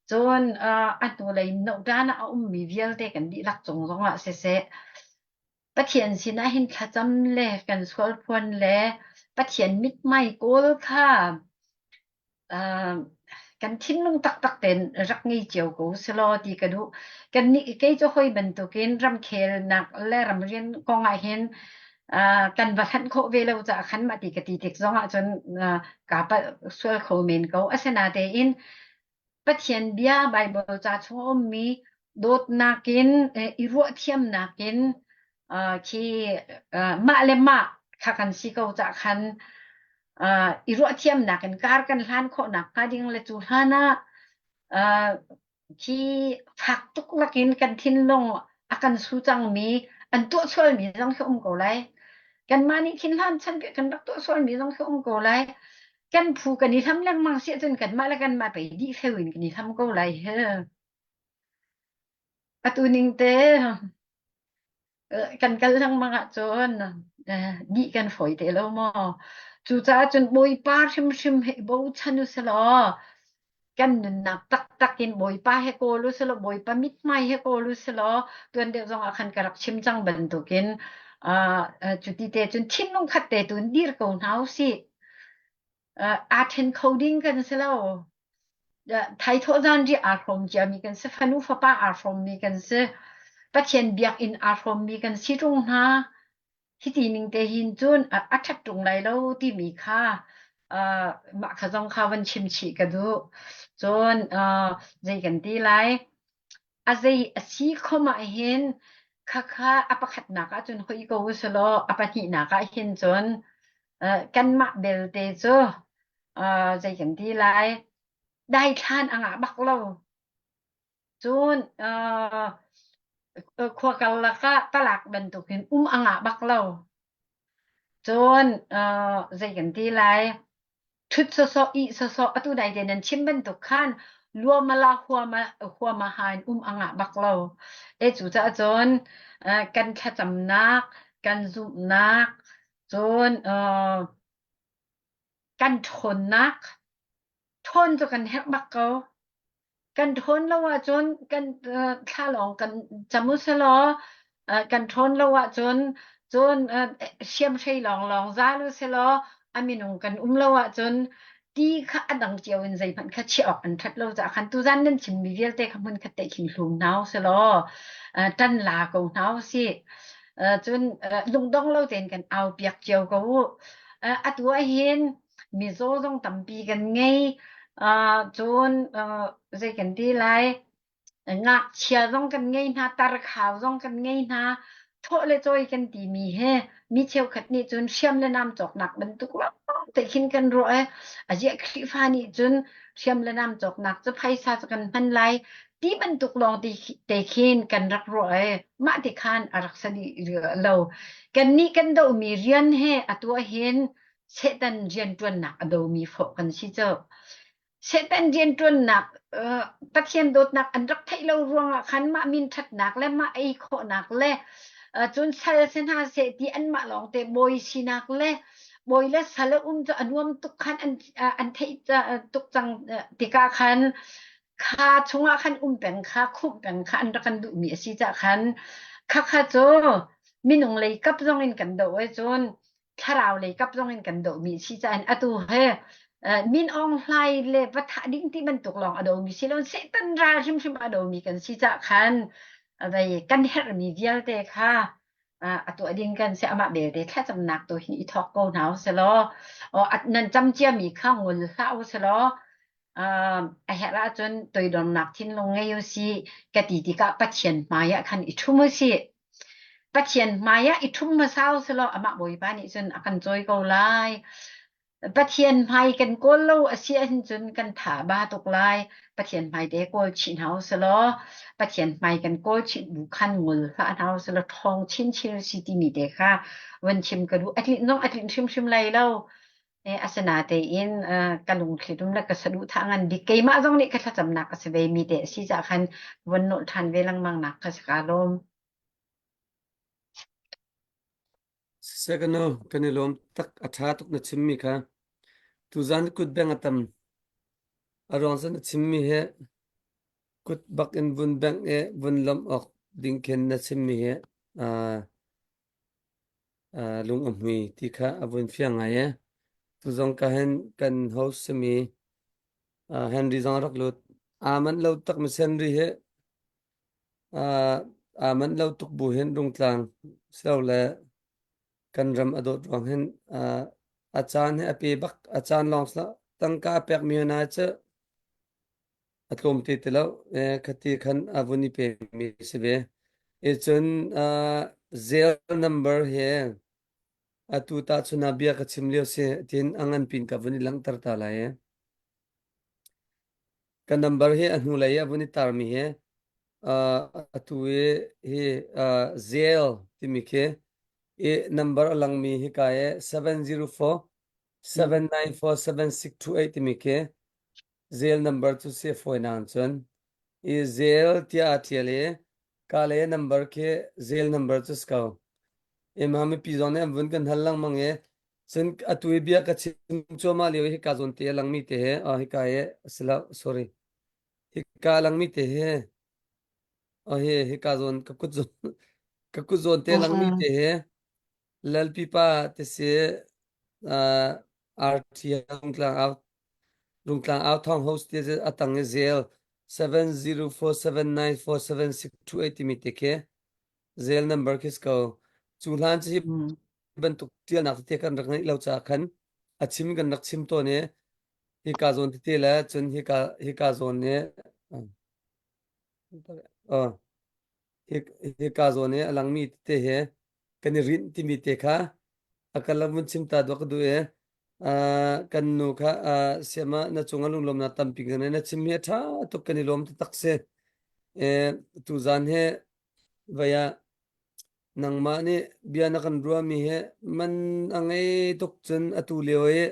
[SPEAKER 3] cun a hnulei noṭan ah a ummi vialte kan dihlak cung zongah siseh. Pathian sinah hin thlacam le kan sualphuan le Pathian mithmai kawl kha uh, kan thinlung taktak tein rak ngei cio ko selaw ti ka duh. Kan nih kei cu hoi bantukin ramkhelnak le ramrian kong ah hin uh, kan va hlanh khawh ve lo caah khan mah ti ka ti tik zong ah cun uh, kaa palh sual kho men ko. Asinatein Pathian bia Baibal ca chung a ummi dawtnak in i ruahthiamnak in khi mah le mah kha kan si ko cah khan i ruahthiamnak in kar kan hlan khawhnak hnga ding le cu hlan ah khi fak tuk lakin kan thinlung a kan su cangmi an tuah sualmi zong khi um ko lai. Kanmah nih khin hlan chan kan rak tuah sualmi zong khi um ko lai. Kan phu kan i hlam lengmang si ahcun kanmah le kanmah pei dih feu in kan i hlam ko lai hi. Atu ning te kan kal lengmang ahcun dih kan fawi te lo maw. Cucaah cun Bawipa hrimhrim hi bochan u selaw kan nunnak taktak in Bawipa he kawl u selaw Bawipa mithmai he kawl u selaw tuan deuh zong ah khan ka rak chim cang bantukin cuti te cun thinlung khat te tun dir ko hna u sih. Aa ṭhen kho ding kan si lo. Thaithawh zanriah aa hrawm ciami kan si. Fanu fapa aa hrawmmi kan si. Pathian biakinn aa hrawmmi kan si ṭung hna. Hiti ning te hin cun a ṭhat ṭung lai lo timi kha mah kha zong kha van chim chih ka duh. Cun zei kan ti lai? A zei a si khom ah hin khakha a pakhatnak ah cun hoi ko usulaw a pahnihnak ah hin cun kanmah belte cu zei kan ti lai daithlan a ngah bak lo. Cun khua karlak ah palak bantukin um a ngah bak lo. Cun zei kan ti lai ṭhut sawsawh ih sawsawh atu dai te nan chim bantuk khan luamala huama huamaha in um a ngah bak lo. E cu caah cun kan thlacamnak kan zumhnak cun kan ṭhawnnak ṭhawn cu kan herh bak ko. Kan ṭhawn lo ahcun kan thla lawng kan cam u selaw kan ṭhawn lo ahcun cun hriamhrei lawnglawng zal u selaw a minung kan um lo ahcun ti kha a dang cio in zeihmanh kha chiah awk an ṭhat lo caah khan tuzan nan chimmi vialte kha hmun khat te khin hlum hna u selaw ṭan la ko hna u sih. Cun lungdong lo tein kan au piak cio ko u. Atu ahhin mizaw zong tampi kan ngei. Cun zei kan ti lai? Ngakchia zong kan ngei hna, tarkhau zong kan ngei hna. Thawh le cawi kan timi he mi cheukhat nih cun hriam le nam cawknak bantuk lawng te khin kan ruah i aziah Khrihfa nih cun hriam le nam cawknak cu phaisa cu kan hman lai ti bantuk lawng te khin kan rak ruah i mah ti khan a rak sa dih lo. Kannih kan dohmi rian he atu ahhin Satan rianṭuannak a domi fawh kan si cu. Satan rianṭuannak Pathian dawtnak an rak theih lo ruangah khan mah min ṭhatnak le mah ei khawhnak le cun sal si hna seh ti anmah lawngte bawi sinak le bawi le sal a um cu a nuam tuk khan an an theih tuk cang tikah khan kha chungah khan um peng kha khumh peng kha an rak kan duhmi a si cah khan khakha cu minung lei kap zong in kan doh ai cun thlarau lei kap zong in kan dohmi si caah atu he Min Aung Hlaing le va thah ding ti bantuk lawng a domi si lo Satan ral hrimhrim a domi kan si cah khan vei kan herhmi vialte kha a tuah ding kan si amah belte thlacamnak tu hi i thawk ko hna uselaw nan cam ciami kha ngol hlah uselaw a herh ahcun toidornak thinlung ngei u si ka ti tikah Pathian hmai ah khan i ṭhum u sih. Pathian hmai ah i ṭhum hmasa u sih amah Bawipa nih cun a kan cawi ko lai. Pathian hmai kan kawl lo a si ahhin cun kan tha ba tuk lai. Pathian hmai te kawl chih hna u sih law Pathian hmai kan kawl chih bu khan ngol hlah hna u sih law ṭhawng chinchin u si timi te kha van chim ka duh. A tlinh zong a tlinh hrimhrim lai lo. Asinatein ka lungthli tum le ka saduhthah ngan bik keimah zong nih ka thlacamnak a si ve mi te a si caah khan von nolh ṭhan ve lengmang nak kha si kaa lawm.
[SPEAKER 1] Siseh ka nu, kan i lawm tak a ṭha tuk na chimmi kha. Tuzan kut beng a tam. A ruang cu na chimmi hi kut bak in vun bengh i vun lawmh awk ding khin na chimmi hi uh, lung a hmui ti kha a vun fiang ngai e. Tu zong ka hen kan host simi Henry zong a rak lut. Aa manh lo tak mi Henry hi aa manh lo tuk bu hin Rungtlang silole kan ram a dawt ruang hin a caan hi a pe bak a caan lawng sila tangka a pek mi hna cu a tlawm te ti lo khati khan a vun i pe mi si ve. I cun zel number he atu ta chuna bia ka chim lio si tin a ngan pin ka vun i langhter ta lai. Ka number hi a hnulei a vun i tarmi hi atu i hi Zelle timi khi i number a langmi hika i 704 794 7628 timi khi Zelle number cu si a fawinak cun i Zelle tiah aa ṭial i ka le number khi Zelle number cu si ko. Imah mipi zong nih an vun kan hal lengmang i Cun atu i bia ka chim cuahmah lio i hika zawn te a langmi te he, oh, hika hi a si lo, sorry. Hika a langmi te he, oh, hi hika zawn ka kut zawn ka kut zawn te a langmi te he, Lalpipa te si uh, RT Rungtlang au Rungtlang au thong host te a tang i zel 704794762 timi te khi zel number khi si ko. Cu hlan cu hi bantuk tialnak tete kan rak ngeih lo caah khan a chim kan rak chim tawn i hika zawn tete le cun hika hika zawn i uh, hika zawn i a langmi tete he kan i rinh timi te kha a kan lam vun chim ta dua ka duh i kan nu kha siama na cung a lunglawmnak tampi kan na chim hi a ṭha tuk kan i lawm taktak si. Tuzan he Vei ah nangmah nih bia na kan ruahmi hi man a ngei tuk cun atu lio i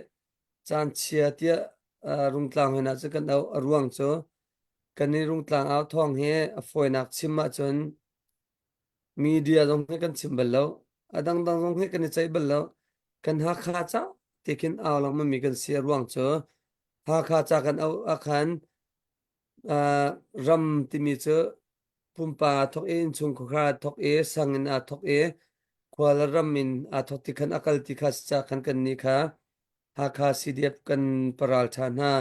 [SPEAKER 1] caan chia tiah Rungtlang hen ah cun kan auh. A ruang cu kan i Rungtlang au thawng hi a fawinak chim ahcun media zong hi kan chim bal lo. A dangdang zong hi kan i ceih bal lo. Kan Hakha ca ti khin au lengmang mi kan si. A ruang cu Hakha ca kan auh ahkhan ram timi cu pumpa aa thawk i innchungkhar aa thawk i sang in aa thawk i khua le ram in aa thawk ti khan a kal ti kha si ca khan kannih kha Hakha CDF kan paral ṭha hna.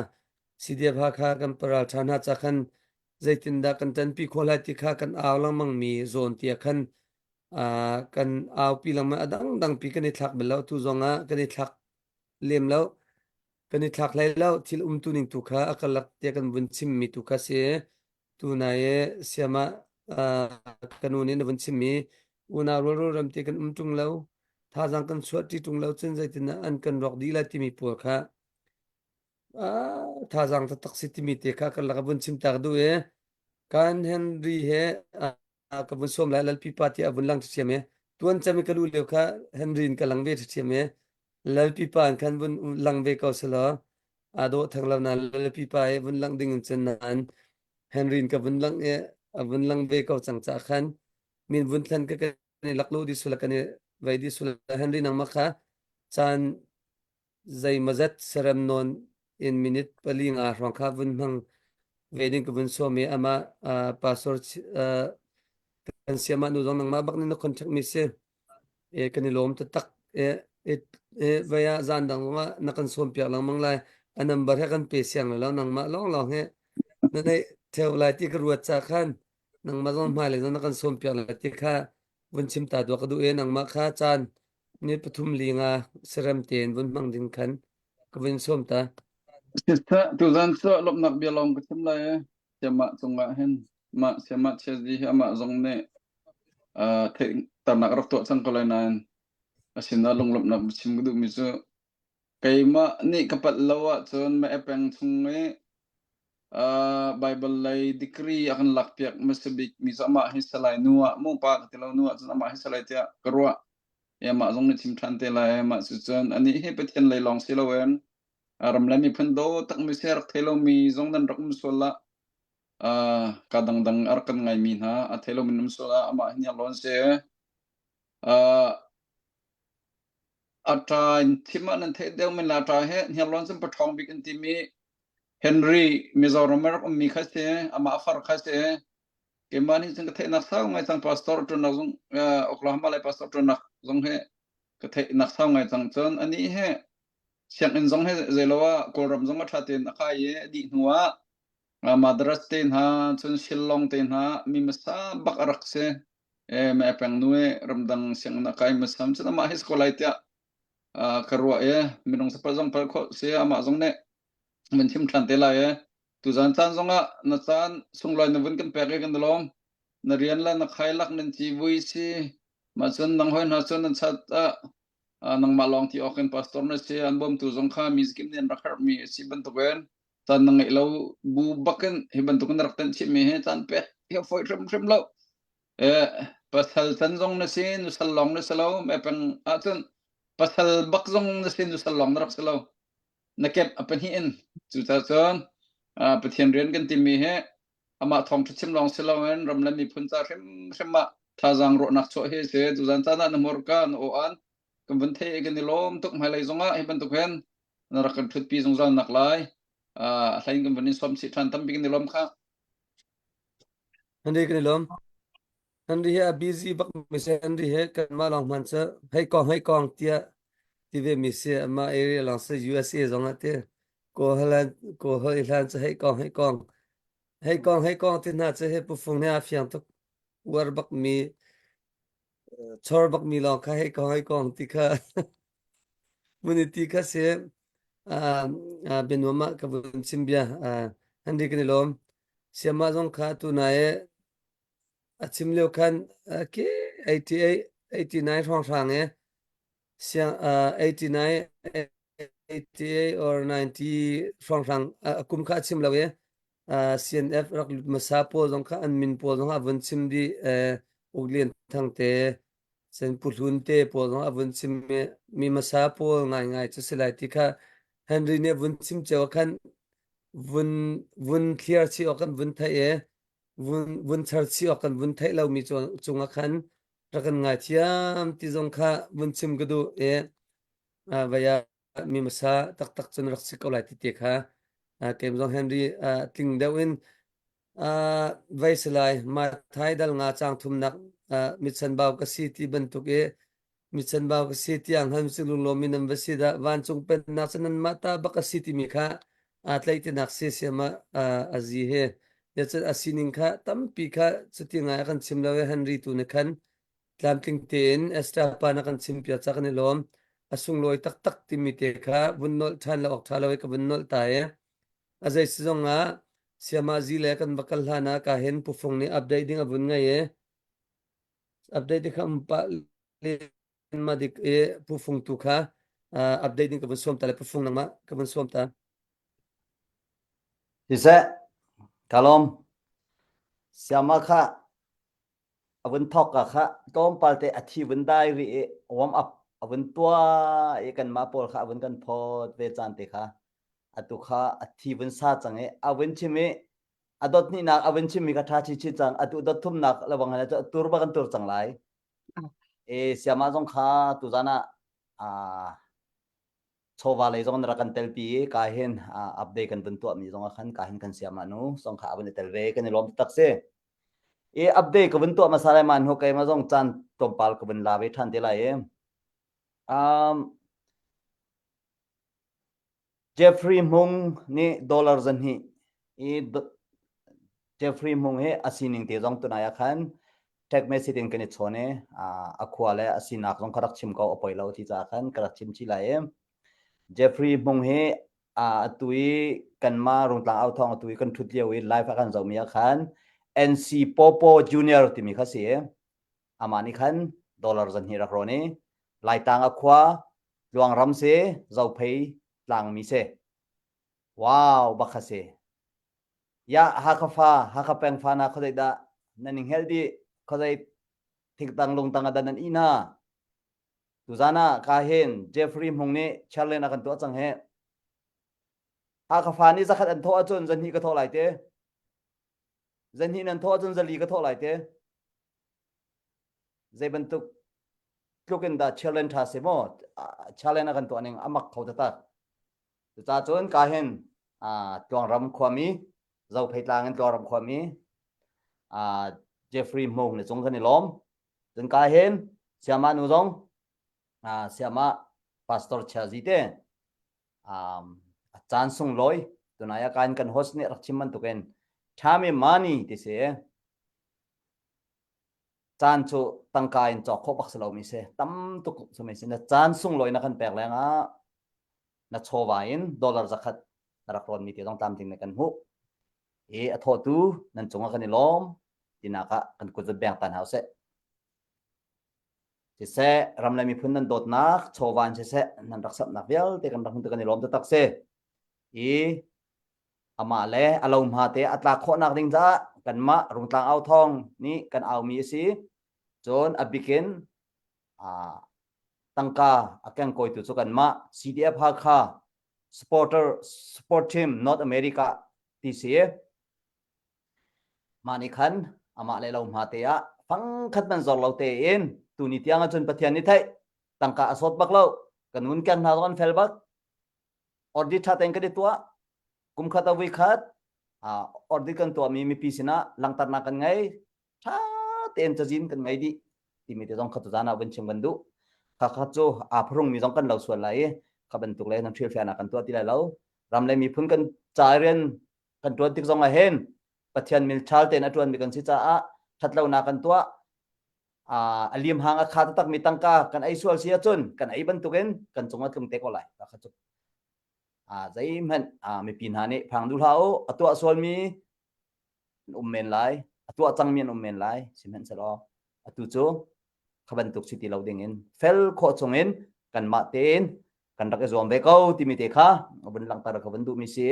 [SPEAKER 1] CDF Hakha kan paral ṭha hna ca khan zeitindah kan ṭanpi khawh lai ti kha kan au lengmang mi zawn tiah khan kan aupi lengmang a dangdangpi kan i thlak bal lo tu zong ah kan i thlak lem lo. Kan i thlak hlei lo. Thil umtu ning tu kha a karlak tiah kan vun chimmi tu kha si. Tunai i siamah ka nu nih na vun chimmi unau rualrul ram ti kan um ṭung lo. Thazaang kan chuah ṭi ṭung lo cun zeitindah an kan rawk dih lai timi pawl kha thazaang taktak si timi te kha karlak a vun chim ta ka duh i kan Henry he ka vun sawm lai Lalpi pa tiah a vun lang ṭhiam i tuan cem i ka lu lio kha Henry in ka lang ve ṭhiam i Lalpi pa in khan vun lang ve ko selaw aa dawh theng lo na Lalpi pa i vun lang ding in cun nain Henry in ka vun lang i a vun lang ve ko cang ca khan min vun thlen ka kan i lak lu di sula kan i vei di sula Henry nangmah kha caan zeimawzat serem nawn in minute pali nga hrawng kha vun hmang ve ding ka vun sawm i amah pastor kan siamah nu zong nangmah bak nih na contact mi si e kan i lawm taktak e e vai ah zan dang zongah na kan sawm piak lengmang lai a number he kan pe siang lo nangmah lawng lawng he na neih theo lai ti ka ruat ca khan nangmah zong hmailei zong na kan sawm piak lai ti kha vun chim ta dua ka duh e nangmah kha caan ni pathum li nga serem tein vun hmang ding khan ka vun sawm ta.
[SPEAKER 6] Siseh, tuzan cu lawmhnak bia lawng ka chim lai i siamah cungah hin mah siamah chiazi hi amah zong nih uh, theihternak rak tuah cang ko lai nain a sinah lunglawmhnak chim ka duhmi cu keimah nih ka palh lo ahcun ma peng chung i uh, Bible lei degree a kan lakpiak hmasa bik mi cu amah hi salai nu ah mu pa ka ti lo nu ah cun amah hi salai tiah ka ruah i amah zong nih chim ṭhan te lai mah cu cun anih hi Pathian lei lawng si loin ram le miphun daw takmi si rak thei lomi zong nan rak um sual lah uh, ka dangdang a rak kan ngaimi hna a thei lomi um sual ah amah hi niang si uh, a ṭa in thim ah nan theih deuh men la ṭa he hniarlawn cun paṭhawng bik an timi Henry Mizoram a rak ummi kha si amah far kha si keimah nih cun ka theihnak sau ngai cang pastor ṭuannak zong Oklahoma lai pastor ṭuannak zong he. Ka theih nak sau ngai cang cun anih he sianginn zong he zeilo ah Kawlram zong a ṭha tein a kai i a dih hnu ah Madras te hna cun Shillong te hna mi hmasa bak a rak si. E me peng nu e ramdang sianginn a kai hmasa cun amah hi si ko lai tiah ka ruah i minung sapal zong pal khawh si amah zong nih van chim ṭhan te lai e. Tuzan caan zongah na caan sunglawi na vun kan pek i kan i lawm. Na rian le na khai lak nan civui si. Mah cun nang hoi hna cun nan chat ah nangmah lawng ti awk in pastor na si an bawmtu zong kha mi zakip nih an rak herhmi a si bantukin caan na ngeih lo bu bakin hi bantukin na rak tenh chihmi hi caan pek hi a fawi hrimhrim lo. Eh, pasal can zong na si, nusal lawng na si lo, me peng ahcun pasal bak zong na si, nusal lawng na rak si lo. Na kep a pahnih in. Cucaah cun Pathian rian kan timi hi amah thawngṭha chim lawng si loin ram le miphun ca hrimhrim ah thazaang ruahnak chuah hi a si. Tuzan caan ah na hmurka na aw-an kan vun theih i kan i lawm tuk hmailei zongah hi bantuk hin na rak kan ṭhutpi zungzal nak lai. A hlei in kan vun in sawm chih ṭhan tampi kan i lawm kha.
[SPEAKER 1] Henry kan i lawm. Henry hi a busy bak mi si Henry he kanmah lawng hman cu hei kong hei kong tiah ti ve mi si amah area lawng si USA zong ah ti Kawhlan Kawhol i hlan cu hei kong hei kong hei kong hei kong ti hna cu he pufung nih a fiang tuk uar bak mi chor bak mi lawng kha hei kong hei kong ti kha mun i ti kha si bianuam ah ka vun chim bia Henry kan i lawm siamah zong kha tu nai a chim lio khan ke 88 89 hrawnghrang e siang 89 88 or 90 hrawnghrang a kum kha a chim lo i CNF rak lut hmasa pawl zong kha an min pawl zong a vun chim dih Uk Lian Thang te Sen Pu Hlun te pawl zong a vun chim mi hmasa pawl ngaingai cu si lai ti kha Henry nih vun chim cio khan vun vun clear chih awk kan vun theih i vun vun char chih awk kan vun theih lomi cungah khan rak kan ngaithiam ti zong kha vun chim ka duh i vei ah mi hmasa taktak cun rak si ko lai ti te kha keim zong Henry tling deuh in vei si lai Mathai dal nga chang thumnak mitchanbau ka si ti bantuk i mitchanbau ka si tiang han si lunglawm in nan va si dah vancung pennak cu nanmah ta bak a si timi kha aa tlaih tinak si siam ah a zi he ya cun a sining kha tampi kha cuti ngai a kan chim lo i Henry tu nih khan tlamtling tein Esther pa na kan chim piak ca kan i lawm a sunglawi taktak timi te kha vun nolh ṭhan lo awk ṭha lo i ka vun nolh ta i a zei si zong ah siama zi le kan va kal hlan ah ka hin pufung nih update ding a vun ngei i update kha um pah len ma dik i pufung tu kha update ding ka vun sawm ta le pufung nangmah ka vun sawm ta
[SPEAKER 2] Siseh, ka lawm. Siama kha a vun thawk ka kha tlawmpal te a thi vun dai rih i warm up a vun tuah i kanmah pawl kha a vun kan phawt ve caan te kha atu kha a thi vun sa cang i a vun chim i a dot hnihnak a vun chimmi kha ṭha chinchin cang atu dot thumnak lebang han cu tur ba kan tur cang lai e siama zong kha tuzan ah chawva lei zong na rak kan telpi i ka hin update kan vun tuahmi zong ah khan ka hin kan siam ah nu zong kha a vun i tel ve kan i lawm taktak si i update ka vun tuah hmasa lai ma hnu keimah zong caan tlawmpal ka vun la ve ṭhan te lai i um, Jeffrey Hmung nih dollar 200 i Jeffrey Hmung hi a sining te zong tunai ah khan text message in kan i chawn i a khua le a sinak zong ka rak chim ko a poi lo ti caah khan ka rak chim chih lai i Jeffrey Hmung hi atu i kanmah Rungtlang au thawng atu i kan ṭhut lio i live a kan zohmi ah khan NC Popo Junior timi kha si i amah nih khan dollar 200 rak rawn i Laitlang a khua Tluangram si Zophei tlangmi si wow bak kha si Ya Hakha fa Hakha peng fa na khuazei dah nan i hngelh dih khuazei thingtang lungtang ah dah nan ih hna tuzan ah ka hin Jeffrey Hmung nih challenge a kan tuah cang hi Hakha fa nih zakhat an thawh ahcun zahnih ka thawh lai te zahnih nan thawh ahcun zali ka thawh lai te zei bantuk tluk in dah challenge tha si maw challenge a kan tuah ning a mak kho taktak Cucaah cun ka hin Tluangram khuami, Zophei tlang in Tluangram khuami Jeffrey Hmung le cung kan i lawm. Cun ka hin Siama nu zong. Uh, siama Pastor Chazi te um, a caan sunglawi tunai ah kan kan host nih rak chim bantukin time money ti si caan cu tangka in cawk khawh bak si lomi si tam tuk sumi si na caan sunglawi na kan pek lengah na chawva in dollar zakhat na rak rawn mi te zong tlamtling ne kan hmuh i a thawtu nan cungah kan i lawm tinak ah kan kut beng tan hau seh Siseh, ram le miphun nan dawtnak, chawva in siseh, nan rak samhnak vialte kan rak hmun kan i lawm taktak si. I amah le a lo hma te a tlak khawhnak ding caah kanmah Rungtlang Au Thawng nih kan aumi a si. Cun a bikin tangka a kengkawitu cu kanmah CDF Hakha supporter support team North America ti si. Mah nih khan amah le lo hma te ah fangkhat man zor lo tein tuni tiang ahcun Pathian nih theih tangka a sawt bak lo kan ngun keng hna zong an fel bak audit ṭha tein kan i tuah kum khat a vui khat audit kan tuahmi mipi sinah langhternak kan ngei ṭha tein cazin kan ngei dih timi te zong kha tuzan ah vun chim kan duh kha kha cu aa phurung mi zong kan lo sual lai i kha bantuk le nan hrilhfiahnak kan tuah ti lai lo ram le miphun kan ca rian kan ṭuan tik zong ah hin Pathian milṭhal tein a ṭuanmi kan si caah ṭhatlonak kan tuah a lim hang a kha taktakmi tangka kan ei sual si ahcun kan ei bantukin kan cung a tlung te ko lai kha cu zeihmanh mipi hna nih phang duh hlah u a tuah sualmi an um men lai a tuah cangmi an um men lai sihmanhsehlaw atu cu kha bantuk si ti lo ding in fel khawh chung in kanmah tein kan rak i zuam ve ko timi te kha vun langhter ka vun duhmi si.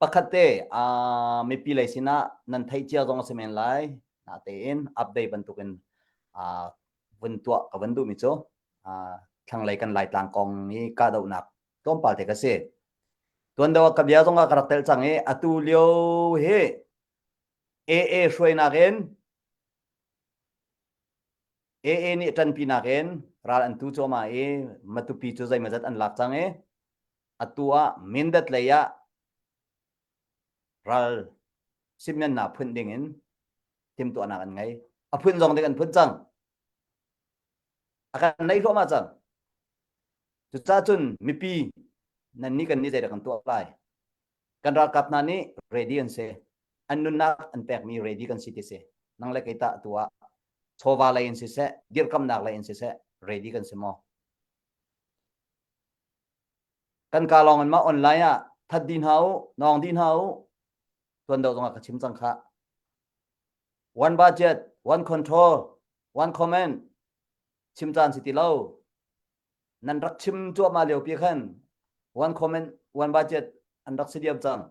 [SPEAKER 2] Pakhat te uh, mipi lei sinah nan theih cia zong a si men lai natein update bantukin uh, vun tuah ka vun duhmi cu uh, thlanglei kan Laitlang kong i kahdohnak tlawmpal te ka si. Tuan deuh ah ka bia zong ah ka rak telh cang i atu lio hi AA hruainak in AA nih ṭanpinak in ral an tu cuahmah i Matupi cu zeimawzat an lak cang i atu ah Mindat lei ah ral simngannak phun ding in timhtuahnak an ngei. A phun zong ding an phun cang. A kan neih hluahmah cang. Cucaah cun mipi nan nih kan nih zeidah kan tuah lai? Kan ralkap hna nih ready an si. An nunnak an pekmi ready kan si ti si. Nang le kei tah tu ah chawva lei in siseh, dirkamnak lei in siseh, ready kan si maw? Kan ka lawng in ma online ah that di hna u, nawng di hna u, tuan deuh zong ah ka chim cang kha. One budget, one control, one comment, chim caan si ti lo. Nan rak chim cuahmah lio pi khan one comment, one budget an rak si diam cang.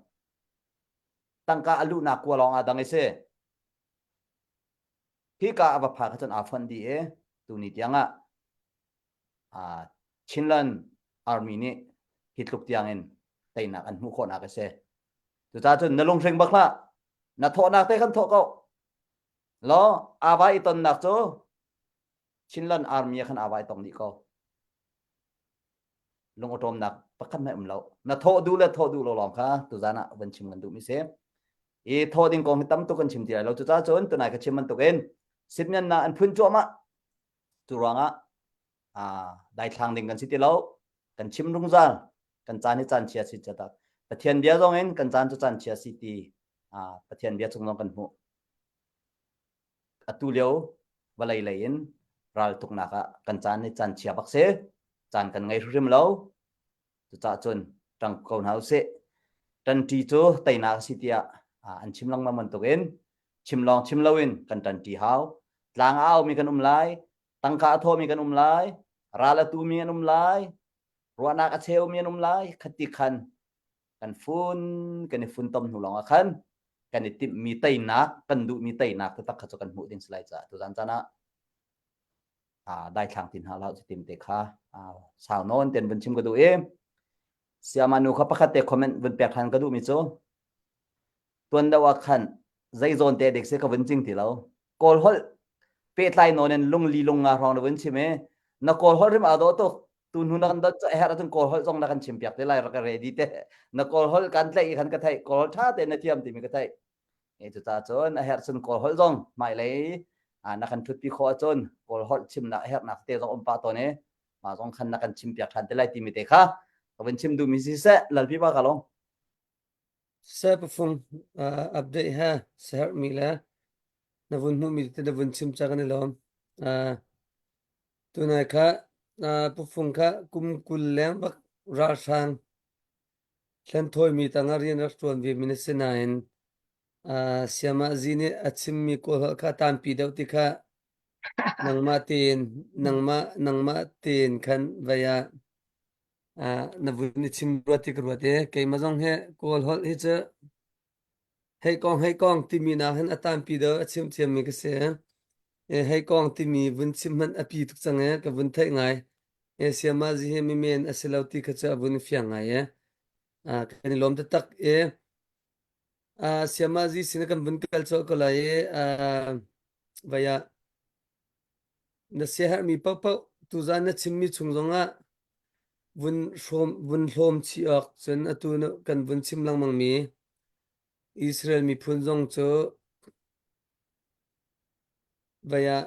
[SPEAKER 2] Tangka a luhnak kua lawng aa dang i si. Hika a va phak ahcun aa fonh dih i tuni tiang ah Chinland Army nih hi tluk tiang in teinak an hmuh khawhnak a si. Cucaah cun na lunghring bak hlah. Na thawhnak te kan thawh ko. Law aa i tonnak cu Chinland Army ah khan aa vai tong dih ko. Lungawṭawmnak pakhat hmanh um lo. Na thawh duh le thawh duh lo lawng kha tuzan ah van chim kan duhmi si. I thawh ding kong hi tam tuk kan chim ti lai lo. Cucaah cun tunai ka chim bantukin sitmiannak an phun cuahmah. Cu ruangah aa daithlang ding kan si ti lo. Kan chim rungzal. Kan caan hi caan chia si catak. Pathian bia zong in kan caan cu caan chia si ti Pathian bia chung zong kan hmuh. Atu lio vawlei lei in raltuknak ah kan caan hi caan chia bak si. Caan kan ngei hrimhrim lo. Cucaah cun ṭang ko hna usih. Ṭanṭi cu teinak a si tiah an chim lengmang bantukin chim lawng chim loin kan ṭanṭi hau. Tlang a aumi kan um lai, tangka a thawmi kan um lai, ral a tumi an um lai, ruahnak a cheumi an um lai. Khati khan kan fun kan i funtom hnu lawng ah khan kan i timhmi teinak kan duhmi teinak taktak kha cu kan hmuh ding si lai caah tuzan caan ah daithlang ti hna hlah cutim te kha sau nawn ten vun chim ka duh i siama nu kha pakhat te comment vun pek than ka duhmi cu tuan deuh ah khan zei zawn te dik si ka vun cing ti lo kawl holh pehtlai nawn in lungli lung nga hrawng na vun chim i na kawl holh rim aa dawh tuk tu hnu na kan don cu a herh ahcun kawl holh zong na kan chim piak te lai rak ready te na kawl holh kan tlaih i khan ka theih kawl holh tha te na thiam timi ka theih e cucaah cun a herh cun kawl holh zong hmailei. Na kan ṭhutpi khawh ahcun Kawl holh chimnak a herhnak te zong um pah tawn i mah zong khan na kan chimpiak ṭhan te lai timi te kha ka vun chim duhmi siseh lalpi pa ka lawm.
[SPEAKER 1] Seh pafung update ha seherhmi le na vun hmuhmi te na vun chim ca kan i lawm. Tunai kha pufung kha kum 20 leng bak ralhrang hlenthawi tangah rian rak ṭuan ve mi na si nain Siamah Zi nih a chimmi Kawlholh kha tampi deuh ti kha nangmah tein nangmah nangmah tein khan vai ah na vun i chim ruat ti ka ruat i keimah zong hi Kawlholh hi cu hei kong hei kong timi nak hin a tampi deuh a chim thiammi ka si. Hei kong timi vun chim hmanh a pi tuk cang i ka vun theih ngai. Siamah Zi hi mimen a si lo ti kha cu a vun i fiang ngai i kan i lawm taktak i Siamah Zi sin kan vun kal colh ko lai i vai ah na siaherhmi paohpaoh tuzaan na chimmi chung zongah vun hrawm vun hlawm chih awk cun atu kan vun chim lengmangmi Israel miphun zong cu vai ah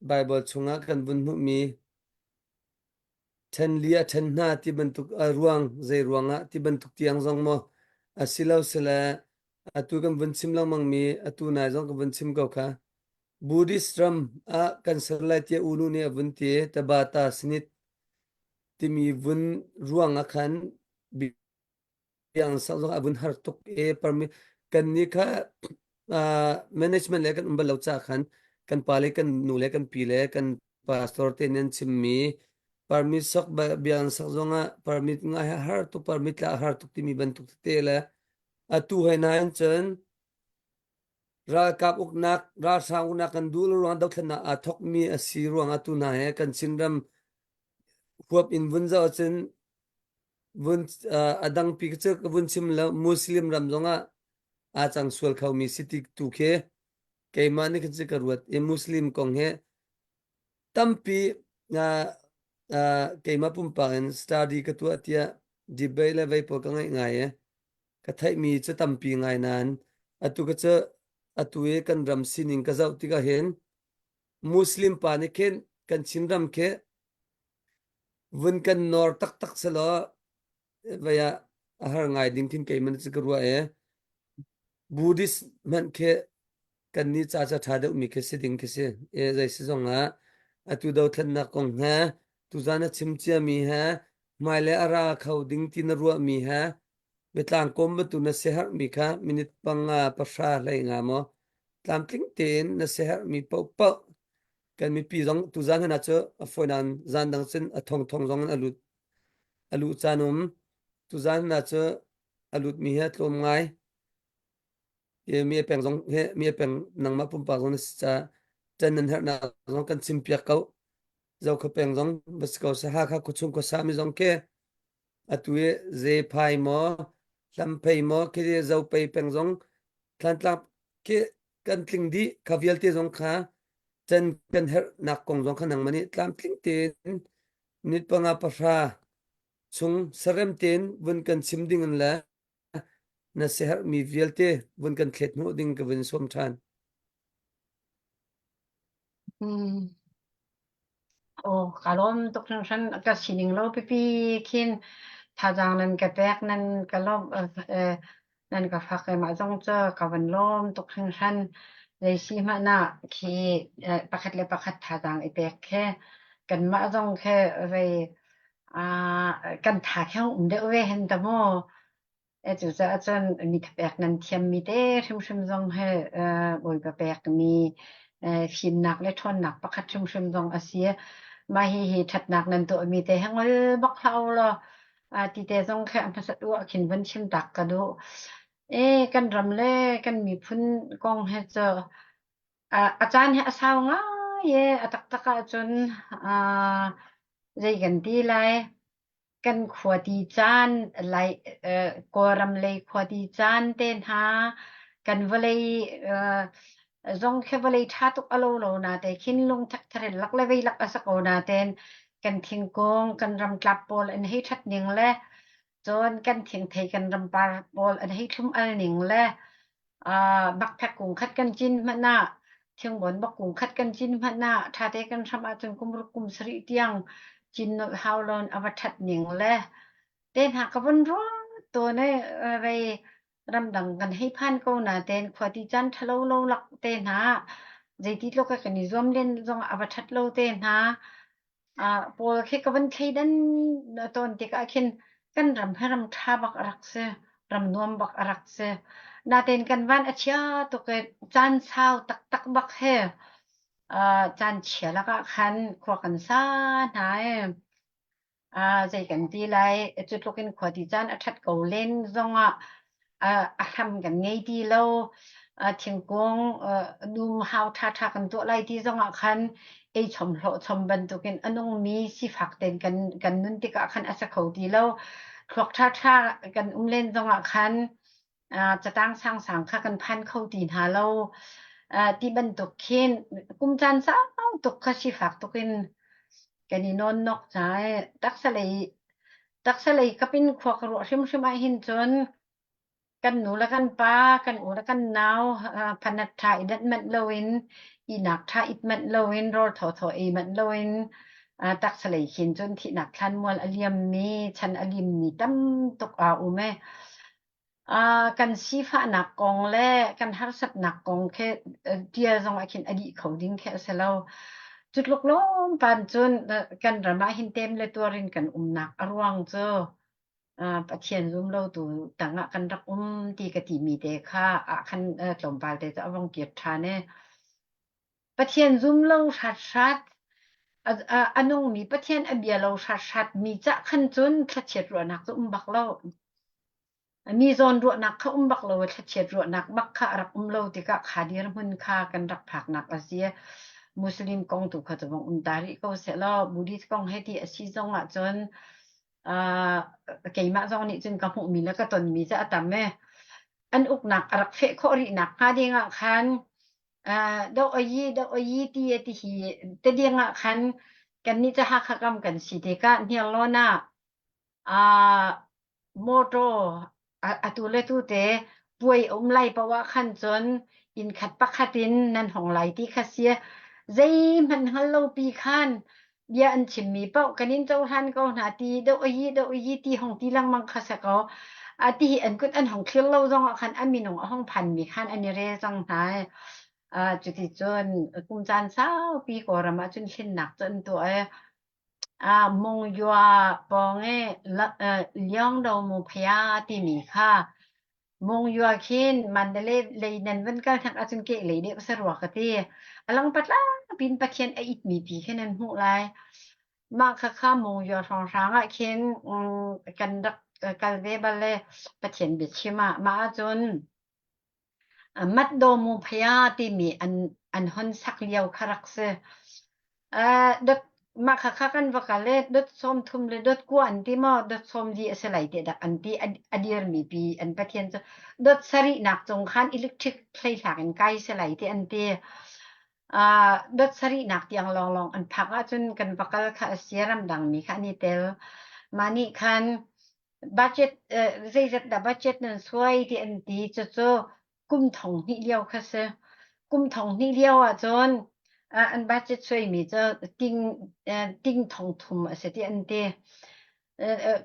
[SPEAKER 1] Baibal chungah kan vun hmuhmi ṭhen li a ṭhen hna ti bantuk a ruang zei ruangah ti bantuk tiang zong maw asilo sile atu kan vun chim lengmangmi atu nai zong kan vun chim ko kha Buddhist ram ah kan ser lai tiah unu nih a vun ti Tabata Sinit timi vun ruang ah khan biang sak zong a vun har tuk e permi kan ni kha management le kan um bal lo ca khan kan pa le kan nu le kan pi le kan pastor te nan chimmi permit sok biang sak zong ah permit ngai har tuk permit la har tuk timi bantuk te le atu hai na in cun ralkap uknak ralhrang uknak kan duh lo ruang dothlennak aa thokmi a si ruang atu hna he kan Chinram huap in vun zoh ahcun vun a dangpi cu ka vun chim lo Muslim ram zongah aa cang sual khomi si ti tu khi keimah nih khin cu ka ruat i Muslim kong hi tampi keimah pumpak in study ka tuah tiah debate le vei pawl ka ngeih ngai i ka theihmi cu tampi ngai nain atu ka cu atu i kan ram sining ka zoh tikah hin Muslim pa nih khin kan Chinram khi vun kan nawr taktak selaw vei ah a har ngai ding khin keimah cu ka ruah i Buddhist hmanh khi kan nih ca ca ṭha deuhmi khi si ding khi si. E zei si zong ah atu dothlennak kong he tuzan a chim ciami he hmailei a ra kho ding ti na ruahmi he biatlang kawm bantuk na siaherhmi kha minute panga pahra hlei nga maw tlamtling tein na siaherhmi paohpaoh kan mipi zong tuzan hna cu a fawi nain zan dang cun a thongthong zong in a lut a luh caan um tuzan hna cu a lutmi hi a tlawm ngai mi a peng zong he mi a peng nangmah pumpak zong na si ca ṭan nan herhnak zong kan chim piak ko Zokhua peng zong va si ko seh Hakha khuachung khuasa mi zong khi atu i Zephai maw Hlamphei maw khi Zopei peng zong Thlantlang khi kan tling dih kha vialte zong kha can kan herhnak kong zong kha nangmah nih tlamtling tein minute panga pahra chung sarem tein vun kan chim ding in le na siaherhmi vialte vun kan thlet hnawh ding ka vun sawm ṭhan.
[SPEAKER 3] Mm. Aw, ka lawm tuk hringhran. Ka sining lo pipi khin thazaang nan ka pek nan ka lawmh eh, nan ka fak i mah zong cu ka van lawm tuk hringhran. Zei si hmanh ah khi eh, pakhat le pakhat thazaang i pek khi kanmah zong khi vei ah kan tha kheng um deuh ve hen ta mu. Cucaah cun mi thapek nan thiammi te hrimhrim zong hi Bawipa pekmi fimnak le ṭhawnnak pakhat hrimhrim zong a si. Mah hihi ṭhatnak nan tuahmi te hi ngol bak hlah u law ti te zong khi a hmasat u ah khin van chim tak ka duh. E kan ram le kan miphun kong hi cu a caan hi a sau ngai e a taktak ahcun zei kan ti lai. Kan khuati caan lai Kawlram lei khuati caan te hna kan vawlei zong khi vawlei ṭha tuk a lo lo natein khin lung thakthar in lak le vei lak a si ko natein kan thingkung kan ramtlap pawl an hei ṭhat ning le cun kan thingthei kan rampar pawl an hei thlum al ning le bakphek kung khat kan cin hmanh ah. Thingbawn bak kung khat kan cin hmanh ah ṭhate kan hramh ahcun kum ruk kum sarih tiang cin nolh hau loin a va ṭhat ning le te hna ka vun ruat tawn i vei ramdang kan hei phan ko natein khua ti caan ṭhalo lo lak te hna zeiti tluk kan i zuam len zong ah a va ṭhat lo te hna pawl khi ka van thleidan tawn tikah khin kan ram hi ram ṭha bak a rak si ram nuam bak a rak si natein kan van a chia tuk i caan sau taktak bak he caan chia lakah khan khua kan sa hna i zei kan ti lai cu tluk in khua ti caan a ṭhat ko len zongah a hram kan ngei ti lo thingkung dum hau ṭhaṭha kan tuah lai ti zongah khan ei chom hlawh chom bantukin a nungmi sifak tein kan kan nun tikah khan a sa kho ti lo thluak ṭhaṭha kan um len zongah khan catang sangsang kha kan phan kho ti hna lo ti bantuk khin kum caan sau tuk kha sifak tukin kan i nawnnok hna i taksa lei taksa lei kap in khua ka ruah hrimhrim ah hin cun kan nu le kan pa kan u le kan nau phanat ṭha i danh manh loin ihnak ṭha it manh loin rawl thawthaw ei manh loin taksa lei khin cun thihnak thlanmual a liammi chan a limmi tam tuk aa um e Kan sifahnak kong le kan harsatnak kong khi ṭial zong ah khin a dih kho ding khi a si lo. Cu tluk lawmpan cun kan ram ah hin tem le tuar in kan umnak a ruang cu Pathian zum lotu tangah kan rak um ti ka timi te kha ah khan tlawmpal te cu a vong kir ṭhan i Pathian zum lo hrathrat a nungmi Pathian a bia lo hrathrat mi cah khan cun thlachiat ruahnak cu um bak lo. Mi zawn ruahnak kha um bak lo i thlachiat ruahnak bak kha a rak um lo tikah kha dirhmun kha kan rak phaknak a si. Muslim kong tu kha cu vong um ta rih ko sehlaw Buddhist kong he ti a si zong ahcun uh, keimah zong nih cun ka hmuhmi le ka tonmi cu a tam e. An uknak a rak feh khawh rih nak hnga ding ah khan uh, do ayi do ayi ti ti hi te ding ah khan kannih cu Hakha kam kan si tikah Hniarlawn ah Mawṭaw atu le tu te puai a um lai paoh ah khan cun inn khat pakhat in nan hong lai ti kha si. Zeihmanh hngal lopi khan bia an chimmi paoh kan in cohlan ko hna ti doh a yi doh a yi ti hong ti lengmang kha si ko. A ti hi an kut an hong thlir lo zong ah khan a minung a hong phanmi khan an i rel cang hna. Cuticun kum caan saupi Kawlram ah cun hlennak cu an tuah i Mungywaa pawng i Liangdomu phaya timi kha Mungywaa khin Mandalay lei nan van kal hnak ahcun kehlei deuh a si rua ka ti. A lang patlang piin Pathian a itmi pi khi nan hmuh lai. Mah khakha Mungywaa hrawnghrang ah khin kan rak kal ve bal i Pathian biachim ah mah ahcun Matdawmu phaya timi an an hon sak lio kha rak si. Dot mah khakha kan va kal i dot sawm thum le dot kua an ti maw dot sawm li a si lai ti dak an ti a dirmi pi an pathian cu dot sarihnak cung khan electric hleihlak in kai si lai ti an ti. Dot sarihnak tiang lawnglawng an phak ahcun kan va kal kha a si ramdangmi kha an i tel. Mah nih khan budget zeizat dah budget nan suai ti an ti cucu kum thong hnih lio kha si kum thong hnih lio ahcun an budget suaimi cu ting ting thong thum a si ti an ti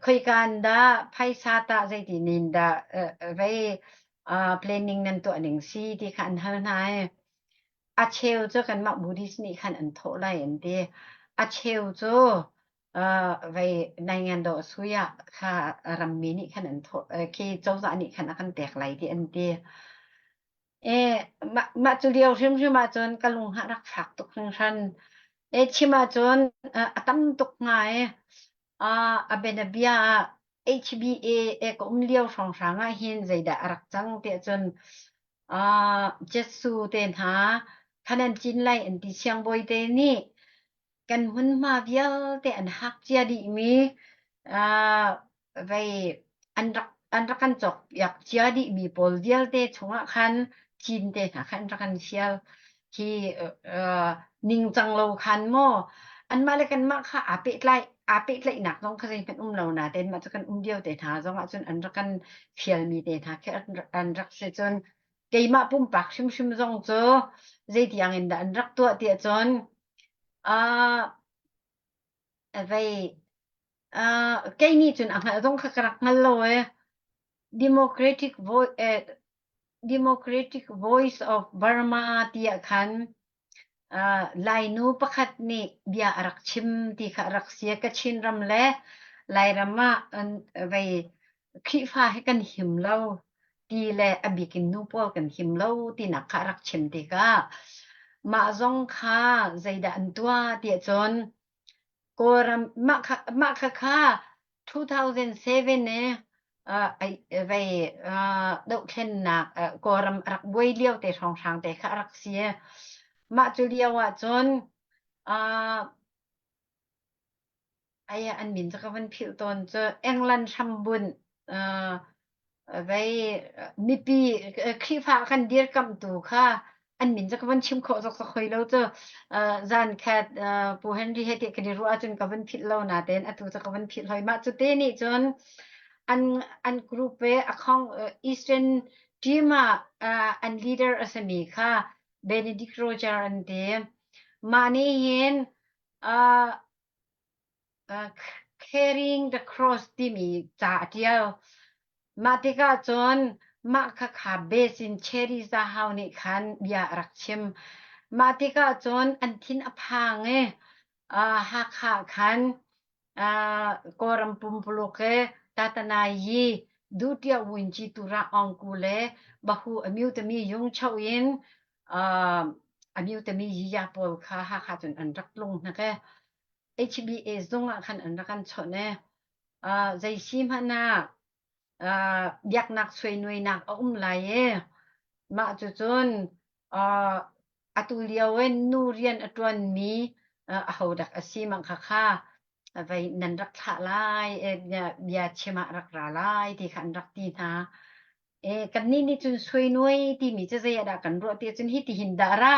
[SPEAKER 3] khoika an dah phaisa tah zeiti nin dah vei planning nan tuah ning si ti kha an hal hna i a cheu cu kanmah Buddhist nih khan an thawh lai an ti a cheu cu vei naingan dawh sui ah kha rammi nih khan an thawh khi cozah nih khan a kan pek lai ti an ti. E mah mah cu lio hrimhrim ahcun ka lung ha rak fak tuk hringhran. E chim ahcun a tam tuk hnga e a bianabia ah HBA e ka um lio hrawnghrang ah hin zeidah a rak cang ti ahcun Jesu te hna khanan cin lai an ti siangbawi te nih kan hmunhma vialte an hak cia dihmi vei an rak an rak kan cawkpiak cia dihmi pawl vialte chungah khan cin te hna khan rak kan fial khi ningcang lo khan maw anmah le kanmah kha aa pehtlai aa pehtlaihnak zong kha zeihmanh um lo natein mah cu kan um lio te hna zong ah cun an rak kan fialmi te hna khi an rak si cun. Keimah pumpak hrimhrim zong cu zeitiang in dah an rak tuah tiah cun uh, vei uh, kei nih cun a hngalh zong kha ka rak hngal lo e. Democratic Voice, eh, Democratic Voice of Burma tiah khan uh, Lainu pakhat nih bia a rak chim ti kha a rak si. Kachin ram le Lairam ah an vei Khrihfa hi kan him lo ti le a bik in nu pawl kan him lo tinak kha a rak chim tikah mah zong kha zeidah an tuah tiah cun Kawlram mah kha mah kha kha 2007 i uh, vei uh, dohthlennak uh, Kawlram a rak buai lio te hrawnghrang te kha a rak si. Mah cu lio ah cun uh, Ai an min cu ka van philh tawn cu England hrambunh uh, vei mipi Khrihfa kan dirkamhtu kha an min cu ka van chim khawh zok hoi lo cu zan khat Pu Henry he ti kan i ruah ahcun ka van philh lo natein atu cu ka van philh hoi mah cu te nih cun an an group e a khong Eastern team ah an leader a simi kha Benedict Roger an ti mah nih hin uh, uh, carrying the cross timi ca a ṭial. Mah tikah cun mah khakha base in Cherry Zahau nih khan bia a rak chim. Mah tikah cun an thin a phang i uh, Hakha khan uh, Kawlram pumpuluk i Tatanayi Dutiah Wunci Tura Ongku le Bahu Amyu tami Yung Cho in uh, Amyu tami Yiya pawl kha Hakha cun an rak tlung hna ke. HBA zung ah khan an rak kan chawnh i uh, zei si hmanh ah uh, biaknak suainuainak a um lai i mah cu cun uh, atu lio in nu rian a ṭuanmi uh, aho dak a si mang kha kha vei nan rak thlah lai bia chim ah rak ra lai ti kha an rak ti hna. E, kannih nih cun suainuai timi cu zei ah dah kan ruah ti cun hi ti hin dah ra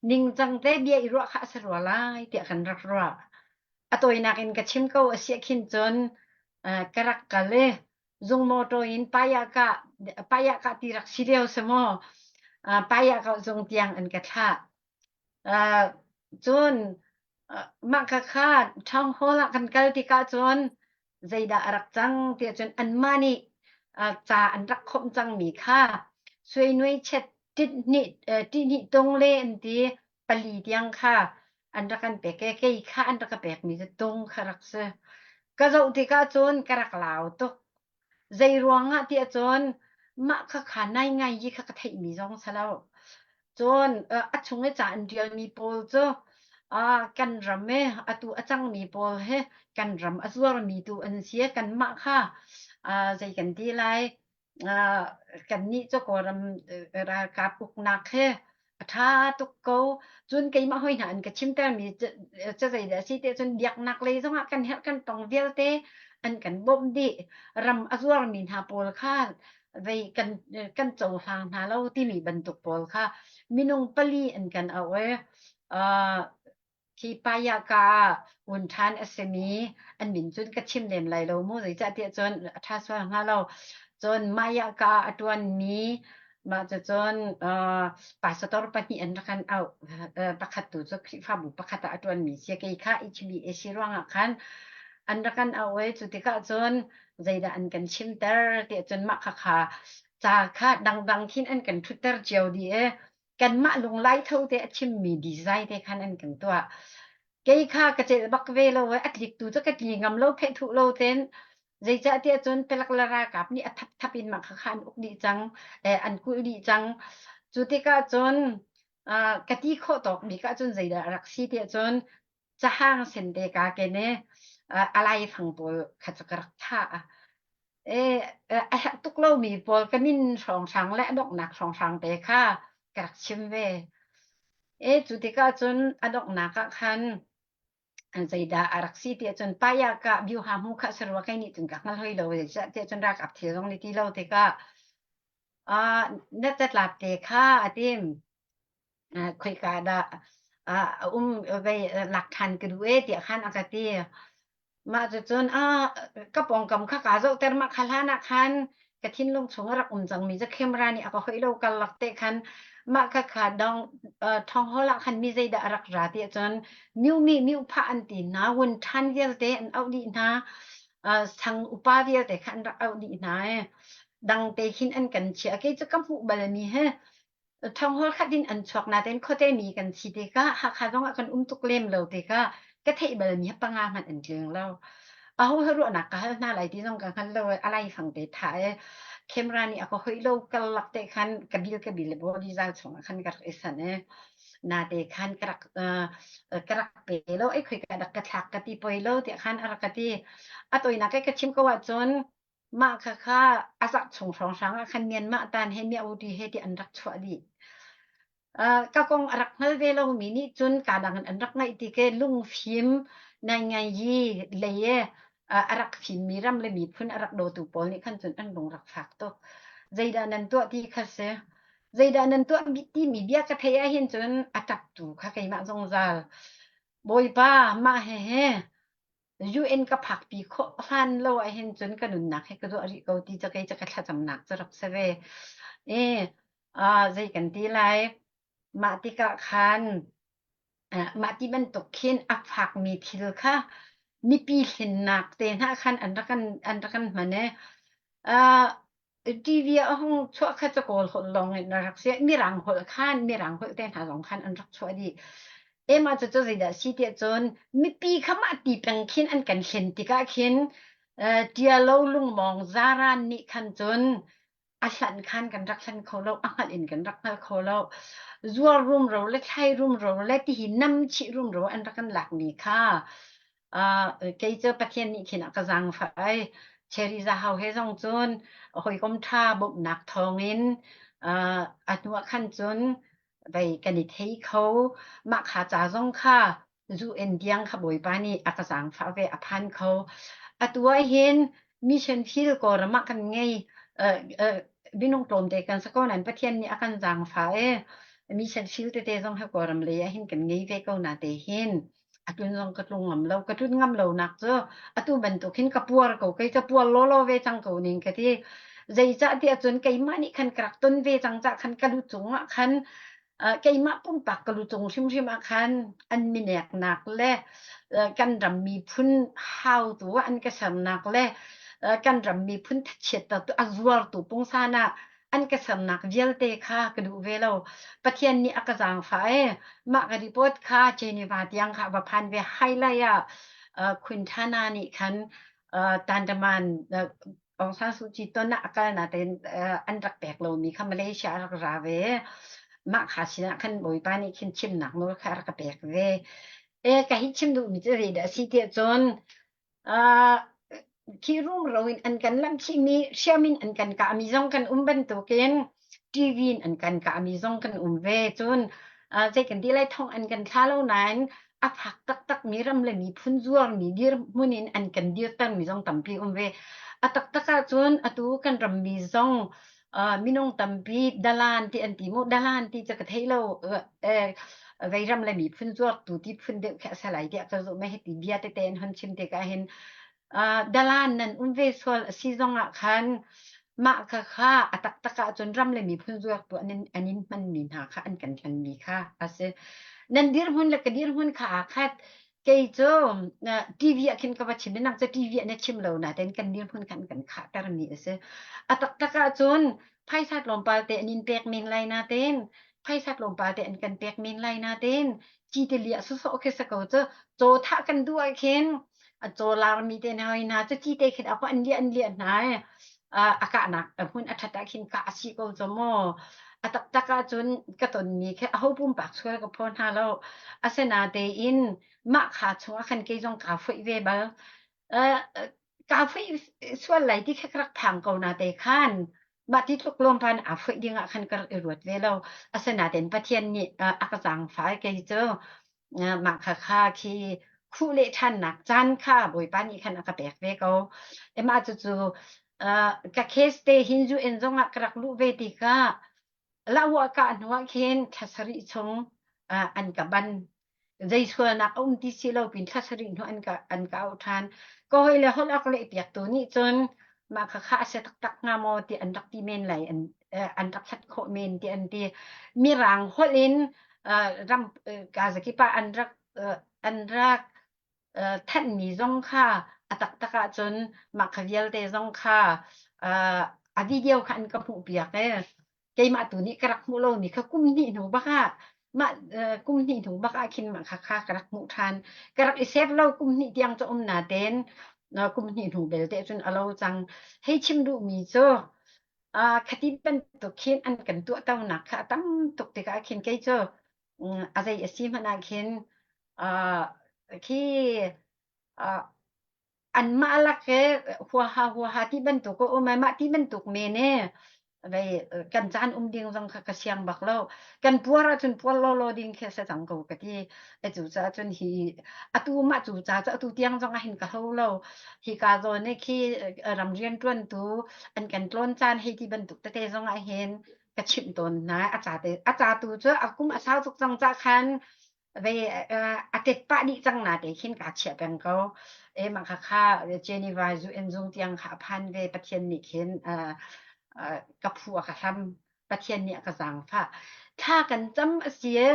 [SPEAKER 3] ningcang te bia i ruah kha a si rua lai tiah kan rak ruah. A tawinak in ka chim ko a siah khin cun uh, ka rak kal i zung motor in payaka payaka ti rak si lio si maw uh, payaka zung tiang an ka thlah. Uh, cun uh, mah kha kha town hall ah kan kal tikah cun zeidah a rak cang tiah cun anmah nih ca an rak khawmh cangmi kha suainuai chet ṭihnih tung le an ti pali tiang kha an rak kan pek i kei kha an rak ka pekmi cu tung kha rak si. Ka zoh tikah cun ka rak lau tuk. Zei ruangah tiah cun mah khakha nai ngai yi kha ka theihmi zong si lo. Cun a chung i ca an ṭialmi pawl cu kan ram i atu a cangmi pawl hi kan ram a zuarmi tu an si. Kanmah kha zei kan ti lai kannih cu Kawlram ralkap uknak hi a ṭha tuk ko. Cun keimah hawi hna an ka chimtermi cu zeidah a si tiah cun biaknak lei zongah kan herh kan tong vialte an kan bawmh dih. Ram a zuarmi hna pawl kha vei kan kan cohlang hna lo timi bantuk pawl kha minung pali an kan auh i uh, khi payaka un ṭhan a simi an min cun ka chim lem lai lo mu zeicahtiah cun a ṭha sual hnga lo cun mayaka a ṭuanmi mah cu cun uh, pastor pahnih an rak kan auh uh, pakhat tu cu Khrihfabu pakhat ah a ṭuanmi si kei kha HBAC ruangah khan an rak kan auh i cu tikah cun zeidah an kan chimter tiah cun mah khakha ca kha dangdang khin an kan ṭhutter cio dih i kanmah lunglai tho te a chimmi dizai te khan an kan tuah. Kei kha ka celh bak ve lo i a tlik tu cu ka tli ngam lo pheh thuh lo ten zeicah tiah cun palek le ralkap nih a thapthap in mah khakha an uk dih cang eh, an kulh dih cang cu tikah cun uh, ka ti khawh tawk bik ah cun zeidah a rak si tiah cun cahang sen te ka ken i a laifang pawl kha cu ka rak thah. E, a herh tuk lomi pawl ka min hrawnghrang le a donghnak hrawnghrang te kha ka rak chim ve. E, cu tikah cun a donghnak ah khan zeidah a rak si tiah cun paya ka biuha hmu kha sarua kai nih cun ka hngal hoi lo tiah cun ralkap thil zong ni ti lo tikah uh, na catlap te kha a tim khoika dah a um vei lak ṭhan ka duh ee tiah khan a ka ti. Mah cucun ka pawngkam kha kaa zohter mah kha hlan ah khan Ka thinlung chung a rak um cangmi cu camera nih a ka hoih lo karlak te khan mah kha kha dong thong hall ah khan mi zeidah a rak ra ti ahcun miu mi miu phah an ti hna wun ṭhan vialte an auh dih hna sang upa vialte kha an rak auh dih hna i dang te khin an kan chiah kei cu ka hmuh balmi he Thonghol khat in an chuak nain khuate mi kan si tikah Hakha zongah kan um tuk lem lo tikah ka theih balmi hi panga hmanh an tling lo. Aho he ruahnak ka hal hna lai ti zong ka hngal lo i a laifang te tha i camera nih a ka hoih lo karlak te khan ka bil ka bil le body zal chungah khan ka rak i sanh i nate khan ka rak ka rak pe lo ai khoi ka rak ka thlak ka ti poi lo tiah khan a rak ka ti. A toinak i ka chim ko ahcun Mah khakha a zarh chung hrawnghrang ah khan Myanmar tan he Myaudi he ti an rak chuah dih. Uh, ka kong a rak hngal ve lomi nih cun ka dang in an rak ngaih ti ke lungfim nai ngai yi lei e uh, a rak fimmi ram le miphun a rak dawtu pawl nih khan cun an lung rak fak tuk. Zeidah nan tuah ti kha si. Zeidah nan tuah timi bia ka theih ahhin cun a ṭap tu kha keimah zungzal. Bawipa mah he he UN ka phakpi khawh hlan lo ahhin cun ka nunnak hi ka duah rih ko ti ca kei ca ka thlacamnak cu rak si ve. E, ah, zei kan ti lai? Mah tikah khan mah ti bantuk khin a fakmi thil kha mipi hlennak te hna khan an rak kan an rak kan hman e. Uh, TV a hung chuah kha cu Kawl holh lawng in a rak si. Mirang holh khan, Mirang holh te hna zong khan an rak chuah dih. Emah cu cu zeidah si tiah cun mipi kha mah ti peng khin an kan hlen tikah khin ṭialo lungmawng zaran nih khan cun a hlanh khan kan rak hlan kho lo, a hngalh in kan rak hngal kho lo. Zuar rumro le thlai rumro le tihi nam chih rumro an rak kan lakmi kha kei cu Pathian nih khin a ka zaangfah ai. Cherry Zahau he zong cun hawikom ṭha bawmhnak thawngin a hnuah khan cun vei kan i thei kho. Mah kha ca zong kha zu en tiang kha Bawipa nih a ka zaangfah ve a phan kho. Atu ah hin mission field Kawlram ah kan ngei. Minung tlawmte kan si ko nain Pathian nih a kan zaangfah i mission field tete zong hi Kawlram lei ah hin kan ngei ve ko na te hin. A tlun zong ka tlung ngam lo. Ka tlun ngam lo nak cu atu bantuk hin ka puar ko. Kei ka puar lawlaw ve cang ko ning ka ti. Zeicah tiah cun keimah nih khan ka rak ton ve cang cah khan ka lu cung ah khan keimah pumpak ka lu cung hrimhrim ah khan an mineknak le kan ram miphun hautu ah an ka sernak le kan ram miphun thachiattertu a zuartu pungsan ah an ka sernak vialte kha ka duh ve lo. Pathian nih a ka zaangfah i mah ka report kha Geneva tiang kha va phan ve highlight ah uh, Quintana nih khan uh, Tandaman uh, Aung San Suu Kyi ton ah a kal natein uh, an rak pek lomi kha Malaysia a rak ra ve. Mah kha sinah khan Bawipa nih khin chimnak nawl kha a rak ka pek ve. E ka hi chim duhmi cu zeidah a si tiah cun Khi rumro in an kan lamhchihmi hriam in an kan kahmi zong kan um bantukin TV in an kan kahmi zong kan um ve. Cun zei kan ti lai thong an kan thla lo nain a fak taktakmi ram le miphun zuarmi dirhmun in an kan dirtermi zong tampi um ve. A taktak ahcun atu kan rammi zong minung tampi dalan ti an ti mu dalan ti cu ka thei lo veiram le miphun zuartu ti phun deuh khi a si lai tiah ka zumh i hiti bia tete in hon chim tikah hin dalan nan um ve sual a si zong ah khan mah kha kha a taktak ahcun ram le miphun zuartu an in, an in hmanmi hna kha an kan hmanmi kha a si nan dirhmun le ka dirhmun kha aa khat Kei cu TV ah khin ka va chim i nang cu TV ah na chim lo nain kan dirhmun khan kan khahtermi a si. A taktak ahcun phaisa tlawmpal te an in pek men lai nain phaisa tlawmpal te an kan pek men lai nain cite liah sawsawh khi si ko cu caw thah kan duh ah khin a caw larmi te hna hoi hna cu cite khin a an liah an liah hna i a kahnak hmun a ṭhat ah khin kah a si ko cu maw. A taktak ahcun ka tonmi khi aho pumpak sual ka phaw hna lo. Asinatein mah kha chungah khan kei zong kaa foih ve bal. Uh, kaa foih sual lai ti kha ka rak phang ko na te khan mah ti tluk lawmpan aa foih ding ah khan ka rak i ruat ve lo. Asinatein Pathian nih uh, a ka zaangfah kei cu mah kha kha khi khuh leh ṭhannak caan kha Bawipa nih khan a ka pek ve ko. Emah cucu ka case te hin UN zong ah ka rak luh ve tikah lahwah kah hnu ah khin thla sarih chung an ka ban. Zei sualnak a um ti si lo pin thla sarih hnu an ka an ka auh ṭhan. Ka hawi le holh a ka leh piaktu nih cun. Mah khakha a si taktak hnga maw ti an rak ti men lai an an rak hlat khawh men ti an ti. Mirang holh in ram kazakip ah an rak an rak thanhmi zong kha a taktak ahcun mah kha vialte zong kha a video kha an ka hmuhpiak ee. Keimah tu nih ka rak hmuh lomi kha kum hnih hnu bak ah mah kum hnih hnu bak ah khin mah kha kha ka rak hmuh ṭhan. Ka rak i save lo kum hnih tiang cu um natein kum hnih hnu belte cun a lo cang. Hei chim duhmi cu khati bantuk khin an kan tuahtonak kha a tam tuk tikah khin kei cu a zei a si hmanh ah khin khi anmah lak he huaha huaha ti bantuk a um ai mah ti bantuk men e vei kan caan um ding zong kha ka siang bak lo kan puar ahcun puar lawlaw ding khi a si cang ko ka ti e cu caah cun hi atu mah cu ca cu atu tiang zong ah hin ka ho lo hi ka zawn i khi ram rian ṭuantu an kan tlawn caan hei ti bantuk tete zong ah hin ka chimh tawn hna a ca te a ca tu cu a kum a sau tuk cang ca khan ve a tet pah dih cang na te khin ka chiah peng ko e mah kha kha Geneva UN zung tiang kha a phan ve Pathian nih khin ka phu a ka hlam Pathian nih a ka zaangfah thla kan cam a si e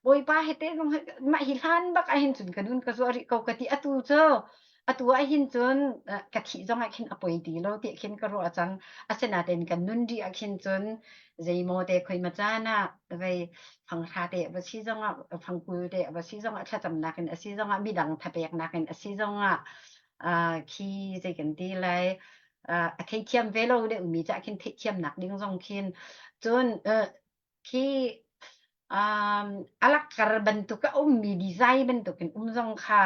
[SPEAKER 3] Bawipa he te zong mah hi hlan bak ah hin cun ka nun ka zuah rih ko ka ti atu cu atu ah hin cun ka thih zong ah khin a poi ti lo ti khin ka ruah cang asinain kan nun rih ah khin cun zeimaw te khoi ma caan ah vei fanghra te va si zong ah fangkul te va si zong ah thlacamnak in a si zong ah midang thapeknak in a si zong ah khi zei kan ti lai a theithiam ve lo deuh mi cah khin theihthiamnak ding zong khin cun khi um, alakar bantuk a ummi design bantuk in um zong kha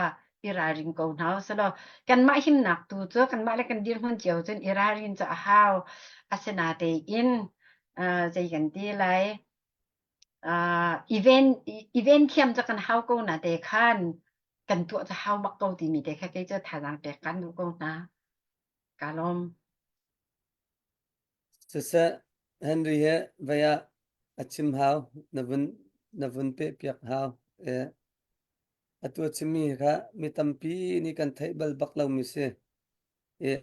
[SPEAKER 3] i ralring ko hna usalaw kanmah himnak tu cu kanmah le kan dirhmun cio cun i ralrin cu a hau asinatein uh, zei kan ti lai uh, event event thiam cu kan hau ko na te khan kan tuah cu hau bak ko timi te kha kei cu thazaang pek kan duh ko hna ka lawm
[SPEAKER 1] Siseh, Henry he vei ah a chim hau, na vun na vun pehpiak hau. Eh, atu a chimmi kha mi tampi nih kan theih bal bak lomi si. Eh,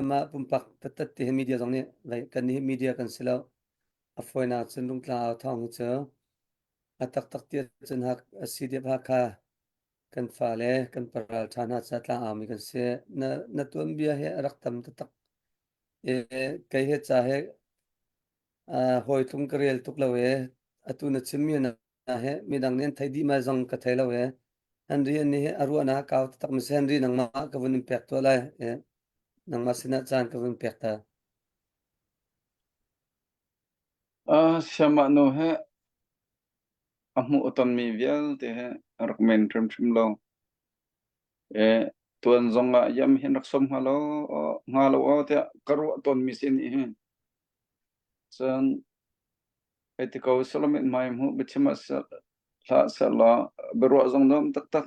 [SPEAKER 1] amah pumpak taktak ti hi media zong nih vei kan nih media kan si lo. A fawinak cun Rungtlang au thawng hi cu a taktak ti ahcun hak a si dep Hakha kan fale kan paral ṭha hna ca tlang aumi kan si. Na na tuanbia hi a rak tam taktak. Kei he ca he hawi tlung ka rel tuk lo e. Atu na chimmi hna he midang nih an thei dih ma zong ka thei lo e. Henry an nih a ruahnak kau taktak mi si Henry nangmah ka vun in pek tuah lai. Nangmah sinah caan ka vun pek ta.
[SPEAKER 6] Uh, siamah nu he a hmuh a tonmi vialte he a rak men hrimhrim lo. E, tuan zong ah yam hin rak som hnga lo hnga lo aw tiah ka ruah tawnmi si nih hin. Cun hei ti ko Solomon hmai hmuh biachim ah hlah sehlaw biaruah zong nuam taktak.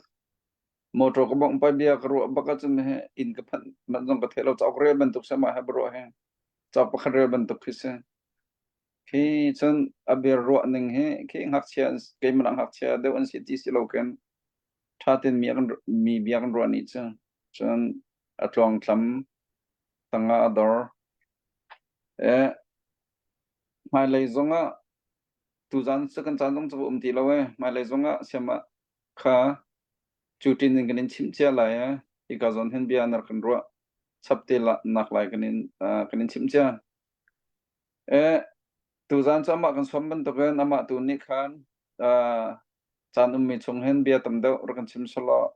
[SPEAKER 6] Motor ka bongh pai bia ka ruah bak ahcun he inn ka phanh manh zong ka thei lo cauk rel bantuk si mah he biaruah he cauk pakhat rel bantuk khi si. Khi cun a bia ruah ning hi khi ngakchia keimah ngakchia deuh an si ti si lo ken ṭha tein mi kan mi bia kan ruah ni cu cun a tluangtlam tangah a dor. Eh, hmailei zongah tuzan cu kan caan zong cu um ti lo e. Hmailei zongah siamah kha cu ṭin in kan in chimh cia lai e. Hika zawn hin bia nar kan ruah chap te la nak lai kan in uh, kan in chimh cia. Eh, tuzan cu amah kan sawm bantukin amah tu nih khan uh, caan ummi chung hin bia tam deuh rak kan chim selaw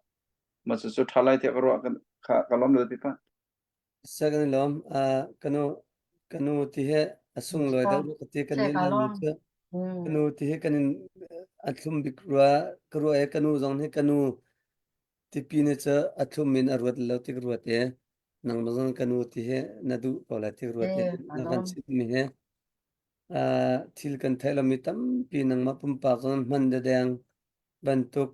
[SPEAKER 6] mah cucu ṭha lai tiah ka ruah kan kha ka lawm lel pipa.
[SPEAKER 1] Second lawm uh, kanu kanu ti he a sunglawi deuh ka ti kan nih lami cu kanu ti he kan in a thlum bik rua ka ruah e kanu zong hi kanu tipi ne cu a thlum in a ruat lo ti ka ruat e nangmah zong kanu ti he na duh ko lai ti ka ruat e na kan chim mi he thil kan theih lomi tampi nangmah pumpak zong hman dedeng bantuk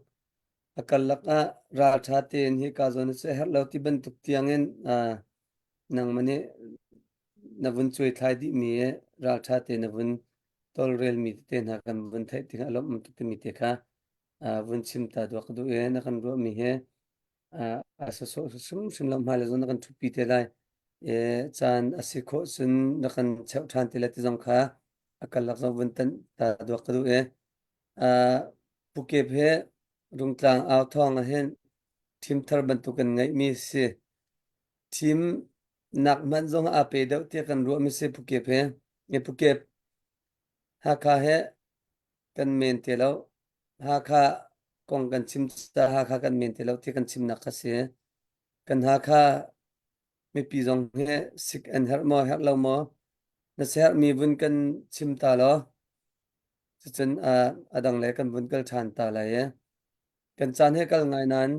[SPEAKER 1] a karlak ah ralṭha tein hika zawn hi cu a herh lo ti bantuk tiangin nangmah nih na vun cuaithlai dihmi i ralṭha tein na vun tawlrelmi tete hna kan vun theih tikah a lawmh tuk timi te kha vun chim ta duak ka duh i na kan ruahmi hi a sawsawh hrimhrim lo hmailei zong na kan ṭhutpi te lai. E caan a si khawh cun na kan cheuh ṭhan ti le ti zong kha a karlak zong vun tan ta duak ka duh i uh, Pukep he Rungtlang au thawng ah hin thim thar bantuk kan ngeihmi si. Thim nak hmanh zong aa pe deuh tiah kan ruahmi si Pukep he. E Pukep Hakha he kan men te lo. Hakha kong kan chim ca Hakha kan men te lo ti kan chimnak kha si. Kan Hakha mipi zong hi sik an herh maw herh lo maw na siaherhmi vun kan chim ta law cucun a dang le kan vun kal ṭhan ta lai i kan caan he kal ngai nain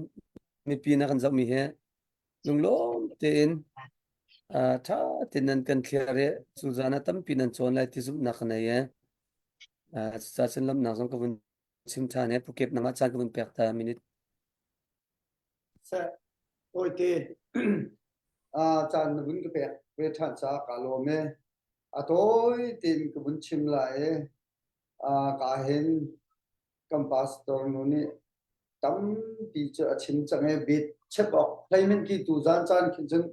[SPEAKER 1] mipi na kan zohmi hi lunglawm tein ṭha tein nan kan thliar i cu zan ah tampi nan cawn lai ti zumhnak ka nei i cucaah cun lamnak zong ka vun chim ṭhan i pukep nangah caan ka vun pek ta minute
[SPEAKER 5] Seh, Tawite, caan na vun ka pek ve ṭhan caah kaa lawm e. A tawi tein ka vun chim lai i ka hin kan pastor nu nih tampi cu a chim cang i bet chep awk hleihmanh khi tuzaan caan khin cun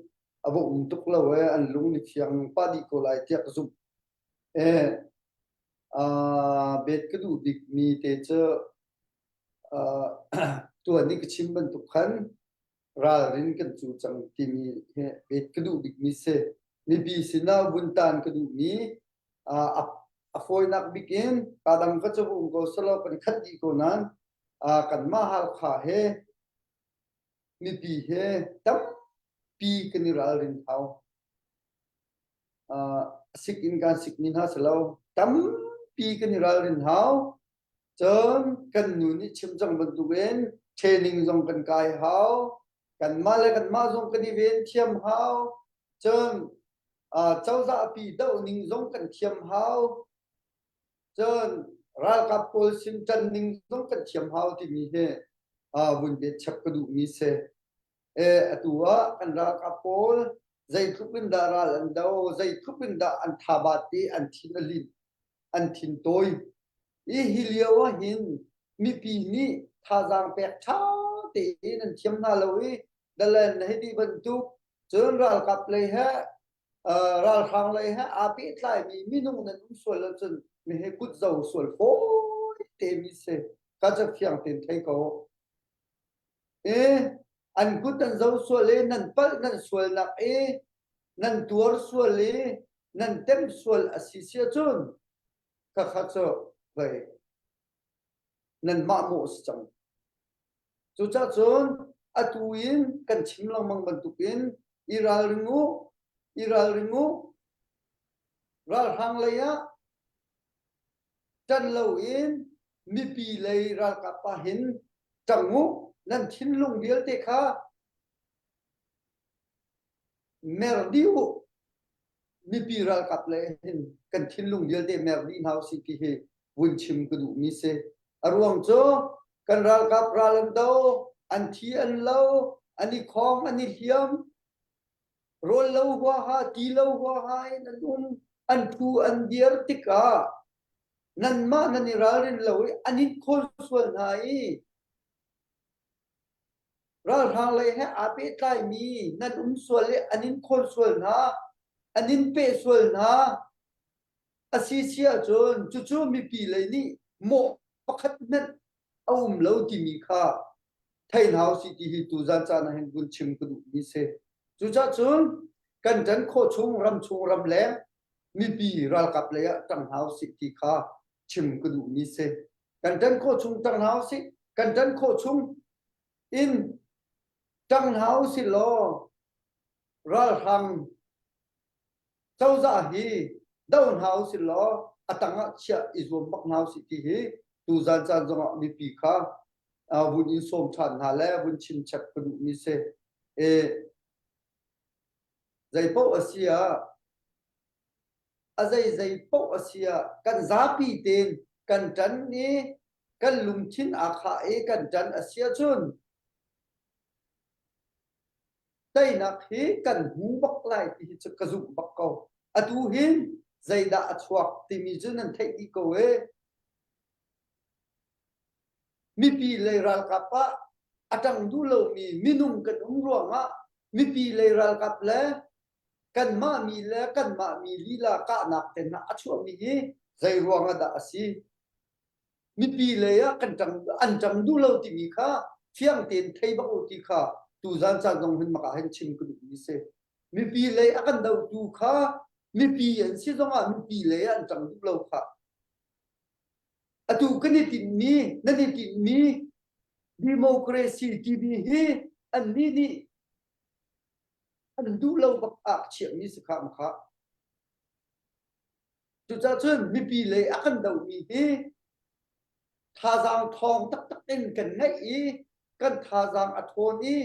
[SPEAKER 5] a va um tuk lo e an lung ni thiang pah dih ko lai tiah ka zumh. E, bet ka duh bikmi te cu tuan i ka chim bantuk khan ralrin kan cu cang timi hi bet ka duh bikmi si. Mipi sinah vun tan ka duhmi a fawinak bik in ka dang ka cu um ko selaw kan khat dih ko nain kanmah Halkha he mipi he tampi kan i ralrin hau. Sik in kan sik mi hna si lo. Tampi kan i ralrin hau. Cun kan nu nih chim cang bantukin training zong kan kai hau. Kanmah le kanmah zong kan i ven thiam hau. Cun cozah pi doh ning zong kan thiam hau. Cun ralkap pawl sin ṭan ning zong kan thiam hau timi hi vun bet chap ka duhmi si. E, atu ah kan ralkap pawl zeitluk in dah ral an do, zeitluk in dah an thabat i an thin a lin, an thin tawi. I hi lio ah hin mipi nih thazaang pek ṭha tein an thiam hna lo i dalan hei ti bantuk cun ralkap lei he ralhrang lei he aa pehtlaimi minung nan um sual ahcun mi he kut zo sual fawi te mi si ka ca fiang tein thei ko e an kut an zo sual i nan palh nan sualnak i nan tuar sual i nan tem sual a si si ahcun khakha cu vei nanmah mawh a si cang. Cucaah cun atu in kan chim lengmang bantukin i ralring u, i ralring u. Ralhrang lei ah ṭan loin mipi lei ralkap ah hin ṭang u. Nan thinlung vialte kha mer dih u. Mipi ralkap lei hin kan thinlung vialte mer dih hna usih ti hi vun chim ka duhmi si. A ruang cu kan ralkap ral an do, an thi an lo, an i khong, an i hliam, rawl lo huaha, ti lo huaha in an um, an thu an dir tikah nanmah nan i ralrin lo i an in khawl sual hna i Ralhrang lei he aa pehtlaimi nan um sual i an in khawn sual hna, an in peh sual hna a si si ahcun cucu mipi lei nih mawh pakhat hmanh a um lo timi kha thei hna usih ti hi tuzan caan ah hin vun chim ka duhmi si. Cucaah cun kan ṭan khawh chung ramchung ramleng mipi ralkap lei ah ṭang hna usih ti kha chim ka duhmi si. Kan ṭan khawh chung ṭang hna usih. Kan ṭan khawh chung in ṭang hna usih law ralhrang cozah hi do hna usih law a tangah chiah i zuam bak hna usih ti hi tuzan caan zongah mipi kha vun in sawm ṭhan hna le vun chim chep ka duhmi si. E, zei paoh a si ah a zeizei paoh a si ah kan zapi tein kan ṭan i kan lungthin aa khah i kan ṭan a si ahcun teinak hi kan hmu bak lai ti hi cu ka zumh bak ko. Atu hin zeidah a chuak timi cu nan theih dih ko e. Mipi lei ralkap ah a ṭang duh lomi minung kan um ruangah mipi lei ralkap le. Kanmah mi le kanmah mi lila kahnak te hna a chuahmi hi zei ruang ah dah a si? Mipi lei ah kan ṭang an ṭang duh lo timi kha fiang tein thei bak u ti kha tuzan caan zong hin maka hin chim ka duhmi si. Mipi lei a kan dohtu kha mipi an si zongah mipi lei ah an ṭang duh lo kha. Atu kan i tinhmi, nan i tinhmi democracy timi hi annih nih an duh lo bak ah chiahmi si kha ma kha. Cucaah cun mipi lei a kan dohmi hi thazaang thawng taktak in kan ngeih i kan thazaang a ṭhawn i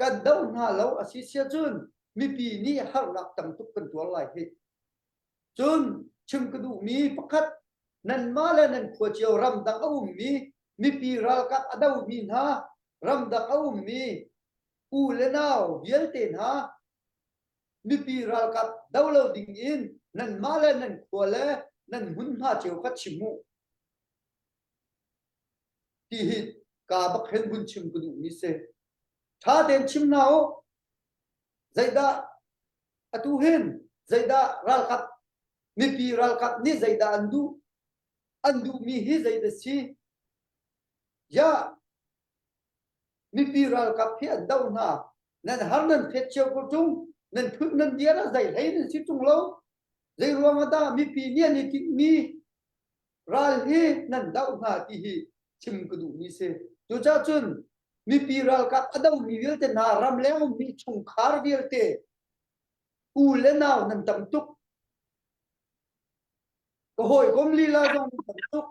[SPEAKER 5] kan doh hna lo a si sia cun mipi nih harnak tam tuk kan tuar lai hi. Cun chim ka duhmi pakhat nanmah le nan khua cio ramdang a ummi mipi ralkap a domi hna ramdang a ummi u le nau vialte hna mipi ralkap do lo ding in nanmah le nan khua le nan hmunhma cio kha chim u ti hi ka bak hen vun chim ka duhmi si. Ṭha tein chim hna u. Zeidah atu hin zeidah ralkap mipi ralkap nih zeidah an duh an duhmi hi zeidah si ya mipi ralkap hi an doh hna nan har nan phet cio ko ṭung nan phut nan diar ah zei hlei nan si ṭung lo zei ruang ah dah mipi nih an i tinhmi ral hi nan doh hna ti hi chim ka duhmi si cucaah cun mipi ralkap a domi vialte hna ramleng ummi chungkhar vialte u le nau nan tam tuk Ka hawikom lila zong nan tam tuk.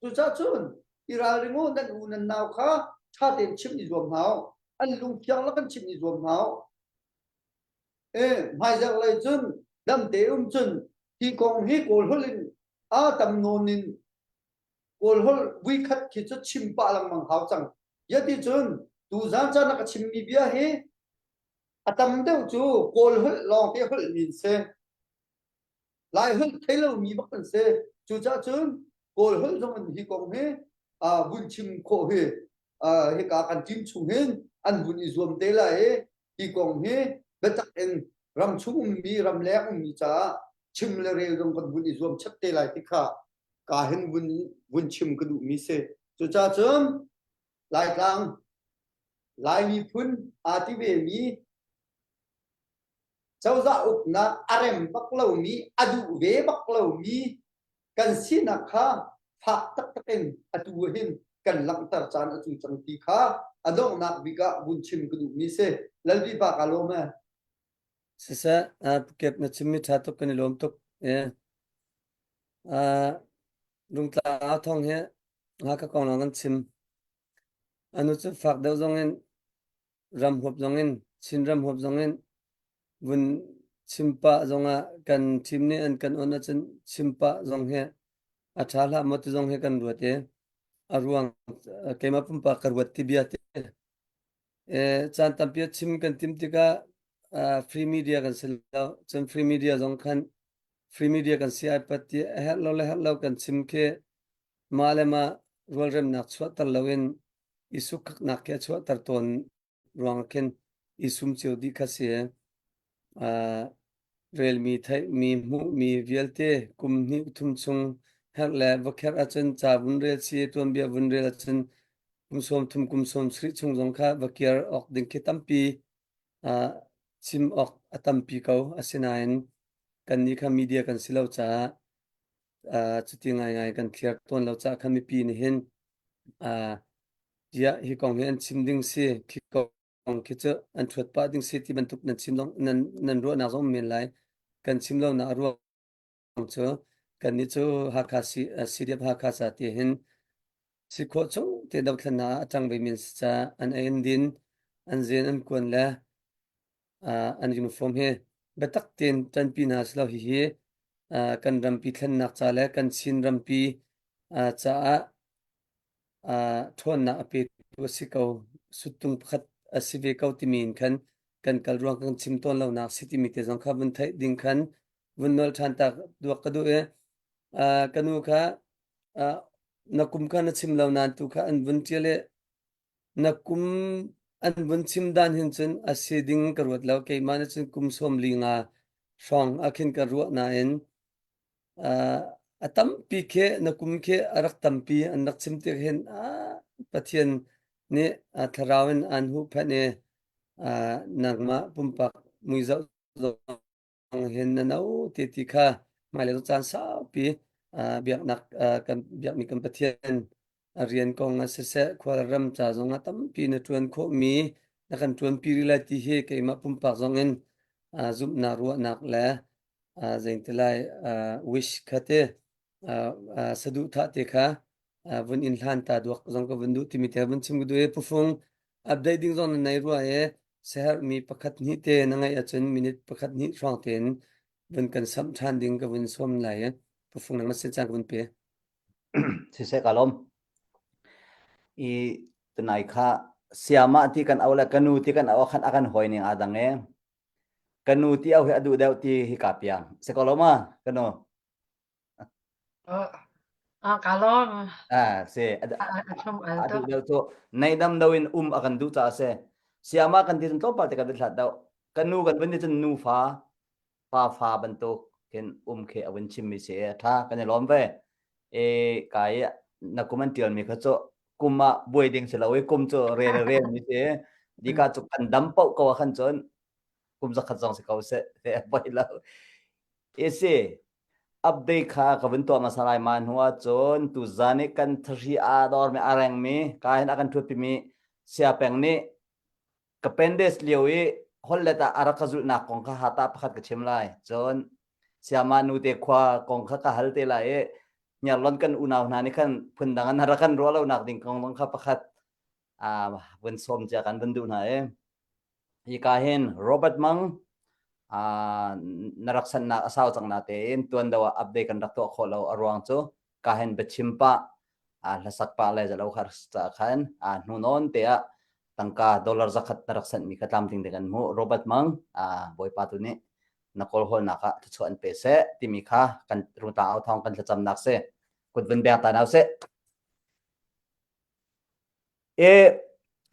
[SPEAKER 5] Cucaah cun i ralring u, nan u nan nau kha ṭha tein chimh i zuam hna u. An lungthiang lakin chimh i zuam hna u. E, hmaizarh lei cun damte um cun hi kong hi Kawl holh in aa tam nawn in Kawl holh vuikhat khi cu chim pah lengmang hau cang. Yati cun tuzaan caan a ka chimmi bia hi a tam deuh cu Kawl holh lawngte holh mi an si. Lai holh thei lomi bak an si. Cucaah cun Kawl holh zong in hi kong hi vun chim khawh hi hika kan team chung hin an vun i zuam te lai i hi kong hi biatak in ramchung ummi ramleng ummi caah chim le rel zong kan vun i zuam chap te lai ti kha ka hin vun vun chim ka duhmi si. Cucaah cun Laitlang Lai miphun aa ti vemi Cozah uknak a rem bak lomi, a duh ve bak lomi kan sinak kha fak taktak in atu hin kan langhter caan a cu cang ti kha a donghnak bik ah vun chim ka duhmi si. Lalpi pa ka lawm e.
[SPEAKER 1] Siseh, Pukep na chimmi ṭha tuk kan i lawm tuk. Eh. Uh, Rungtlang thong hi Hakha kong lawng kan chim. Anu cu fak deuh zong in ram huap zongin Chinram huap zongin vun chim pah zongah kan team nih an kan on ahcun chim pah zong hi a ṭha hlah maw ti zong hi kan ruat i a ruang keimah pumpak ka ruat ti bia ti caan tampi a chim kan tim tikah free media kan si lo cun free media zong khan free media kan si ai pat ti a herh lo le herh lo kan chim khi mah le mah rualremnak chuahter loin i sukkhaknak khi a chuahter tawn ruang khin i sum cio dih kha si. Uh, relmi, theihmi, hmuhmi vialte kum hnih thum chung herh le va kherh ahcun ca vun rel si, tuanbia vun rel ahcun kum sawm thum kum sawm sarih chung zong kha va kiar awk ding khi tampi uh, chim awk a tampi ko. Asinain kannih kha media kan si lo caah uh, cuti ngaingai kan thliar tawn lo caah khan mipi nih hin uh, tiah hi kong hi an chim ding si khi kong khi cu an ṭhuat pah ding si ti bantuk nan chim zong nan nan ruahnak zong men lai kan chim lo nak a ruang cu kannih cu Hakha si CDF Hakha ca ti hin si khawh chung te dothlennak ah a ṭang ve mi si caah an ei an din an zen an kuan le an uniform hi biatak tein ṭanpi hna silo hihi kan rampi thlennak ca le kan Chin rampi caah ṭhawnnak a petu a si ko suttung pakhat a si ve ko timi in khan kan kal ruang kan chim tawn lonak si timi te zong kha vun theih ding khan vun nawl ṭhan ta duak ka duh i ka nu kha na kum kha na chim lo nain tu kha an vun ṭial i na kum. An vun chim dan hin cun a si ding ka ruat lo. Keimah nih cun kum 45 hrawng ah khin ka ruah nain uh, a tampi khi na kum khi a rak tampi an rak chim tik hin ah, Pathian nih uh, thlarau in aan huhphenh i uh, nangmah pumpak muizoh zong hin na no te ti kha hmailei caan saupi uh, biaknak uh, kan biakmi kan Pathian a rian kong ah siseh khualram ca zong ah tampi na ṭuan khawhmi na kan ṭuanpi rih lai ti hi keimah pumpak zong in uh, zumhnak ruahnak le uh, zeitilai uh, wish kha te uh, uh, saduhthah te kha uh, vun in hlan ta duak zong ka vun duh timi te vun chim ka duh i pufung update ding zong na nei rua i sehermi pakhat hnih te na ngeih ahcun minute pakhat hnih hrawng tein vun kan samh ṭhan ding ka vun sawm lai i pufung nang na sin caan ka vun pe.
[SPEAKER 2] Siseh ka lawm. I tunai kha siamah ti kan au le ka nu ti kan au ah khan a kan hawi ning aa dang e. Ka nu ti au hi a duh deuh ti hi ka piang. Si ko lo ma ka nu?
[SPEAKER 3] Ah, ka lawm.
[SPEAKER 2] Ah, si.
[SPEAKER 3] A thum al
[SPEAKER 2] A
[SPEAKER 3] to.
[SPEAKER 2] duh deuh cu nei dam do in um a kan duh caah si. Siamah kan ti cun tlawmpal te kan vun hlat deuh. Ka nu kan vun ti cun nufa pa fa bantuk khin um khi a vun chimmi si a ṭha kan i lawm ve e kai na kum an ṭialmi kha cu kum ah buai ding si lo i kum cu rel rel mi si dika cu kan dam paoh ko ah khan cun kum zakhat zong si ko seh te a poi lo isi update kha ka vun tuah hmasa lai ma hnu ah cun tuzan i kan thari a dor mi a reng mi ka hin a kan ṭhutpi mi siapeng nih Ka pendes lio i holhlet ah a rak ka zulhnak kong kha hata pakhat ka chim lai. Cun Siama nute khua kong kha ka hal te lai i Hniarlawn kan unau hna nih khan phundang an rak kan ruah lonak ding kong zong kha pakhat uh, vun sawm cia kan vun duh hna i hika hin Robert Mang uh, na rak sannak a sau cang na tein tuan do ah update kan rak tuah khawh lo a ruang cu ka hen biachim pah hlasak pah le zalo khar ca khan hnu nawn te ah tangka dollar zakhat na rak sent mi kha tlamtling te kan hmuh Robert Mang bawipa tu nih na kawl hawlnak ah thluachuah an pe seh timi kha kan rungtlang au thawng kan thlacamnak si kut vun beng ta nau seh e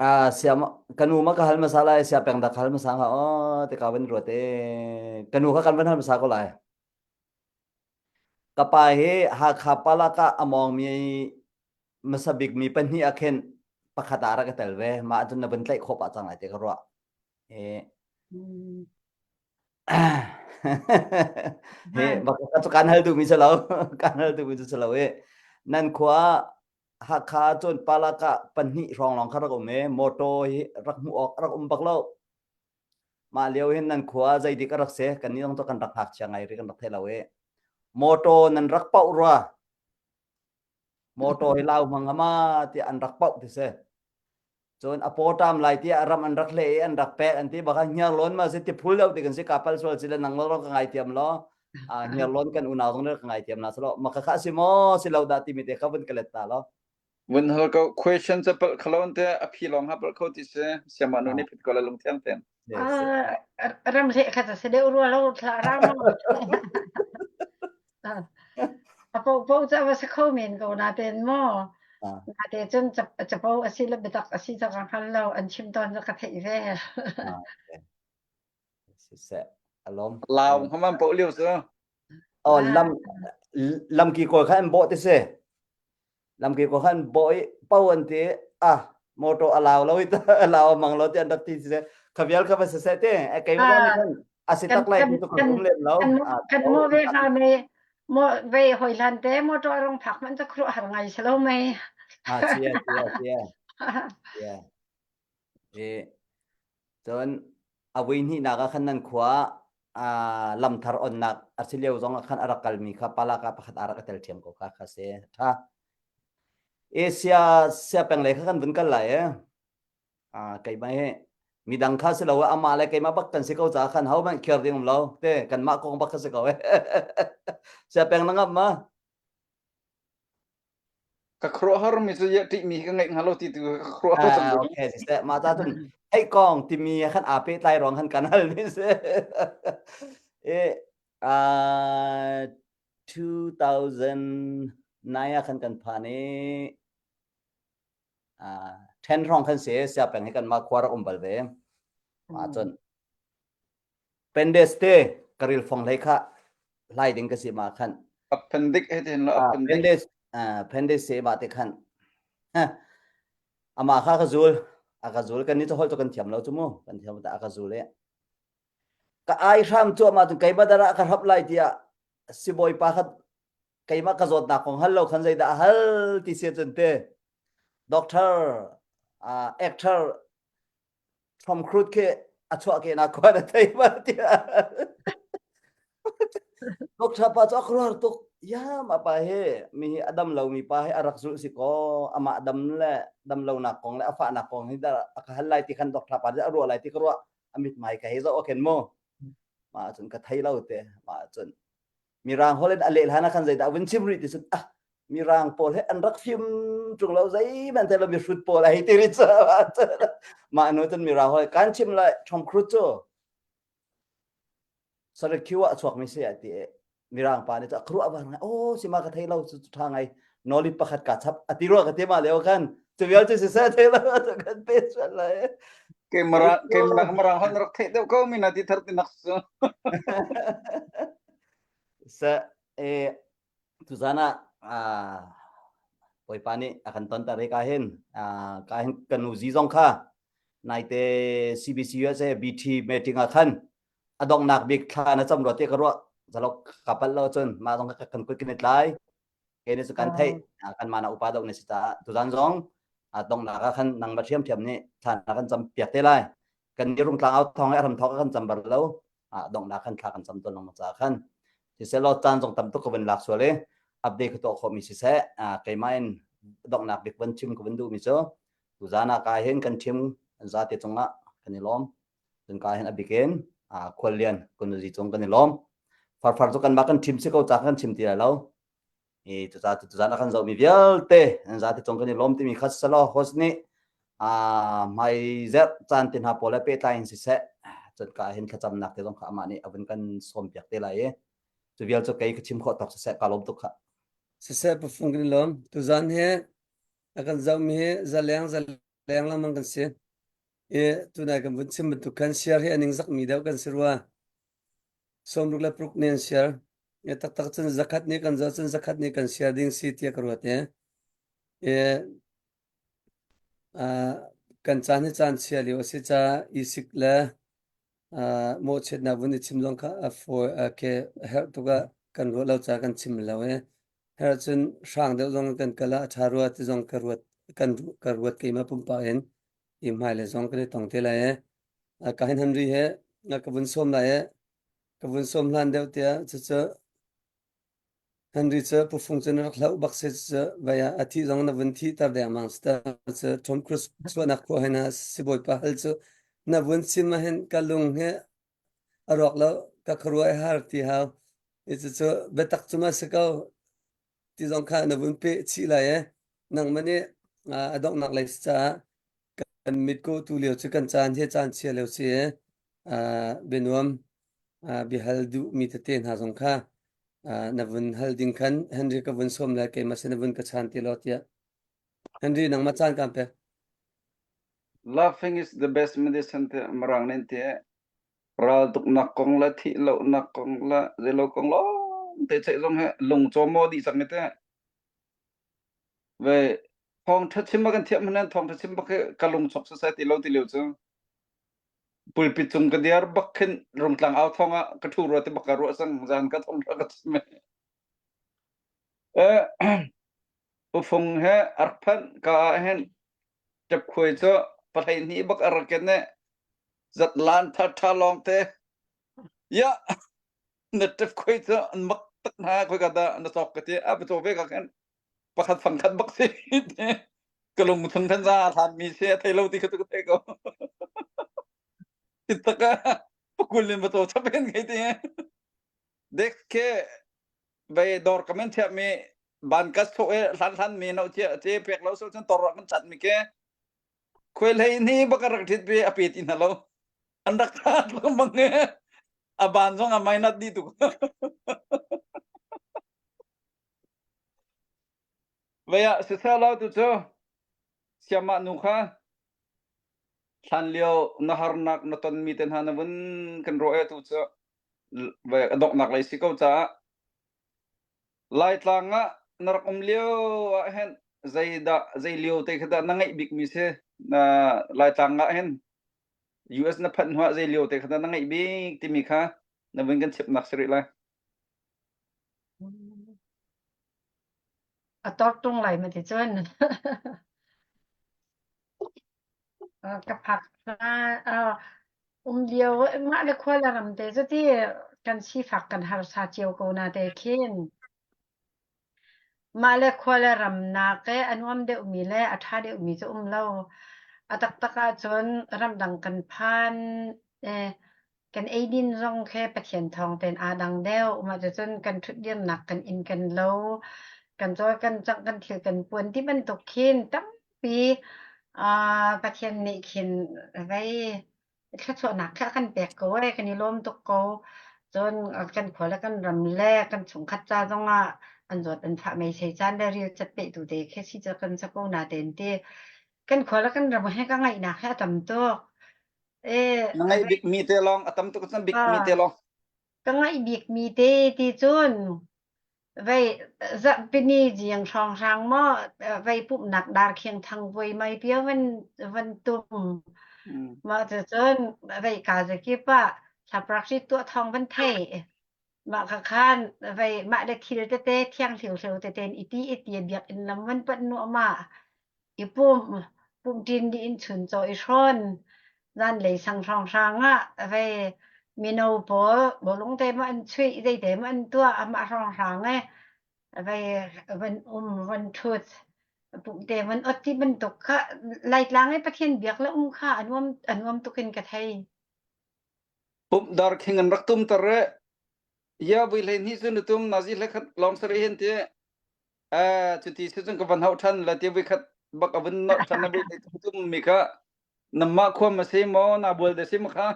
[SPEAKER 2] a siam kanu ma ka hal masa lai sia peng da hal masa ha o te ka van ruat e kanu kha kan van hal masa ko lai Ka pa hi Hakha Palak ah a mawngmi hmasa bikmi pahnih ah khin pakhat ah rak i tel ve. Mah ahcun na vun tlaih khawh pah cang lai ti ka ruah. Hi hi bak cu kaan hal duhmi si lo. Kaan hal duhmi cu si lo i nan khua Hakha cun Palak ah pahnih hrawng lawng kha rak um i motor hi rak hmuh awk rak um bak lo. Mah lio hin nan khua zeidik a rak si kannih zong cu kan rak ngakchia ngai rih kan rak thei lo i motor nan rak pauh rua motor hi lau hmang ama tiah an rak pauh ti si cun a paw ṭam lai tiah ram an rak hle i an rak pek an ti bak hniar lawn ma si ti phul deuh ti kan si ka pal sual si le nang lo ka ngai thiam lo a hniar lawn kan unau zong ka ngai thiam na salo maka kha si maw si lo dah timi te kha vun ka let ta lo
[SPEAKER 6] Vun hal ko question ca palh khalo te a phi lawng ha palh kho ti si siama nu nih phit ko la lung thiang ten.
[SPEAKER 3] Ram hle kha ta se deuh rua lo thla ram a po po ca va sa kho men ko na ten mo na te cun capo a si le biatak a si ca ka hngal lo an chim tawn ka theih ve
[SPEAKER 2] siseh alom
[SPEAKER 6] Lau haman po liu su
[SPEAKER 2] Oh lam lamki kawl kha an bawh ti si lamki kawl kha an bawh i po an ti ah motor a lau lo i a lau mang lo ti an rak ti si kha vial kha va si seh te keimah zong nih khan a si tak lai ti tu kan um lem lo
[SPEAKER 3] kan mo ve hnga me mo ve hoi hlan te motor rong phak man cha khru har ngai salo mei
[SPEAKER 2] ah sia sia sia sia e Cun a vui hnihnak ah khan nan khua ah lamthar onnak a si lio zong ah khan a rak kalmi kha palak ah pakhat aa rak i tel ṭhiam ko kha kha si. Ṭha. Asia sia peng lei kha kan vun kal lai e. Ah keimah hi midang kha si lo amah le keimah bak kan si ko caah khan ho hmanh khiar ding um lo te kanmah kong bak kha si ko e. Sia peng na ngam ma?
[SPEAKER 6] Ka khuaruahhar mi cu ṭih mi ka ngeih hnga lo ti tu ka khuaruahhar cang
[SPEAKER 2] Ah, okay, siseh mah ta cun theih kong timi khan aa pehtlai ruang khan kan hal ni si. E ah 2009 ah khan kan phan i ah. 10 hrawng khan si sia peng hi kan mah khua rak um bal ve. Ma cun Pendes te karil fong hlei kha hlai ding ka si ma khan.
[SPEAKER 6] Appendix he tin lo appendix.
[SPEAKER 2] Appendix appendix se ma te khan. Ama kha ka zul a ka zul kan ni cu hol cu kan thiam lo cu mu kan thiam ta a ka zul e. Ka ai hram cu ma cun keimah dara ka hrap lai tiah sibawi pa kha keimah ka zawtnak kong hal lo khan zeidah a hal ti si cun te doctor uh, actor Tom Cruise khi a chuah ke na khua na thei ma tiah Doctor pa cu a khuaruahhar tuk ya ma pa hi mi hi a dam lo mi pa hi a rak zulh si ko amah dam le dam lo nak kong le a fah nak kong hi dah a ka hal lai ti khan doctor pa a ruah lai ti ka ruah a mit mai ka hei zoh a khen mu ma cun ka thei lo te ma cun mirang holh in a leh hlan ah khan zeidah vun chim rih ti cun ah mirang pawl he an rak fim ṭung lo zeihmanh thei lo mihrut pawl a hei ti rih cu mah hnu cun mirang holh kan chim lai Tom Cruise cu Syracuse ah chuak mi si a ti mirang pa nih cu a khuaruah var ngai oh sima ka thei lo cu ṭha ngai knowledge pakhat ka chap a ti rua ka ti ma leo khan cu vial cu siseh thei lo kan pe sual lai
[SPEAKER 6] ke mara ke mara marang hon rak theih deuh ko mi na ti thar ti nak su
[SPEAKER 2] Sa e tuzan ah ah Bawipa nih a kan tonter i ka hin ah ka hin kan nu zi zong kha naite CBC USA BT meeting ah khan a donghnak bik thla na cam rua ti ka ruah zalok ka palh lo cun mah zong kha kan kut kan i tlai ke ni cu kan theih kan mana upa deuh na si caah tuzan zong a donghnak ah khan nangmah ṭhiamṭhiam nih thla na kan cam piak te lai kan ni rungtlang au thawng i a ram thawk kan cam bar lo a donghnak khan thla kan cam tawn lengmang caah khan siseh law caan zong tam tuk ka vun lak sual i update ka tuah khawhmi siseh keimah in donghnak bik van chim ka vun duhmi cu tuzan ah ka hin kan thim zate cungah kan i lawm cun ka hin a bikin khuallian kunuzi cung kan i lawm farfar cu kanmah kan thim si ko ca kan chim ti lai lo i cucaah tuzan a kan zohmi vialte an zate cung kan i lawm timi kha selaw host nih hmai zerh caan te hna pawl le pehtlai in siseh cun ka hin thlacamnak te zong kha amah nih a vun kan sawm piak te lai i cu vial cu kei ka chim khawh tawk siseh ka lawm tuk kha
[SPEAKER 1] Siseh pafung kan i lawm. Tuzan hi a kan zohmi hi zaleng zaleng lengmang kan si. I tunai kan vun chim bantuk khan share hi a ningzakmi deuh kan si rua. 66 nih an share. E taktak cun zakhat nih kan zoh cun zakhat nih kan share ding si tiah ka ruat e. E uh, kan caan hi caan chia lio a si caah isik le uh, mawhchiatnak vun i chim zong kha a fawi a ke a herh tuk ah kan ruah lo caah kan chim lo e. Herh cun hrang deuh zong kan kal ah a ṭha rua ti zong ka ruat kan ka ruat keimah pumpak in i hmailei zong kan i tong te lai e. Ka hin Henry he ka vun sawm lai e. Ka vun sawm hlan deuh tiah cucu Henry cu pufung cu na rak hloh bak si cu vai ah a thih zong na vun thih ter dengmang si ta cu Tom Cruise chuahnak khua hin ah sibawipa hal cu na vun chim ah hin ka lung hi a rawk lo ka khuaruah i har ti hau i cucu biatak cu ma si ko ti zong kha na vun peh chih lai e nangmah nih a donghnak lei si caah kan mit ko tu lio cu kan caan hi caan chia lio si e bianuam biahal duh mi tete hna zong kha na vun hal ding khan Henry ka vun sawm lai keimah sin na vun ka chan ti lo tiah Henry nangmah caan kaan pek
[SPEAKER 6] Laughing is the best medicine te marang nen te ral tuknak kong le thih lonak kong le zeilo kong lawng te cheih zong he lung caw maw dih cang te ve thawng tha chim kan thiam hanen thawng tha chim bak he ka lung chok sasai ti lo ti lio cu pulpit cung ka diar bak khin rungtlang au thong ah ka thu rua te bak ka ruah sang zan ka thong ka chim eh ufung he arphan ka hen ṭapkhuai cu pahlei hnih bak a rak ken i zatlan tha tha lawng te ya na ṭapkhuai cu an mak tak hna khoi ka dah na cawk ka ti a pa caw ve ka khan pakhat fang khat bak si ka lung chung khan za hlan mi si a thei lo ti kha tu ka thei ko taka pakul in ba caw chap en kai ti dek ke Vei dawr ka men thiam mi ban kas tho e hlan hlan mi no che che pek lo so cun tor kan chat mi ke khuai hlei ni bak rak thit bi a pe ti na lo an rak that lo mang e a ban zong a mai nat di tu vaya se sa lo tu chu. Siamah nu kha hlan lio na harnak na tonmi te hna na vun kan ruah e tu cu a donghnak lei si ko caah Laitlang ah na rak um lio ah hin zeidah zei lio te kha dah na ngaih bikmi si na Laitlang ah hin US na phanh hnuah zei lio te kha dah na ngaih bik timi kha na vun kan chimnak si rih lai.
[SPEAKER 3] A tor tung lai ma ti cun. Ka phak um lio mah le khua le ram te cuti kan sifak kan harsa cio ko na te khin. Mah le khua le ram nak e a nuam deuhmi le a ṭha deuhmi cu um lo. A taktak ahcun ramdang kan phan eh, kan eidin zong khi Pathian thawng tein aa dang deuh. Mah cucun kan ṭhutdirnak kan inn kan lo, kan cawl kan cangh kan thil kan puan ti bantuk khin tampi ah Pathian nih khin vei thluachuahnak kha a kan pek ko ee, kan i lawm tuk ko. Cun kan khua le kan ram le kan chungkhat ca zongah an zawt an fah meisei caan le ril cat pehtu te khi si cu kan si ko na tein ti. Kan khua le kan ram he ka ngaihnak he a tam tuk. E,
[SPEAKER 6] Na ngaih bikmi te lawng a tam tuk cun bikmi te lawng.
[SPEAKER 3] Ka ngaih bikmi te ti cun Vei zarhpini jiang hrawnghrang maw vei pumhnak darkhiang thang vui mai pio van van tum. Mah cucun vei ka zakip ah thlaprak ri tuah thawng van thei. Mah kha khan vei mah le thil tete thiang hliu tete in iti iti biakinn lam van panh nuah ma i pumh pumṭin dih in chuncaw i hrawn zanlei sang hrawnghrang ah vei mino pawl bawlung te maw an chuih zeite maw an tuah amah hrawnghrang e vei van um van ṭhut pumhte van ot ti bantuk kha Laitlang i Pathian biak le um kha a nuam a nuam tuk in ka thei.
[SPEAKER 6] Pumh dar khing an rak tum tar e ya vui hlei hnih cu na tum nazi hlei khat lawng sari hin ti Eh, cuti si cun ka van hauh ṭhan la ti voikhat bak a vun nolh ṭhan na voi tum mi kha namah khua ma si maw na bual de si ma kha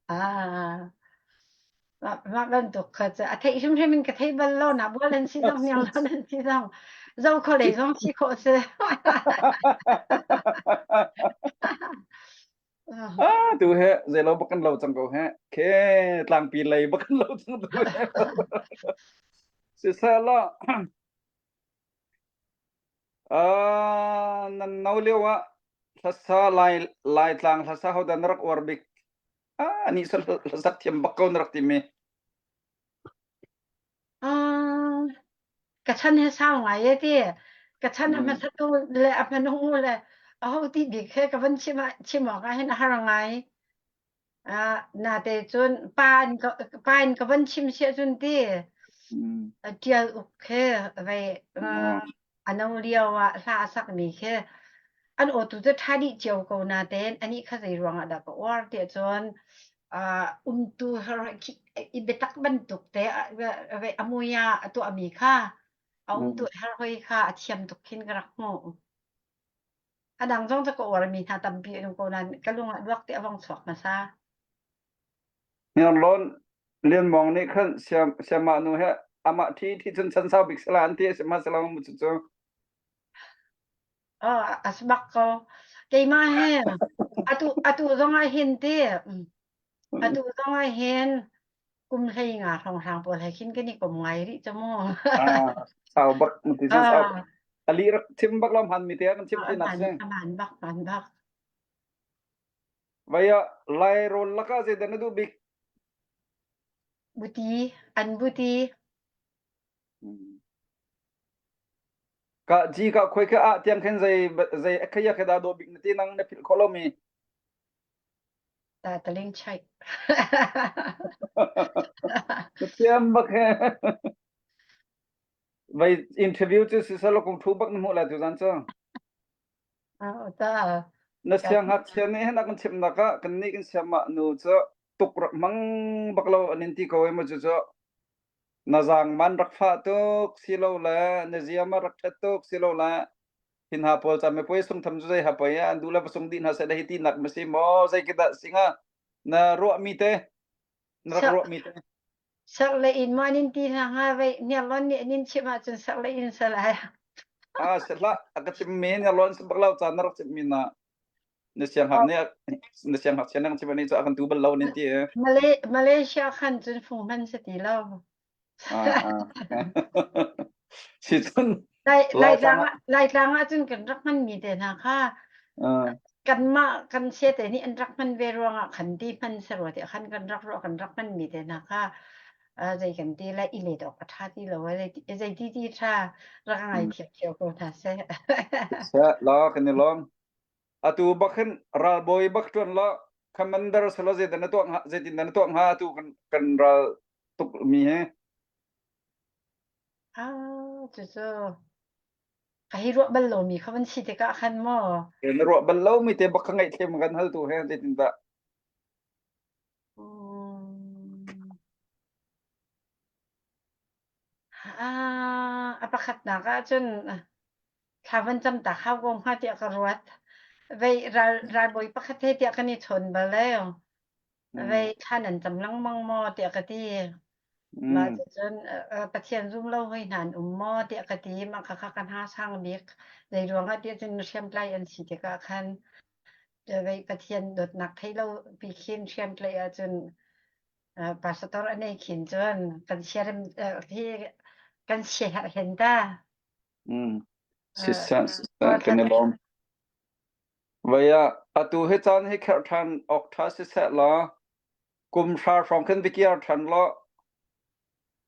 [SPEAKER 3] Ah, mah mah bantuk kha cu a theih hrimhrim in ka thei bal lo na bual an si zong niang lo nan si zong zo kho lei zong si khawh si.
[SPEAKER 6] Ah, tu he zeilo bak kan lo cang ko he ke tlangpi lei bak kan lo cang tu he sisela ah nan no lio ah hlasa lai lai tlang hlasa ho dan rak uar bik ah ni sal hlasak thiam bak ko na rak ti mi
[SPEAKER 3] Ah, ka chan he sau ngai e ti. Ka chan a hmasa tu le a hmanung le aho ti bik he ka van chim ah chim awk ah hin a har ngai. Ah, na te cun pa in ka pa in ka van chim sia cun ti. Tial uk he vei a no lio ah hla a sak mi khi an aw tu cu ṭha dih cio ko natein anih kha zei ruangah dah ka uar tiah cun uh, umtu i biatak bantuk te a mui ah a tuahmi kha a umtu her hoi kha a thiam tuk khin ka rak hmuh. A dang zong cu ka uarmi hna tampi an um ko nain ka lung ah duak te a vong chuak hmasa.
[SPEAKER 6] Hniarlawn Lian Mawng nih khan siamah nu he amah ṭhi ṭhi cun chan sau bik sala an ti sihmanhsehlaw mu cu cu
[SPEAKER 3] Oh, a si bak ko. Keimah he atu atu zong ah hin ti atu zong ah hin kum hlei nga hrawnghrang pawl he khin kan i kom ngai rih cu mu.
[SPEAKER 6] Ah, sau bak ti cun sau. Ali rak chim bak lam han mi te kan chim ti nak si.
[SPEAKER 3] Aman bak man bak.
[SPEAKER 6] Vai ah Lairawl lakah zeidah na duh bik?
[SPEAKER 3] Buti, an buti.
[SPEAKER 6] Ka ji ka khoi ka ah tiang khin zei zei khaya kha dah dawh bik na ti nang na philh khawh lomi?
[SPEAKER 3] Ta taling chai.
[SPEAKER 6] Na thiam bak he. Vai interview cu sisalo kong thu bak na hmuh lai tu zan cu.
[SPEAKER 3] Ta.
[SPEAKER 6] Na siangngakchia nih hin a kan chimhnak ah kannih kan siamah nu cu tuk rak hmang bak lo an in ti ko i mu cu cu na zaang man rak fah tuk silo le na ziam a rak ṭhat tuk silo le hi hna pawl ca mipui sungtham cu zei ha poi an duh le va sung dih hna seh hi ti nak ma si maw zei ki dah singa na ruahmi te na rak ruahmi te
[SPEAKER 3] Serh le in maw an in ti hna hnga vei Hniarlawn nih an in chimh ahcun serh le in sal ai.
[SPEAKER 6] Ah, si hlah. A ka chimmi na lawn si bak lo caan na rak chimmi na na sianghak nih na sianghakchia nang chim ani cu a kan tu bal lo nin ti e.
[SPEAKER 3] Malay Malaysia khan cun fung hman si ti lo.
[SPEAKER 6] Ah, ah. Si cun
[SPEAKER 3] Lai
[SPEAKER 6] Laitlang
[SPEAKER 3] Laitlang ah Laitlang ah cun kan rak hmanmi te hna kha
[SPEAKER 6] ah
[SPEAKER 3] kanmah kan sia te nih an rak hman ve ruangah khan ti hman si rua ti khan kan rak ruah kan rak hmanmi te hna kha zei kan ti lai i let awk a ṭha ti lo zei zei ti ti ṭha rak ngai thiam cio ko hna seh.
[SPEAKER 6] Seh la kan i lawm. Atu bak hin ralbawi bak ṭuan la commander sala zeidan na tuah hnga zeitin dah na tuah hnga atu kan kan ral tuk mi he.
[SPEAKER 3] Ah, cucu ka hi ruah bal lomi kha van si tikah khan maw?
[SPEAKER 6] Na ruah bal lo mi te bak ka ngaih thlem kan hal tu he zeitin dah?
[SPEAKER 3] Um, ah, a pakhatnak ah cun thla van cam ta hau ko hnga tiah ka ruat. Vei ral ralbawi pakhat he tiah kan i chawn bal eo. Vei thla nan cam lengmang maw tiah ka ti. Mah cucun Pathian zum lo hoi hna an um maw tiah ka ti. Mah khakha ka hna sang bik. Zei ruangah tiah cun hriamtlai an si tikah khan vei Pathian dawtnak thei lo pi khin hriamtlaih ahcun pastor a nei khin cun kan siarem hi kan siaherh hen ta.
[SPEAKER 6] Mm. Sisa sisa kan i lawm. Vaya atu hi caan hi kherh ṭhan awk ṭha siseh law kum hra hrawng khin bikiar ṭhan law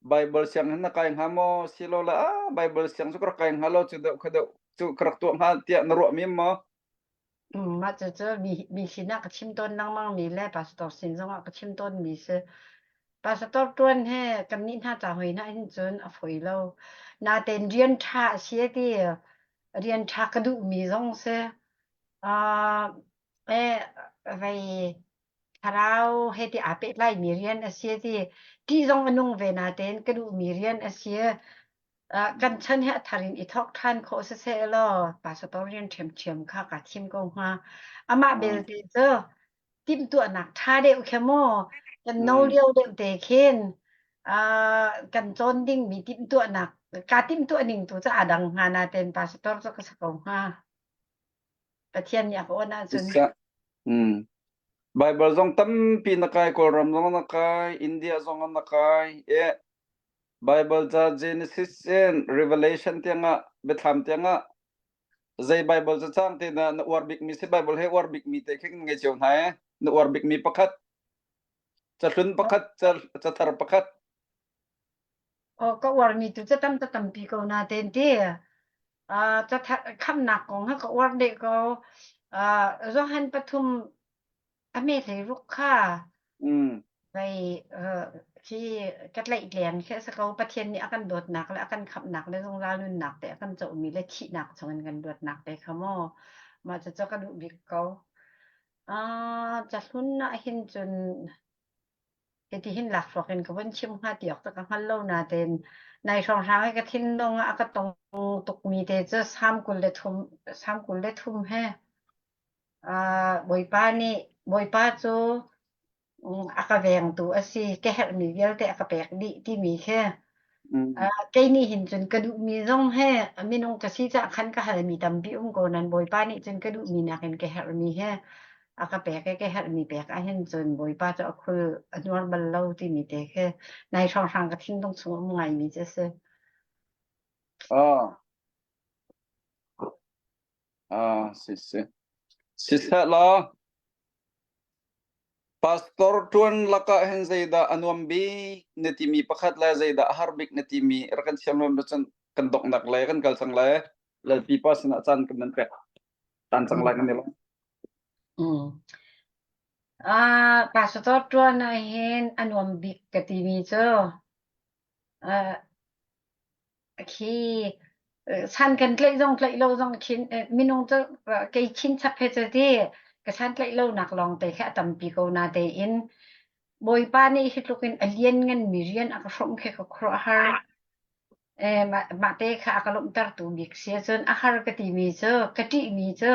[SPEAKER 6] Bible siang hin na kai hnga maw silo le ah Bible siang cu ka rak kai hnga lo cu deuh kha deuh cu ka rak tuah hnga tiah na ruah mi maw?
[SPEAKER 3] Mah cucu mi mi sinah ka chim tawn lengmang mi le pastor sin zongah ka chim tawn mi si. Pastor ṭuan he kannih hna ca hoi hna hin cun a fawi lo. Natein rian ṭha a si a ti. Rian ṭha ka duhmi zong si. Uh, eh, vei thlarau he ti aa pehtlaimi rian a si a ti. Ṭih zong a nung ve natein ka duhmi rian a si. Kan chan hi a thar in i thawk ṭhan khawh siseh law pastor rian ṭhiamṭhiam kha kaa thim ko hnga. Amah belte cu timhtuahnak ṭha deuh khe maw kan no lio deuh te khin kan cawn dingmi timhtuahnak kaa timhtuah ning tu cu aa dang hnga natein pastor cu ka si ko hnga. Pathian nih a ka awn ahcun.
[SPEAKER 6] Mm. Bible zong tampi na kai, Kawlram zong na kai, India zong na kai. E Bible ca Genesis in Revelation tiangah biathlam tiangah zei Bible ca cang te na na uar bikmi si Bible he uar bikmi te khi ngei cio hna e na uar bikmi pakhat cahlun pakhat cathar pakhat
[SPEAKER 3] Oh, ka uarmi tu ca tam ta tampi ko na ten ti. Uh, cathar khamnak kong ha ka uar deh ko. Uh, Johan pathum A hme hlei ruk kha
[SPEAKER 6] Mm.
[SPEAKER 3] vei khi ka tlaihtleng khi a si ko. Pathian nih a kan dawtnak le a kan khamhnak le zungzal nunnak te a kan cohmi le thihnak chungin kan luatnak te kha maw mah cucu ka duh bik ko. Ah, cahlun ah hin cun hiti hin lakhruak in ka vun chim hnga ti awk cu ka hngal lo natein nai hrawnghrang i ka thinlung ah a ka tong tukmi te cu Salm 23 Salm 23 he Bawipa nih Bawipa cu a ka vengtu a si, ka herhmi vialte a ka pek dih timi khi kei nih hin cun ka duhmi zong he minung ka si caah khan ka halmi tampi um ko nain Bawipa nih cun ka duhmi nakin ka herhmi he a ka pek i ka herhmi pek ahhin cun Bawipa cu a khul a nuar bal lo timi te khi nai hrawnghrang ka thinlung chung um ngaimi cu a si.
[SPEAKER 6] Ah. Ah, si si. Siseh law pastor ṭuan lakah hin zeidah a nuam bik na timi pakhat le zeidah a har bik na timi rak kan siam lo cun kan donghnak le kan kal cang le lalpi pa sinah caan kan nan pek tan cang lai kan i lawm.
[SPEAKER 3] Mm. Ah, pastor ṭuan ah hin a nuam bik ka timi cu ah, Khi san kan tlaih zong tlaih lo zong khin minung cu kei chinchap he cu ti ka san tlaih lo nak lawng te khi a tampi ko na tein Bawipa nih hi tluk in a lian ngan mi rian a ka hrawmh khi ka khuaruahhar. Eh, mah, mah te kha a ka lawmhtertu bik si cun a har ka timi cu ka ṭihmi cu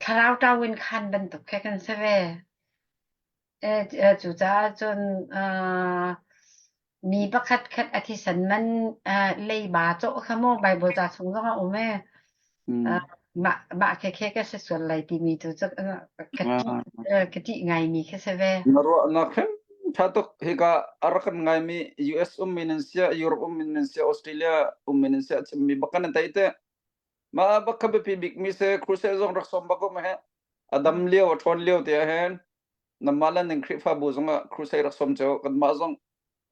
[SPEAKER 3] thlarau ṭau in khan bantuk khi kan si ve. Eh, cucaah cun uh, Mi pakhat khat a thisen man leiba cawh kha maw Bible ca chung zong a um e. Mah mah khe khe ka si sual lai timi tu cu ka ka ṭih ngaimi khi si ve.
[SPEAKER 6] Na ruahnak hrim ṭha tuk. Hika a rak kan ngaimi US ummi nan sia, Europe ummi nan sia, Australia ummi nan sia chimmi bak kan tei te. Mah bak kha biapi bikmi se crusade zong rak sawm bak um he. A dam lio, a ṭhawn lio te ah hin namah le ning Khrihfabu zongah crusade rak sawm cio. Kanmah zong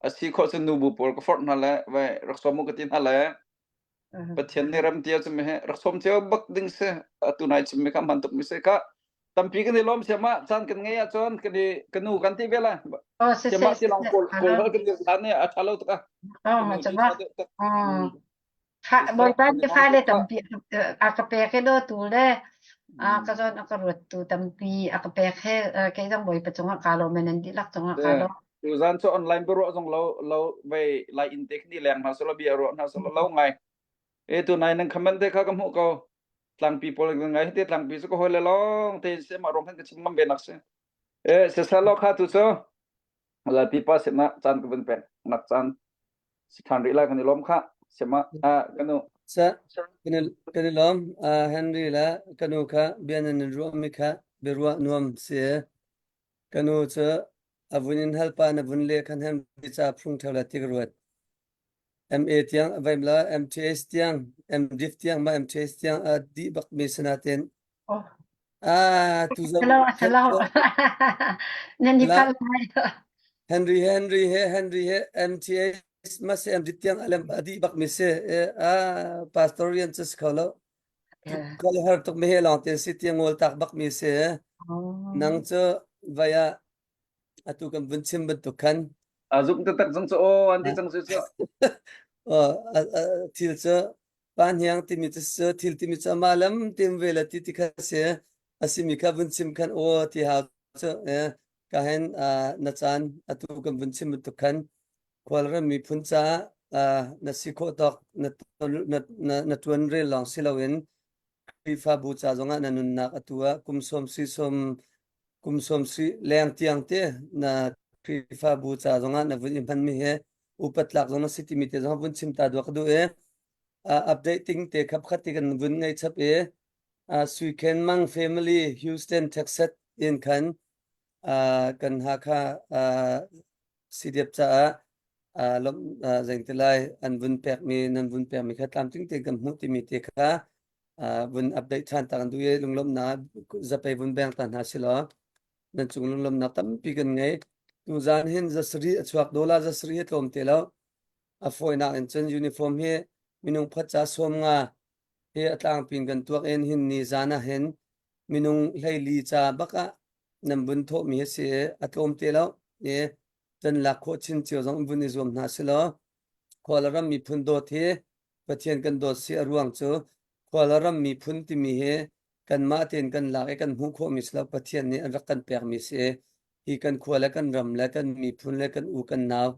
[SPEAKER 6] a si khawh cun nubu pawl ka forh hna le vai rak sawm u ka ti hna le Pathian nih ram tia cu he rak sawm cio bak ding si atu nai chim mi kha hman tuk mi si ka tampi kan i lawm siama caan kan ngei ahcun kan i ka nu kan ti ve lai
[SPEAKER 3] Oh, si
[SPEAKER 6] siama
[SPEAKER 3] si
[SPEAKER 6] ti long kawl kawl hal kan dir ne a tha lo tuk a
[SPEAKER 3] Oh, ma chama. Oh. Fa Bawipa nih fale tampi a ka pek i dawtu le a ka zawn a ka ruattu tampi a ka pek he kei zong Bawipa cungah kaa lawm nan dihlak cungah kaa lawm.
[SPEAKER 6] Tuzan cu online biaruah zong lo lo vei lai in te khni leng hna solo bia ruah hna solo lo ngai. E tu nai nang comment te kha ka hmuh ko. Tlangpi pawl kan ngai te tlangpi cu ka hoi le long te se ma rong khan ka chim ngam ve nak si. E se sa lo kha tu cu Laipi pa sin ah caan ka vun pek nak caan si ṭhan rih lai kan i lawm kha sema ah kanu
[SPEAKER 1] Sa kan i lawm Henry le kanu kha bia nan in ruahmi kha biaruah nuam si kanu cu a vun in hal pa na vun le khan Henry ca phung ṭheo la ti ka ruat MA tiang a vaim la MTS tiang MDiv tiang ma MTS tiang a dih bak mi sinaten
[SPEAKER 3] Oh.
[SPEAKER 1] Ah, tu zong
[SPEAKER 3] Hello, hello. Nan i phal lai.
[SPEAKER 1] Henry Henry he Henry he MTS ma se MD tiang alem adi bak mi se ah pastor rian chu kho lo. Kal har tuk mi he long te si tiang ngol tak bak mi se. Nang chu vaya atu kan vun chim bantuk khan
[SPEAKER 6] a zum taktak zong cu aw an ti cang cu cu
[SPEAKER 1] thil cu pa hniang timi cu thil timi cu amah lam tim ve la ti ti kha si a simi kha vun chim khan aw ti hau cu ka hen na caan atu kan vun chim bantuk khan khualram miphun caah na si khawh tawk na na na tuan rel lawng si loin Khrihfabu ca zongah na nunnak atu ah kum sawm si sawm kum sawm si leng tiang te na Khrihfabu ca zongah na vun i hmanmi he upat tlak zong na si timi te zong vun chim ta dua ka duh i updating te khap khat ti kan vun ngei chap i Sui Khen Mang family Houston Texas in khan kan Hakha CDF caah lawmh zeiti lai an vun pekmi nan vun pekmi kha tlamtling tein kan hmuh timi te kha vun update ṭhan ta kan duh i lunglawmhnak zapei vun beng ta hna si law nan cung lunglawmhnak tampi kan ngei. Tuzaan hin zasarih a chuak dollar zasarih hi tlawm te lo. A fawinak in cun uniform hi minung phat ca sawm nga hi a tlangpin kan tuak in hin ni zan ah hin minung 14 ca bak ah nan vun thawhmi a si i a tlawm te lo. I kan lak khawh chin cio zong vun i zuam hna si law khual ram miphun dawt hi Pathian kan dawt si a ruang cu khual ram miphun timi hi kanmah tein kan lak i kan hmuh khawhmi si lo Pathian nih an rak kan pekmi si i hi kan khua le kan ram le kan miphun le kan u kan nau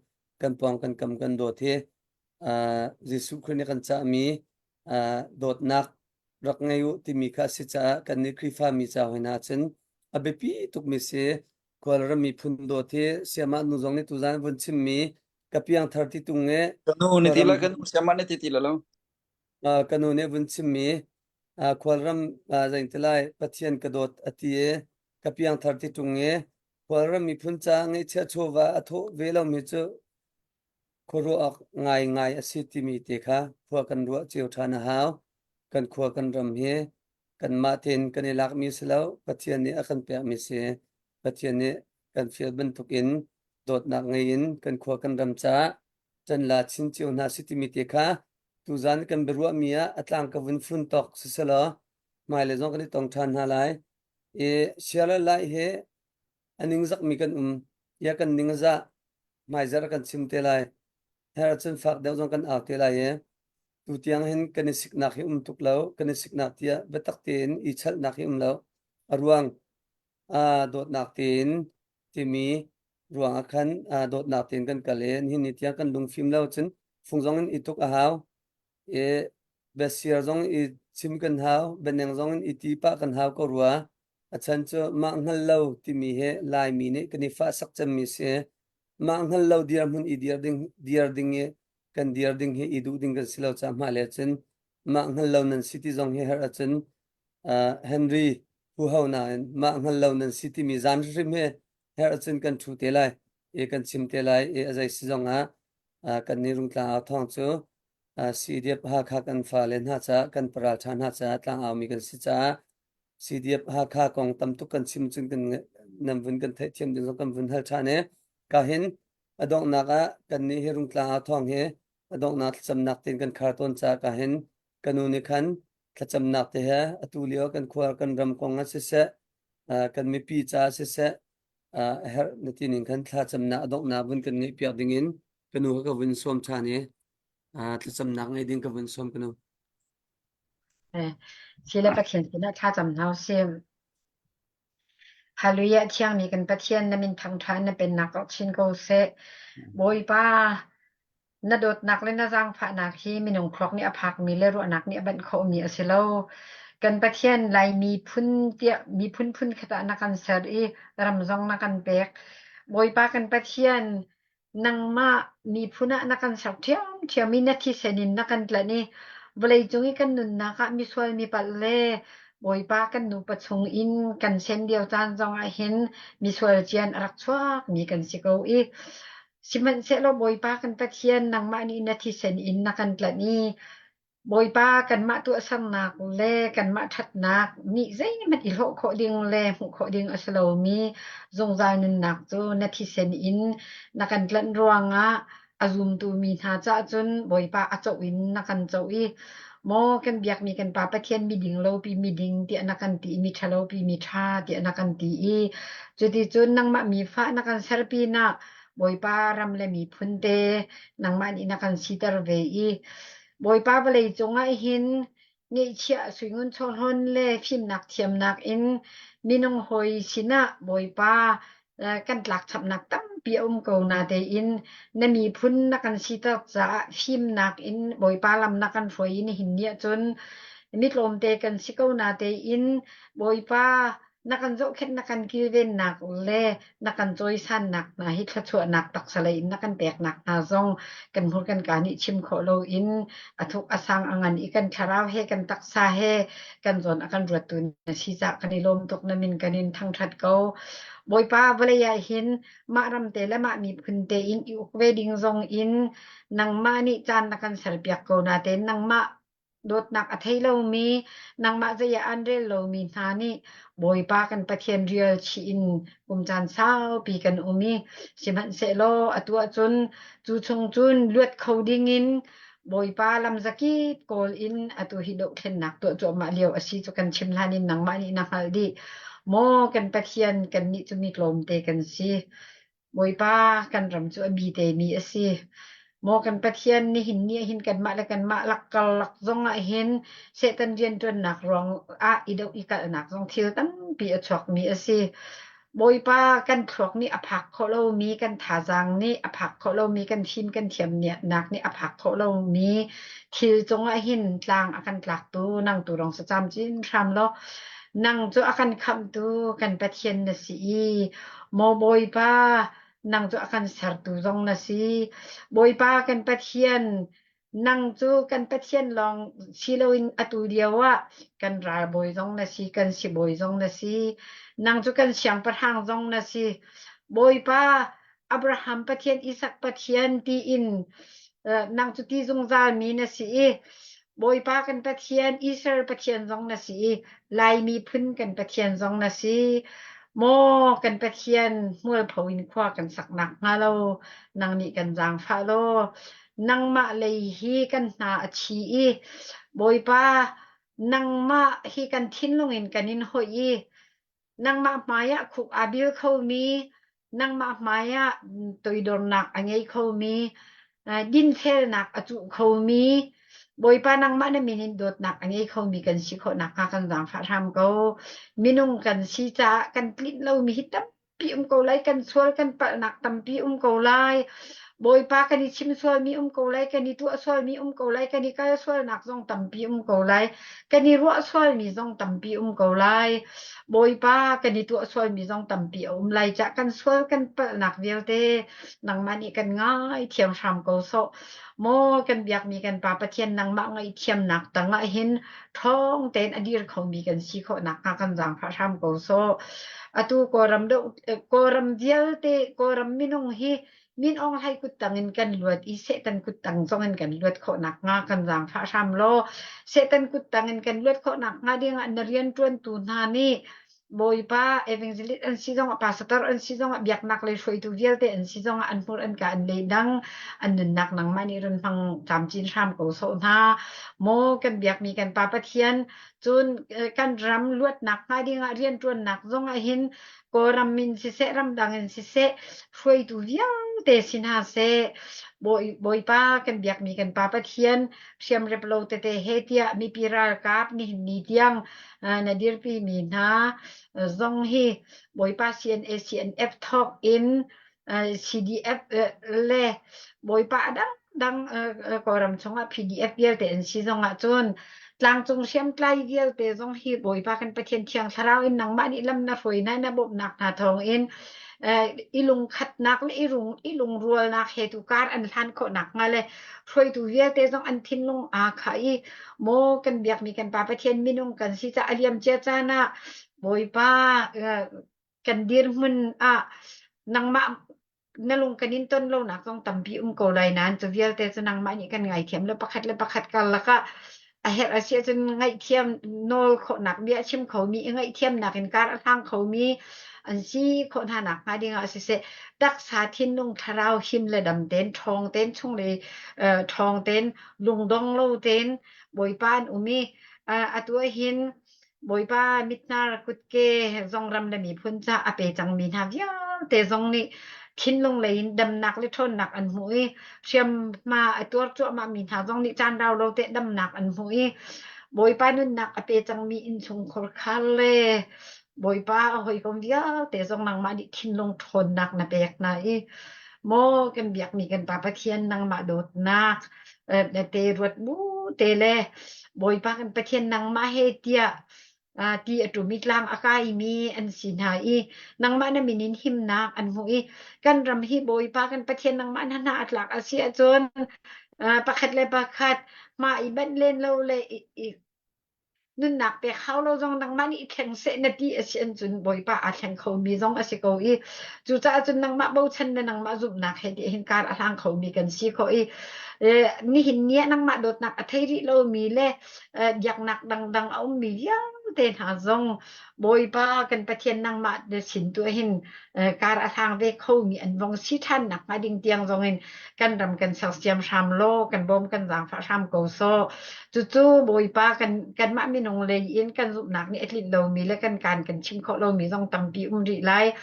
[SPEAKER 1] kan pawng kan kam kan dawt hi Jesuh Khrih nih kan cahmi dawtnak rak ngei u timi kha a si caah kannih Khrihfa mi ca hoi hna cun a biapi tukmi si Kawlram miphun dawt hi siamah nu zong nih tuzan vun chimmi ka piangthar ti tung e
[SPEAKER 6] Ka nu ni ti la ka nu siamah ni ti ti la lo.
[SPEAKER 1] Ka nu nih vun chimmi khualram zein ti lai Pathian ka dawt a ti i ka piangthar ti tung i khualram miphun ca ngeihchiah chawva a thawh ve lomi cu khuaruah awk ngaingai a si timi te kha khua kan ruah cio ṭhan a hau. Kan khua kan ram hi kanmah tein kan i lakmi si lo, Pathian nih a kan pekmi si. Pathian nih kan fial bantukin dawtnak ngei in kan khua kan ram caah can la chin cio hna si timi te kha tuzan kan biaruahmi ah a tlang ka vun fun tawk siselaw hmailei zong kan i tong ṭhan hna lai. I Sierra Lai he a ningzakmi kan um ya kan ning a zah hmaizarh kan chim te lai her ahcun fak deuh zong kan au te lai i tutiang hin kan i siknak hi um tuk lo kan i siknak tiah biatak tein i chalhnak hi um lo a ruang aa dawtnak tein timi ruang ah khan aa dawtnak tein kan kal i nihin ni tiang kan lungfim lo cun fung zong in i tuk a hau i biasiar zong i chim kan hau bianeng zong in i ti pah kan hau ko rua A chan cu mah hngal lo timi hi Laimi nih kan i fahsak cemmi si. Mah hngal lo dirhmun i dir ding dir ding i kan dir ding hi i duh ding kan si lo caah hmailei ahcun mah hngal lo nan si ti zong hi herh ahcun uh, Henry huho nain mah hngal lo nan si timi zan hrim hi herh ahcun kan ṭhu te lai i kan chim te lai i a zei si zong ah uh, kan nih Rungtlang au thawng cu uh, CDF Hakha kan fale hna caah kan paral ṭha hna caah tlangau mi kan si caah CDF Hakha kong tam tuk kan chim cun kan nan vun kan theihthiam ding zong kan vun hal ṭhan i ka hin a donghnak ah kan nih hi Rungtlang au thawng hi a donghnak thlacamnak tein kan khar tawn caah ka hin ka nu nih khan thlacamnak te he atu lio kan khua kan ram kong ah siseh kan mipi caah siseh a herh na ti ning khan thlacamnak a donghnak vun kan ngeih piak ding in ka nu ka vun sawm ṭhan i thlacamnak ngei ding ka vun sawm ka nu.
[SPEAKER 3] Sile Pathian sinah thlacam hna usih. Hallelujah thiangmi kan Pathian na min thangṭha in na pennak rak chin ko seh. Bawipa na dawtnak le na zaangfahnak hi minung thluak nih a phakmi le ruahnak nih a banh khawhmi a si lo. Kan Pathian Laimi phun tiah miphun phun khat ah na kan ser i ram zong na kan pek. Bawipa kan Pathian Nangmah miphun ah na kan ser ṭhiamṭhiam i na thisen in na kan tlanh i vawleicung i kan nunnak ah misual mipalh le Bawipa kan nupa chung in kan sen lio caan zongah hin misual cian a rak chuakmi kan si ko i sihmanhsehlaw Bawipa kan Pathian nangmah nih na thisen in na kan tlanh i Bawipa kanmah tuahsernak le kanmah ṭhatnak nih zeihmanh i hlawh khawh ding le hmuh khawh ding a si lomi zungzal nunnak cu na thisen in na kan tlanh ruangah a zumtu mi hna caah cun Bawipa a coh in na kan coh i maw kan biakmi kan Pa Pathian miding lopi miding tiah na kan ti i miṭhalo pi miṭha tiah na kan ti i cuticun nangmah mi fa na kan ser pinah Bawipa ram le miphun te nangmah nih na kan siter ve i Bawipa vawlei cungah hin ngeihchiah suingun chawhlawn le fimnak thiamnak in minung hawi sinah Bawipa kan tlakchamnak tampi a um ko natein na miphun na kan siter caah fimnak in Bawipa lam na kan hruai i nihin ni ahcun mi tlawmte kan si ko natein Bawipa na kan zohkhenh na kan kilvennak le na kan cawisannak hna hi thluachuahnak taksa lei in na kan peknak hna zong kan hmur kan kaa nih chim khawh loin a thuk a sang a ngan i kan thlarau he kan taksa he kan zawn a kan ruattu na si caah kan i lawm tuk na min kan in thangṭhat ko. Bawipa vawlei ah hin mah ram te le mah miphun te in i uk ve ding zong in nangmah nih caan na kan serpiak ko natein nangmah Dawtnak a thei lomi, nangmah zei ah an rel lomi hna nih Bawipa kan Pathian rial chih in kum caan saupi kan um i sihmanhsehlaw atu ahcun cu chung cun luat kho dingin Bawipa lamzakip kawl in atu hi dohthlennak tuah cuahmah lio a si cu kan chim hlan in nangmah nih na hngalh dih. Maw kan Pathian, kannih cu mi tlawmte kan si. Bawipa kan ram cu a bi temi a si. Maw kan Pathian nihin ni ah hin kanmah le kanmah lak karlak zong ah hin Satan rianṭuannak ruang ah i doh i kalhnak zong thil tampi a chuakmi a si. Bawipa kan thluak nih a phak khawh lomi, kan thazaang nih a phak khawh lomi, kan fim kan thiamnak nih a phak khawh lomi thil cungah hin tlang a kan tlaktu nang tu rong sa camcin hram law nang cu a kan khamhtu kan Pathian na si i Maw Bawipa, nang cu a kan sertu zong na si. Bawipa kan Pathian, nang cu kan Pathian lawng si loin atu lio ah kan ralbawi zong na si, kan sibawi zong na si. Nang cu kan siangpahrang zong na si. Bawipa, Abraham Pathian, Isak Pathian tiin nang cu ti zungzalmi na si i Bawipa kan Pathian, Israel Pathian zong na si i Lai miphun kan Pathian zong na si. Maw kan Pathian hmualpho in khua kan saknak hnga lo nang nih kan zaangfah law nangmah lei hi kan hna a chi i Bawipa nangmah hi kan thinlung in kan in hoih i Nangmah hmaiah khuk aa bil khomi, nangmah hmaiah toidornak a ngei khomi, dinfelnak a cuh khomi, Bawipa nangmah na min in dawtnak a ngei khomi kan si khawh nakhnga kan zaangfah hram ko. Minung kan si caah kan tlinh lomi hi tampi um ko lai, kan sual kan palhnak tampi um ko lai. Bawipa kan i chim sualmi um ko lai, kan i tuah sualmi um ko lai, kan i kal sualnak zong tampi um ko lai, kan i ruah sualmi zong tampi um ko lai. Bawipa kan i tuah sualmi zong tampi a um lai cah kan sual kan palhnak vialte nangmah nih kan ngaithiam hram ko sawh. Maw kan biakmi kan Pa Pathian nangmah ngaihthiamnak tangah hin ṭhawng tein a dir khomi kan si khawh nakhnga kan zaangfah hram ko sawh. Atu Kawlram do Kawlram vialte Kawlram minung hi Min Aung Hlaing kuttang in kan luat i Satan kuttang zong in kan luat khawh nakhnga kan zaangfah hram law Satan kuttang in kan luat khawh nakhnga dingah na rianṭuantu hna nih Bawipa evangelist an si zongah pastor an si zongah biaknak lei hruaitu vialte an si zongah an hmur an ka an lei dang an nunnak nangmah nih run hmang camcin hram ko sawh hna maw kan biakmi kan Pa Pathian cun kan ram luatnak hnga dingah rianṭuannak zongah hin Kawlram in siseh ramdang in siseh hruaitu vialte si hna seh Bawipa kan biakmi kan Pa Pathian hriamrep lo tete he tiah mipi ralkap nihin ni tiang na dirpi mi hna zong hi Bawipa CNA CNF thawk in CDF le Bawipa a dangdang Kawlram chungah PDF vialte an si zongah cun tlangcung hriamtlai vialte zong hi Bawipa kan Pathian Thiang Thlarau in nangmah nih lam na hruai hna na bawmhnak hna thawngin i lungkhatnak le i rung i lungrualnak he tu kar an hlan khawh nakhnga le hruaitu vialte zong an thinlung aa khah i maw kan biakmi kan Pa Pathian minung kan si caah a liamcia caan ah Bawipa kan dirhmun ah nangmah na lung kan in ton lonak zong tampi um ko lai nain cu vialte cu nangmah nih kan ngaithiam le pakhat le pakhat karlak ah a herh a si ahcun ngaihthiam nawl khawhnak bia a chim khomi i ngaihthiamnak in kar a hlang khomi an si khawh hna nak hnga ding ah siseh taksa thinlung thlarau him le dam tein ṭhawng tein chunglei ṭhawng tein lungdong lo tein Bawipa an um i atu ahhin Bawipa mithnar kutke zong ram le miphun ca a pe cangmi hna vialte zong nih thinlung lei in damnak le ṭhawnnak an hmuh i hriamhma a tuar cuahmahmi hna zong nih caan rau lo te damnak an hmuh i Bawipa nunnak a pe cangmi innchungkhar khar le Bawipa a hawikom vialte zong nangmah nih thinlung ṭhawnnak na pek hna i maw kan biakmi kan Pa Pathian nangmah dawtnak na te ruat bu te le Bawipa kan Pathian nangmah he tiah ti a ṭum i tlang a kaimi an si hna i nangmah na min in himnak an hmuh i kan ram hi Bawipa kan Pathian nangmah na hna a tlak a si ahcun pakhat le pakhat hma i banh len lo le i nunnak pek hau lo zong nangmah nih i thleng seh na ti a si an cun Bawipa aa thleng khomi zong a si ko i cucaah cun nangmah bochan le nangmah zumhnak he ti hin kar a hlang khomi kan si khawh i nihin ni ah nangmah dawtnak a thei rih lomi le biaknak dangdang a ummi vialte hna zong Bawipa kan Pathian nangmah sin tu hin kar a hlang ve khomi an vong si ṭhan nakhnga ding tiang zongin kan ram kan sersiam hram law kan bawm kan zaangfah hram ko sawh. Cucu Bawipa kan kanmah minung lei in kan zumhnak nih a tlinh lomi le kan kaan kan chim khawh lomi zong tampi um rih lai.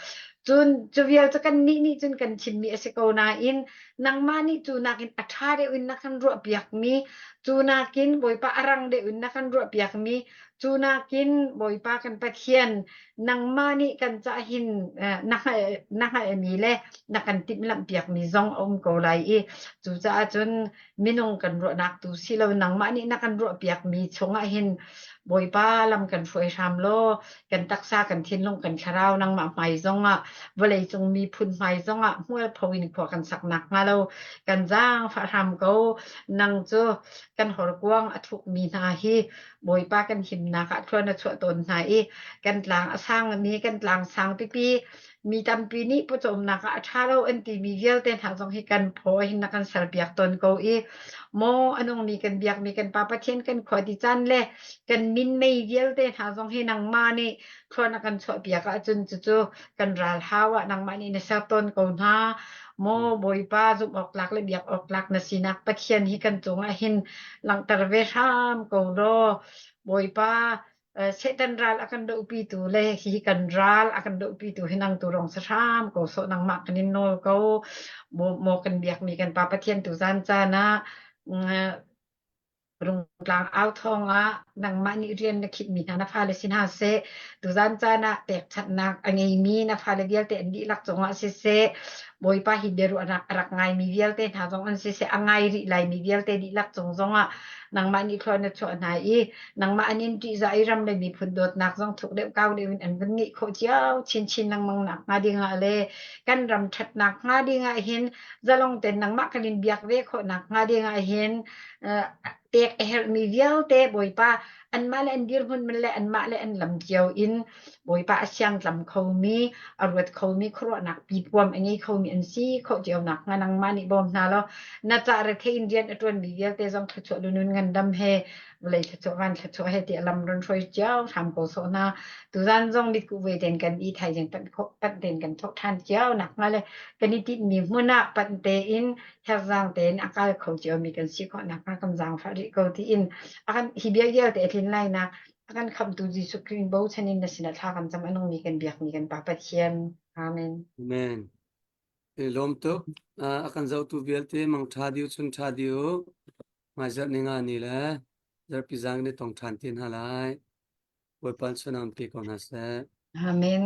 [SPEAKER 3] Cun cu vial cu kannih nih cun kan chimmi a si ko nain nangmah nih cu nakin a ṭha deuh in na kan ruahpiakmi cu nakin Bawipa a rang deuh in na kan ruahpiakmi cu nakin Bawipa kan Pathian nangmah nih kan cah hin na hngalh na hngalhmi le na kan timhlamhpiakmi zong a um ko lai i cucaah cun minung kan ruahnak tu si lo nangmah nih na kan ruahpiakmi chungah hin Bawipa lam kan hruai hram law kan taksa kan thinlung kan thlarau nangmah hmai zongah vawleicung miphun hmai zongah hmualpho in khua kan sak nakhnga lo kan zaangfah hram ko nang cu kan horkuang a thukmi hna hi Bawipa kan himnak ah thluan a chuah tawn hna i kan tlang a sangmi kan tlang sang pipi mi tampi nih pawcawmnak ah a ṭha lo an timi vialte hna zong hi kan phaw hin na kan serpiak tawn ko i maw a nungmi kan biakmi kan Pa Pathian kan khua ti caan le kan min mei vialte hna zong hi nangmah nih thluan a kan chuahpiak ahcun cucu kan ral hau ah nangmah nih na ser tawn ko hna. Maw Bawipa zumh awk tlak le biak awk tlak na sinak Pathian hi kan cungah hin langhter ve hram ko law Bawipa Satan ral a kan dohpitu le hi kan ral a kan dohpitu hi nang tu rong sa hram ko sawh nangmah kan in nawl ko maw kan biakmi kan Pa Pathian tu zan caan ah Rungtlang au thawng ah nangmah nih rian na khitmi hna na fale si hna seh, tuzan caan ah pekchanhnak a ngeimi na fale vialte an dihlak cungah siseh, Bawipa hi biaruahnak a rak ngaimi vialte hna zong an siseh a ngai rih laimi vialte dihlak cung zongah nangmah nih thlua na chuah hna i nangmah an in ṭihzah i ram le miphun dawtnak zong thuk deuh kau deuh in an vun ngeih khawh cio chinchin lengmang nak hnga dingah le kan ram ṭhatnak hnga dingah hin zalong ten nangmah kan in biak ve khawh nak hnga dingah hin pek a herhmi vialte Bawipa anmah le an dirhmun le anmah le an lam cio in Bawipa a siangtlam khomi a ruat khomi khuaruahnak pipuam a ngei khomi an si khawh cio nak hnga nangmah nih bawm hna law na ca rethei in rian a ṭuanmi vialte zong thluachuah lunun ngandam he vawlei thluachuah van thluachuah he tiah lam run hruai cio hram ko sawh hna tuzan zong mitkuh ve ten kan i thaizing panh khawh panh ten kan thawh ṭhan cio nak hnga le kan i tinhmi hmun ah panh tein herzaang tein a kal kho ciomi kan si khawh nakhnga kan zaangfah rih ko tiin a kan hi bia vialte a tlin lai nak a kan khamhtu Jesuh Khrih bochan in na sinah thla kan cam a nungmi kan biakmi kan Pa Pathian. Amen.
[SPEAKER 1] Amen. I lawm tuk. A kan zohtu vialte mang ṭha diu chun ṭha diu. Hmaizarh ni nga ni le zarhpi zang ni tong ṭhan te hna lai. Bawipa sunam pe ko hna seh.
[SPEAKER 3] Amen.